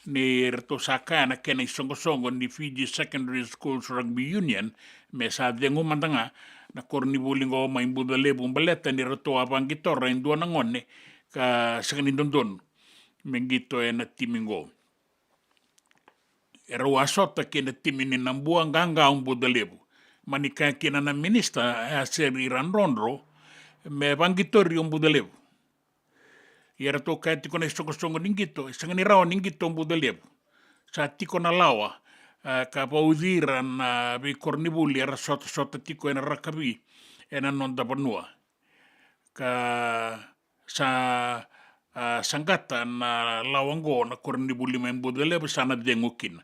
ni ratou sa kaya na kena isoqosoqo ni Fiji Secondary Schools Rugby Union me sa cegu mada ga na koronivuli oqo mai Bucalevu baleta ni ratou a vaqitora e dua na gone ka sega ni dodonu me qito ena timi oqo. Erau a sota kei na timi ni Nabua, qaqa o Budalevu. Mani kaya kina na minisita, e a seri ira drodro me vaqitori o Budalevu. Ia eratou kaya tiko na isoqosoqo ni qito, e sega ni rawa ni qito o Budalevu. Sa tiko na lawa, e, ka vauci ira na veikoronivuli era sotasota tiko ena rakavi ena noda vanua. Ka sa, a, saqata na lawa oqo na koronivuli mai Budalevu, sa na cegu kina.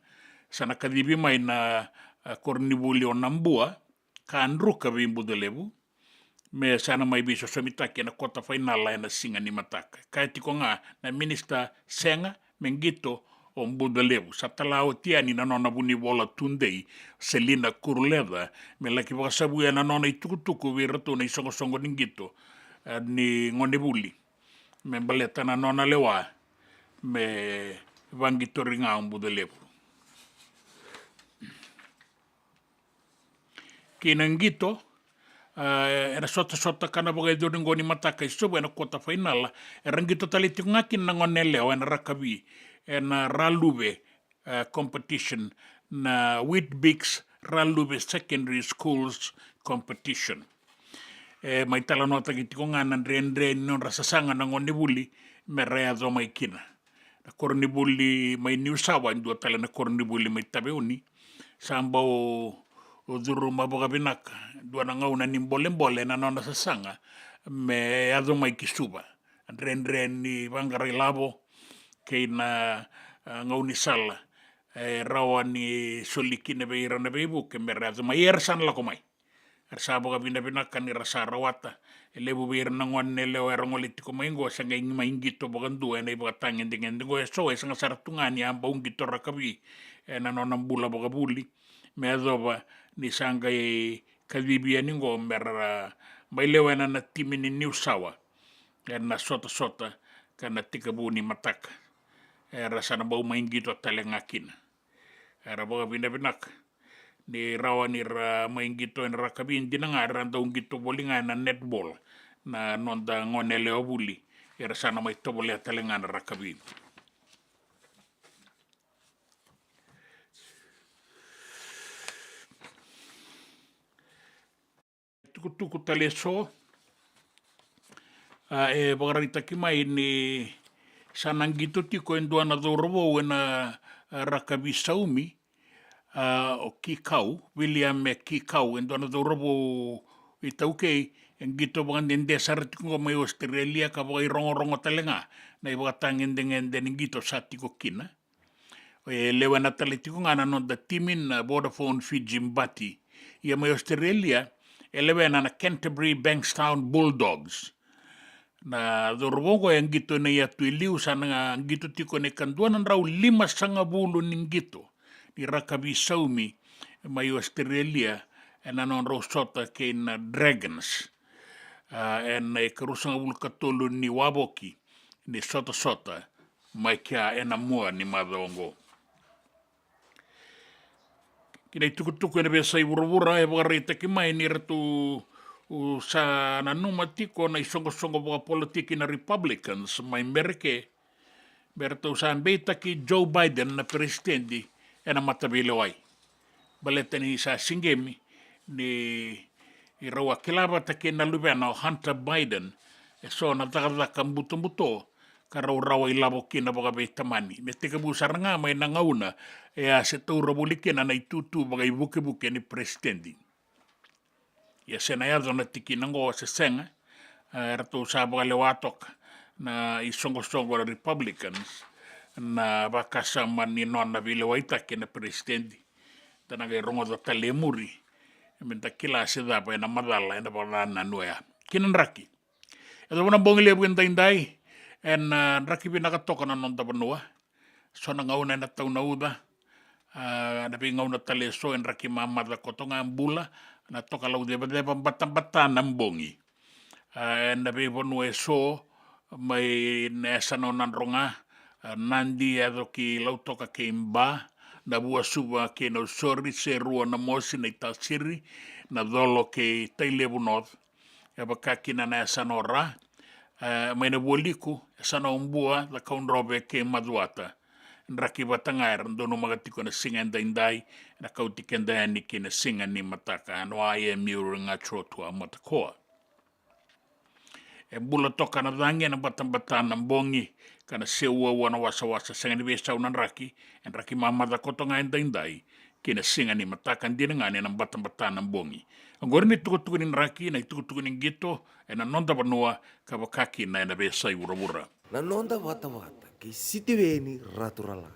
Sa na kacivi mai na, a, koronivuli o Nabua ka druka vei Budalevu, me sa na mai veisosomitaki ena kota fainala ena siga ni mataka. Kaya tiko ga na minisita, sega me qito o Budalevu. Sa tala oti yani na nona vunivola tudei, Selina Kuruleca, me laki vakasavuya na nona itukutuku vei iratou na isoqosoqo ni qito, e, ni gonevuli, me baleta na nona lewa me vaqitori ga o Budalevu. Kei na qito, a, ena sotasota ka na vakayacori oqo ni mataka i Suva ena kota fainala, era qito tale tiko ga kina na gone yalewa ena rakavi, ena Raluve, a, competition, na Weet-Bix Raluve Secondary Schools competition. E mai talanoataki tiko ga na dredre ni nodra sasaga na gonevuli me ra yaco mai kina. Na koronivuli mai Niusawa, e dua tale na koronivuli mai Taveuni, sa bau curuma vakavinaka, dua na gauna ni bolebole na nona sasaga me yaco mai ki Suva. A dredre ni vaqara ilavo kei na, a, gaunisala e rawa ni soli kina vei ira na veivuke me ra yaco mai, era sa na lako mai. Era sa vakavinavinaka ni ra sa rawata. E levu vei ira na gone yalewa era gole tiko mai oqo, sa qai mai qito vakadua ena ivakatagedegede oqo, e so e sega sara tu ga ni a bau qito rakavi ena nona bula vakavuli, me yacova ni sa qai kacivi yani oqo me ra mai lewena na timi ni Niusawa ena sotasota ka na tekivu ni mataka. Era sa na bau mai qito tale ga kina. Era vakavinavinaka ni rawa ni ra mai qito ena rakavi, dina ga era dau qito voli ga ena netball na noda gone yalewa vuli, era sa na mai tovolea tale ga na rakavi. Tukutuku tale e so, a, e vakaraitaki mai ni sa na qito tiko e dua na cauravou ena, a, rakavi saumi, a, o Kikau, William Kikau, e dua na cauravou iTaukei, e qito vakadede sara tiko oqo mai Australia, ka vakairogorogo tale ga na ivakatagedegede ni qito sa tiko kina. E lewena tale tiko ga na noda timi na Vodafone Fiji Bati. Ia mai Australia, e lewena na Canterbury Bankstown Bulldogs. Na cauravou oqo e qito ena iyatu e liu, sa na qito tiko ena ikadua na drau limasagavulu ni qito ni rakavi saumi mai Australia, ena nodrau sota kei na Dragons, a, ena ikarusagavulu ka tolu ni wavoki ni sotasota mai kea ena mua ni macawa oqo. Ki na itukutuku ena veiyasai vuravura, e vakaraitaki mai ni ratou, u, sa nanuma tiko na isoqosoqo vakapolitiki na Republicans mai Merika, me ratou sa beitaki Joe Biden na peresitedi ena mataveilewai. Baleta ni sa siqemi ni rau a kila vata kei na luvena o Hunter Biden e so na cakacaka butobuto ka rau rawa ilavo kina vakaveitamani. Me tekivu sara ga mai na gauna e a se taura voli kina na itutu vakaivukevuke ni peresitedi. Ia se na yaco na tikina oqo se sega, e, ratou sa vakalewa toka na isoqosoqo na Republicans na vakasama ni nona veilewaitaki na peresitedi. Da na qai rogoca tale e muri me da kila se cava ena macala ena vakanananu oya. Ki na draki. E yacova na bogi levu edaidai, ena, a, draki vinaka toka na noda vanua. So na gauna ena tau na uca, a, na veigauna tale e so e draki mamaca koto ga, bula na tokalau cevaceva, batabata na bogi. A, ena veivanua e so, mai na yasana o Nadroga, a, Nadi, yaco ki Lautoka kei Ba, Navuasuva kei Nausori, Serua, Namosi, Naitasiri, Nacolo kei Tailevu North, e vaka kina na yasana o Ra, e, mai Navualiku, yasana o Bua, Cakaudrove kei Macuata. draki vata ga era donumaka tiko na siga edaidai, ena kauti keda yani ki na siga ni mataka. Anoa, e Miuri Gaturotua Matakoa. E bula toka na cagi ena batabata na bogi, ka na seuaua na wasawasa, sega ni veisau na draki, e draki mamaca koto ga edaidai ki na siga ni mataka, dina ga ni ena batabata na bogi. Oqori na itukutuku ni draki, na itukutuku ni qito ena noda vanua, ka vaka kina ena veiyasai vuravura. Na noda vatavata kei Sitiveni Raturala.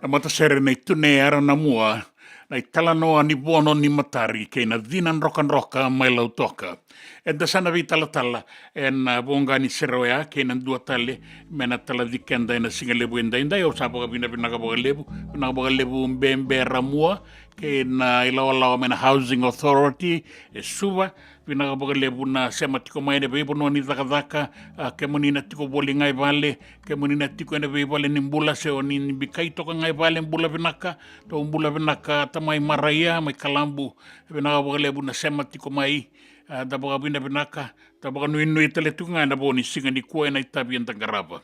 Na matasere nei Tune Aranamua, Na italanoa ni vono ni matari kei na cina drokadroka mai Lautoka. Eda sa na veitalatala ena voqa ni sere oya kei na dua tale me na talaci keda ena siga levu edaidai. Au sa vakavinavinaka vakalevu, vinaka vakalevu Bebe Ramua kei na ilawalawa mai na Housing Authority e Suva. Vinaka vakalevu na sema tiko mai ena veivanua ni cakacaka. A, kemuni na tiko voli ga i vale, kemuni na tiko ena veivale ni bula se o ni bikai toka ga i vale, bula vinaka. Tou bula vinaka tamai Maraia mai Kalabu. Vinaka vakalevu na sema tiko mai. A, da vakavinavinaka, da vakanuinui tale tu ga ena vo ni siga nikua ena itavi eda qarava.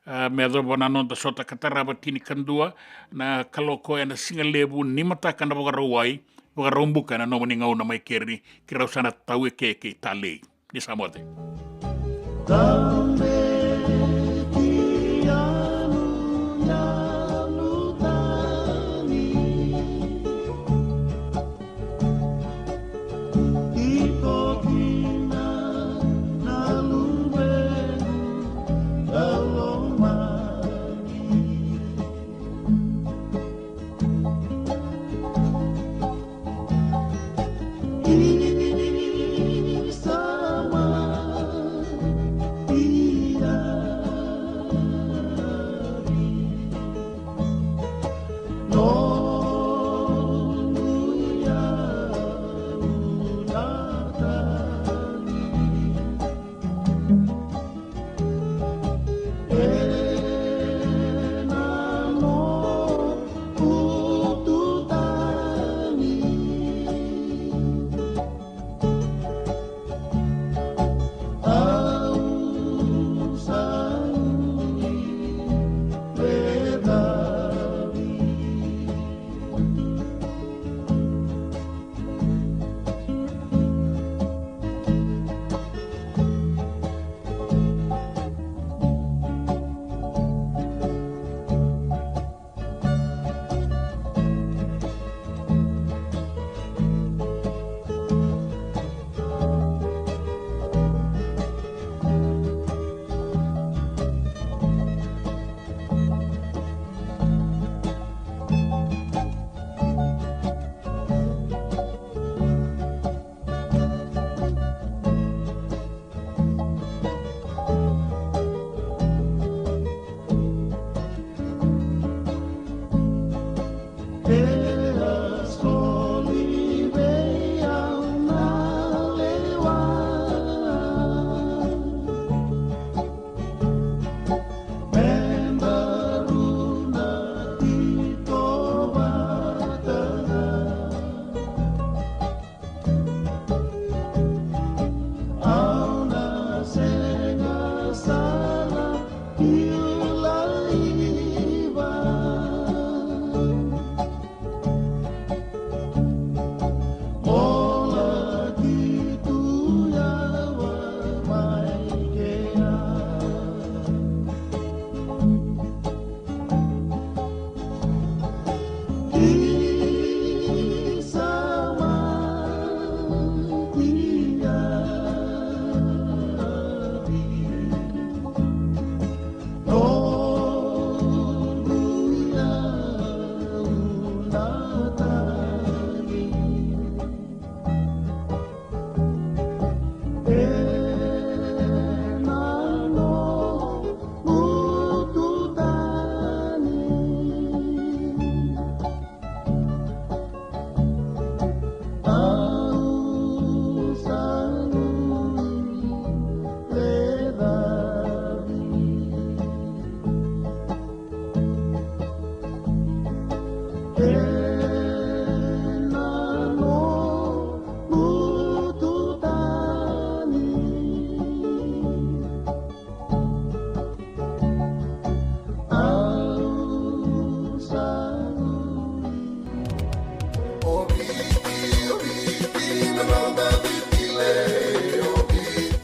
A, me yacova na noda sota ka tarava tinikadua na kaloko ena siga levu ni mataka na Vakarauwai, Vakaraubuka ena nomuni gauna mai keri, keirau sa na tau eke kei talei. Ni sa moce.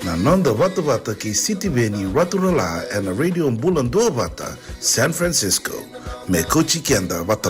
Na noda vatavata kei Sitiveni Raturala ena Radio Bula Duavata, San Francisco. Me kauti keda vata